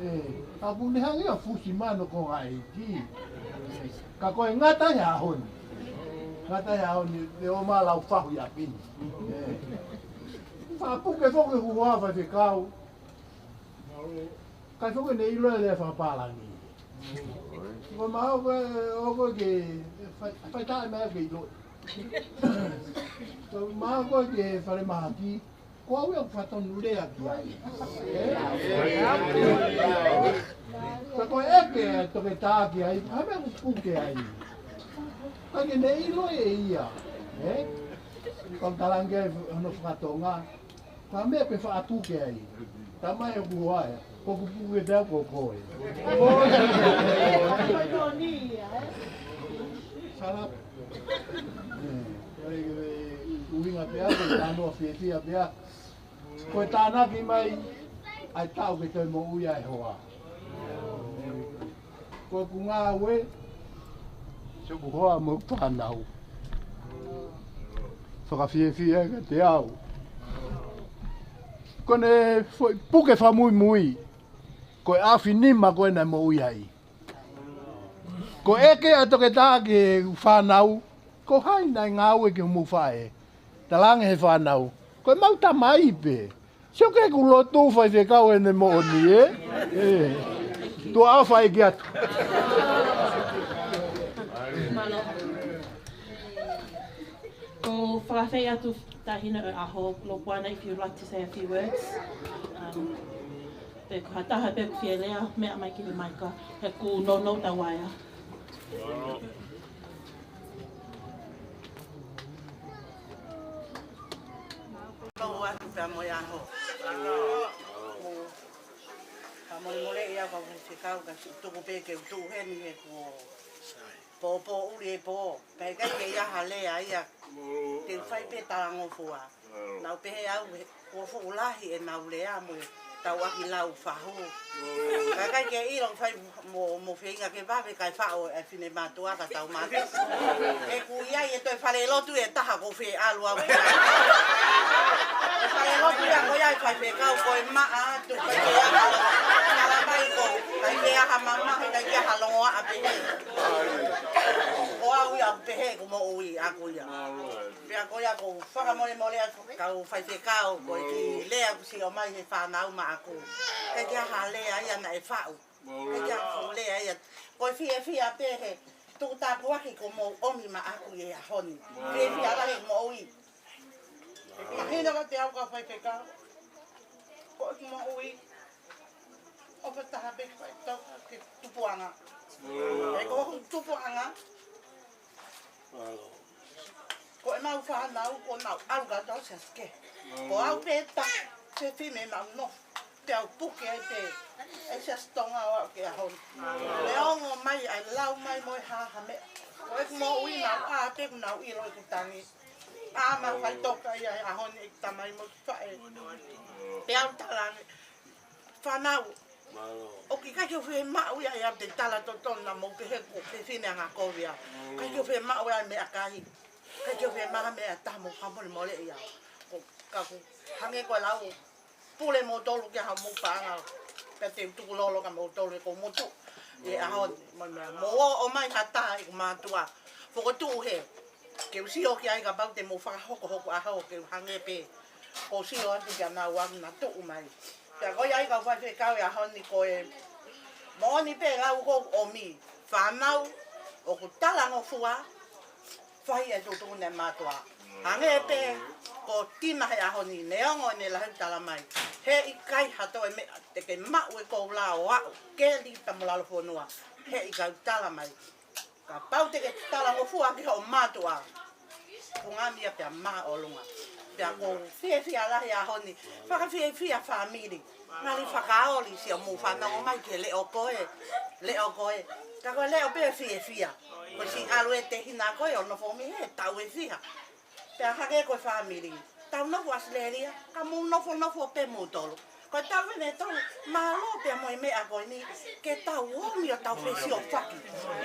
ʻE, ka ʻoku ne hangē ʻa Fusimano ko e ngaahi ki. Ka ko e ngata e ʻaho ni. Ngata e ʻaho ni, te u ʻomai lau fahu ʻi ʻapi ni. ʻE. Fakapuke foki huha faifekau. ʻIkai foki ne ʻilo e lea fakapālangi. Ko e maʻu ko ē, ʻoku ke, fai, fai taʻe mai ke ʻilo. Ko e maʻu ko ē ki he falemahaki. Ko au ia ʻoku fatongia ki ai. Ka ko e ʻeke ʻe he toketā ki ai, ha meʻa ʻoku puke ai. ʻIkai ke ne ʻilo ʻe ia. ʻE? Kau talange ai hono fakatonga. Ka meʻa ke faʻa puke ai. Tamai ʻoku ʻai. Ko ʻeku puke pē au ko koe. Sala. ʻE, ʻuhinga pē au, ko e tanoa fiefia pē au. Ko e tānaki mai, ʻa e tau ke toe moʻui ʻa e hoa. Ko ʻeku ngāue, siʻeku hoa mo ʻeku fānau. Fakafiefia kiate au. Ko ʻene foʻi puke fakamuimui, ko e afinima ko ē naʻe moʻui ai. Ko e ʻeke ʻa e toketā ki he fānau, ko hai naʻe ngāue ki hoʻomou faʻē? Talaange he fānau, ko ʻemau tamai pē. Sio ki heʻeku lotu, faifekau, ʻene moʻoni, ē? Ē. Tuʻa ʻofa ʻeiki atu. Ko e fakaafeʻi atu taʻahine ʻo e ʻaho, Lopuana, if you'd like to say a few words. Um, pe ko ha taha pē ʻoku fie lea, meʻa mai ki he maika, he ʻoku nounou ʻetau vaea. Lou atu pea mo e ʻaho. Ka molemole ia ka faifekau ka si tuku pē ke u tuʻu heni he kuo pōpōʻuli e pō. Pea ʻikai ke ʻi ai ha lea ia. Te u fai pē talangofua. Naʻa ku pehē au he kuo fuʻu lahi ʻenau lea mo ʻetau ʻaki lau fahu. Ka ʻikai ke ʻilo fai mo, mo feinga ke vave kae faʻo e finemātuʻa ka tau mate. ʻOku ʻi ai e toe falelotu ʻe taha ʻoku fie ʻalu au ki ai. E falelotu ia ko ia ʻe faifekau ko e maʻa atu, ʻikai ke ʻi ai ha longoaʻa. Tala mai ko, ʻikai ke ʻi ai ha mamahi, ʻikai ke ʻi ai ha longoaʻa pehē. Ko au ia ʻoku pehē ʻeku moʻui ʻaku ia. Pea ko ia ʻoku ou fakamolemole atu kau faifekau, ko e kiʻi lea kuo ʻosi ʻomai he fānau maʻaku. ʻIkai ke ʻi ai ha lea ia naʻe faʻu. ʻIkai ke ʻi ai ha lea ia. Ko e fiefia pē he tuku tāpuaki kuo mou ʻomi maʻaku ʻi he ʻaho ni. Fiefia lahi ʻeku moʻui. Mahino kiate au kau faifekau. Ko ʻeku moʻui. ʻOfa taha pē ke faʻitoka ke tupuʻanga. He ko hoku tupuʻanga. Ko ʻemau fānau, kuo nau ʻalu kātoa ʻo siasi kehe. Ko au pē taha, se fine naʻa ku nofo. Te u puke ai pē, ʻe siasi Tonga ʻo aʻu ki he ʻaho ni. Neongo mai ʻa e lau mai mo e hā ha meʻa. Ko ʻeku moʻui naʻa ku ʻā pē kuo nau ʻilo ʻeku tangi. ʻĀ mai faʻitoka ia he ʻaho ni ʻeku tamai mo e faʻē. Pea u talaange, fānau, ʻoku ʻikai ke u fiemaʻu ia ʻe au te u tala totonu naʻa mou pehē ko e fefine angakovi au. ʻIkai ke u fiemaʻu ia e meʻakai. ʻIkai ke u fiemaʻu ha meʻa ʻe taha, mou fakamolemoleʻi au. Ko, ka ʻoku hangē ko e lau, pule moutolu ki ai hoʻomou paʻanga. Pea te u tukulolo kia moutolu he ko moutolu ʻi he ʻaho ni, mo e meʻa. Mou ō ʻo ʻomai ha taha ʻeku mātuʻa. Fokotuʻu hē. Ke u sio ki ai kapau te mou fakahokohoko ʻaho ke u hangē pē. Ko u sio atu kia naua naʻa tuʻu mai. Pea ko ia ai kau faifekau he ʻaho ni ko e moʻoni pē lau ʻoku ou ʻomi. Fānau, ʻoku talangofua, fai e tuʻutuʻuni ʻa e mātuʻa. Hangē pē ko Tina he ʻaho ni, neongo ʻene lahi ʻeku tala mai. He ʻikai ha toe meʻa te ke maʻu ʻe koula ʻo aʻu, keli pea mo lalo fonua. He ʻikai tala mai. Kapau te ke talangofua ki hoʻo mātuʻa, ko e ngaahi meʻa pea māʻolunga. Pea ʻoku ou fiefia lahi he ʻaho ni, fakafiefia fāmili. Ngali fakaoli siʻomou fanongo mai ki he leʻo ko ē, leʻo ko ē. Ka ko e leʻo pē fiefia. Ko e siʻi ʻalu e tehina ko ē ʻo nofo mei he taʻu ʻe fiha. Pea hangē ko e fāmili. Tau nofo ʻAositelēlia, ka mou nofonofo pē moutolu. Ko e taʻu ʻe tolu, mālō pea mo e meʻa ko eni, ke tau ōmi ʻo tau fesiofaki.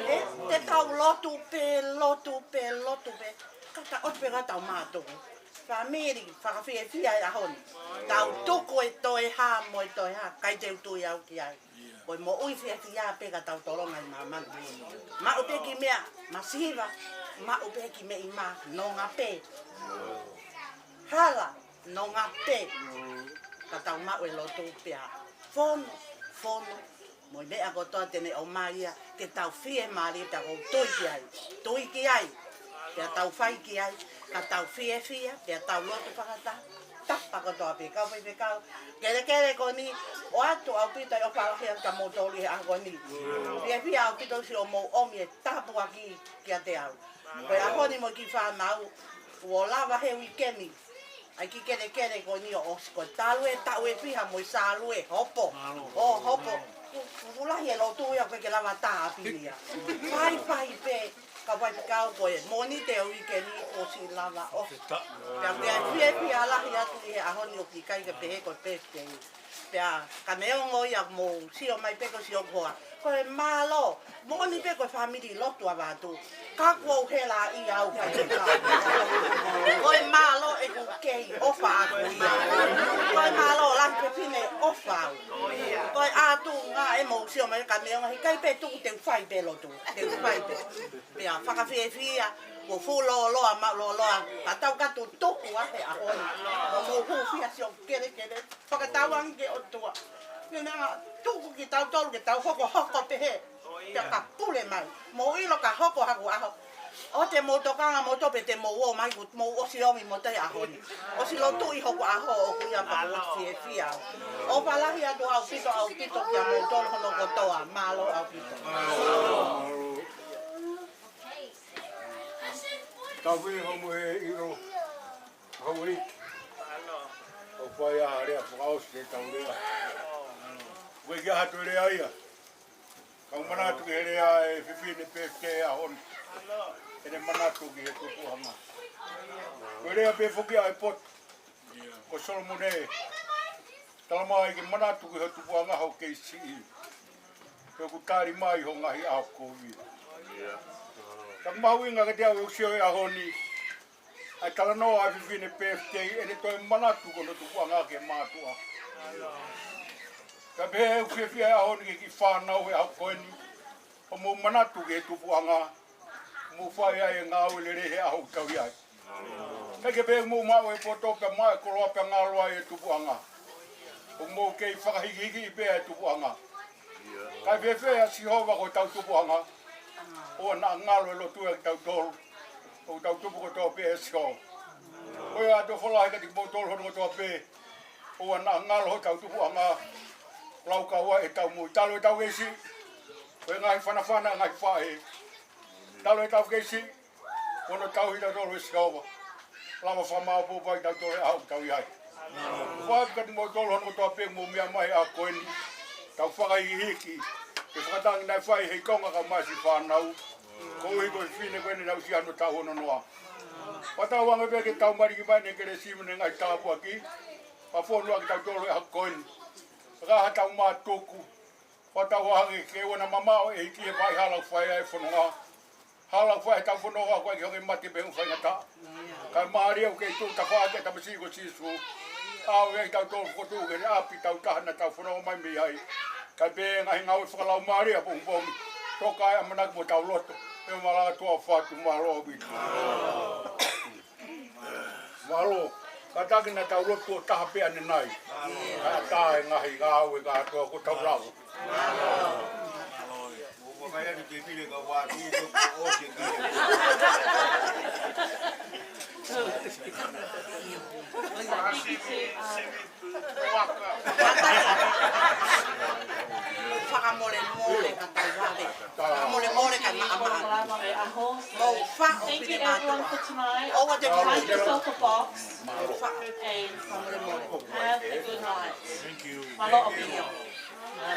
Ē, te tau lotu pē, lotu pē, lotu pē. Ka tau ʻosi pē ka tau mātuku. Fāmili, fakafiefia he ʻaho ni. Tau tuku e toe hā mo e toe hā, ʻikai te u tui au ki ai. Ko e moʻui fiefia pē ka tau tolonga ʻi māmani. Maʻu pē kiʻi meʻa masiva, maʻu pē kiʻi meʻi mā, nonga pē. Hala, nonga pē. Ka tau maʻu e lotu pea fonu, fonu. Mo e meʻa kotoa te ne ʻomai ia, ke tau fiemālie pea ʻoku ou tui ki ai. Tui ki ai. Pea tau fai ki ai, ka tau fiefia, pea tau lotu fakataha, tapa kotoa pē, kau faifekau. Kelekele ko eni, ʻoatu ʻaupito e ʻofa lahi atu kia moutolu he ʻaho ko eni. Fiefia ʻaupito siʻomou ʻomi e tāpuaki kiate au. Ko e ʻaho ni mo e kiʻi fānau, kuo lava he uike ni. ʻAi kiʻi kelekele ko eni ʻo ʻosi ko e talu e taʻu ʻe fiha mo e sālue, hopo. ʻO hopo. Ku, ku lahi e lotu ia ʻoku ʻikai ke lava tā ʻapi ia. Fai, fai pē. Kau faifekau ko e Mōnite ʻo e uike ni kuo ʻosi lava ʻo. Pea, pea fiefia lahi atu ʻi he ʻaho ni ʻoku ʻikai ke pehē ko e birthday. Pea ka neongo ia mou sio mai pē ko e sio koā. Ko e mālō, moʻoni pē ko e fāmili lotu ʻa Vatu. Ka kuo u hela ʻi au faifekau. Ko e mālō ʻeku kei ʻofa ʻaku ia. Ko e mālō lahi pē fine ʻofa au. Ko e ʻatu ngā ʻe mou sio mai ka neongo he ʻikai pē tuku te u fai pē lotu. Te u fai pē. Pea fakafiefia, ko fuʻu lōloa, maʻu lōloa, ka tau ka tutuku ʻa he ʻaho ni. Mo mou hūfia siʻo kelekele, fakatauange ki he ʻOtua. Ke nanga tuku kitautolu, ke tau hokohoko pehē. Pea ka pule mai. Mou ʻilo ka hoko haku ʻaho. ʻO te mou tokanga mou tope te mou ō mai, kuo mou ʻosi omi mo te ʻaho ni. ʻOsi lotu ʻi hoku ʻaho ʻoku ia pea ʻoku fiefia. ʻOfa lahi atu ʻaupito, ʻaupito kia moutolu hono kotoa. Mālō ʻaupito. Tau ui homo e ʻilo. Hau ui. ʻO fai ʻa e lea fakaʻosi ʻetau lea. Ui ki ha toe lea ia. Kau manatu ki he lea ʻa e fefine pē te ʻaho ni. ʻEne manatu ki he tupuʻanga. Ko e lea pē foki ʻa e poto. Ko Solomone, talamai ke manatu ki ho tupuʻanga ʻo kei siʻi. Pea ʻoku tali mai ho ngaahi ʻaho kovi. Ka mahuʻinga kiate au ʻeku sio he ʻaho ni. ʻA e talanoa ʻa e fefine pē te ʻene toe manatu ki hono tupuʻanga ke mātuʻa. Ka pehē ʻoku fiefia he ʻaho ni ke kiʻi fānau he ʻaho ko eni. ʻO mou manatu ki he tupuʻanga. Mou fai ai e ngāue lelei he ʻaho ʻoku tau ʻi ai. ʻIkai ke pehē mou maʻu e poto pea maʻu e koloa pea ngalo ai e tupuʻanga. ʻOku mou kei fakahikihiki pē e tupuʻanga. Kae fēfē ʻa Sihova ko hotau tupuʻanga. ʻOua naʻa ngalo e lotu ʻa kitautolu. ʻOku tau tupu kotoa pē ʻe Sihova. Ko ia ʻoatu e fola he kiate kimoutolu hono kotoa pē. ʻOua naʻa ngalo hotau tupuʻanga. Laukau ai ʻetau moʻui. Talu ʻetau kei siʻi. Ko e ngaahi fanafana ngaahi faʻē. Talu ʻetau kei siʻi. Ko hono tauhi kitautolu ʻe Sihova. Lava fakamāʻopoʻopo ai kitautolu he ʻaho ʻoku tau ʻi ai. Fakatu kiate kimoutolu hono kotoa pē mou meʻa mai he ʻaho ko eni. Tau fakahikihiki. Ke fakatangi naʻe fai he konga ka maʻu siʻi fānau. Koeʻuhi ko e fefine ko eni naʻe ʻosi ʻi ai hano taʻu ono noa. Fakatauange pē ke tau maliki mai ʻene kelesi mo ʻene ngaahi tāpuaki. Fakafonu ʻa kitautolu he ʻaho ko eni. Fakahā ʻetau mātuku. Fakatauange ke ʻoua naʻa mamaʻo e ʻEiki he vaʻa hala ʻoku fai ai e fononga. Hala ʻoku fai ai ʻetau fononga ʻoku ʻikai ke hoko e mate pe ʻuhinga faingataʻa. Kae mālie ʻoku kei tuʻu tafaʻaki e tamasiʻi ko Sīsū. ʻAve ai kitautolu fokotuʻu ki he ʻapi tau taha naʻa tau fononga mai mei ai. Kae pehē ngaahi ngāue fakalaumālie ʻapongipongi. Toka ai ʻamanaki mo hotau loto. ʻE malanga tuʻa fatu mālō ʻaupito. Mālō, kātaki naʻa tau lotu ʻo taha pē ʻanenai. Kae ʻatā e ngaahi ngāue kātoa kuo tau lava. Fakamolemole ka tau vale. Fakamolemole ka maʻamaʻa. Mou faʻo pine mātuʻa. ʻOua te mou. Mou faʻo. Fakamolemole. Mālō ʻaupito.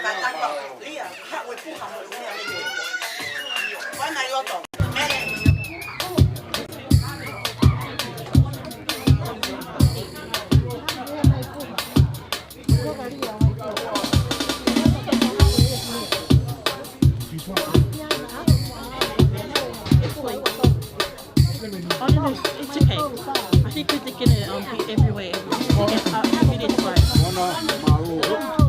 Ka tau lia, haʻu e puha mo e meʻa ni. Wana i loto. Mele. Oh, no, no, it's okay. I think we're gonna, um, be everywhere. It's, uh, it is fine.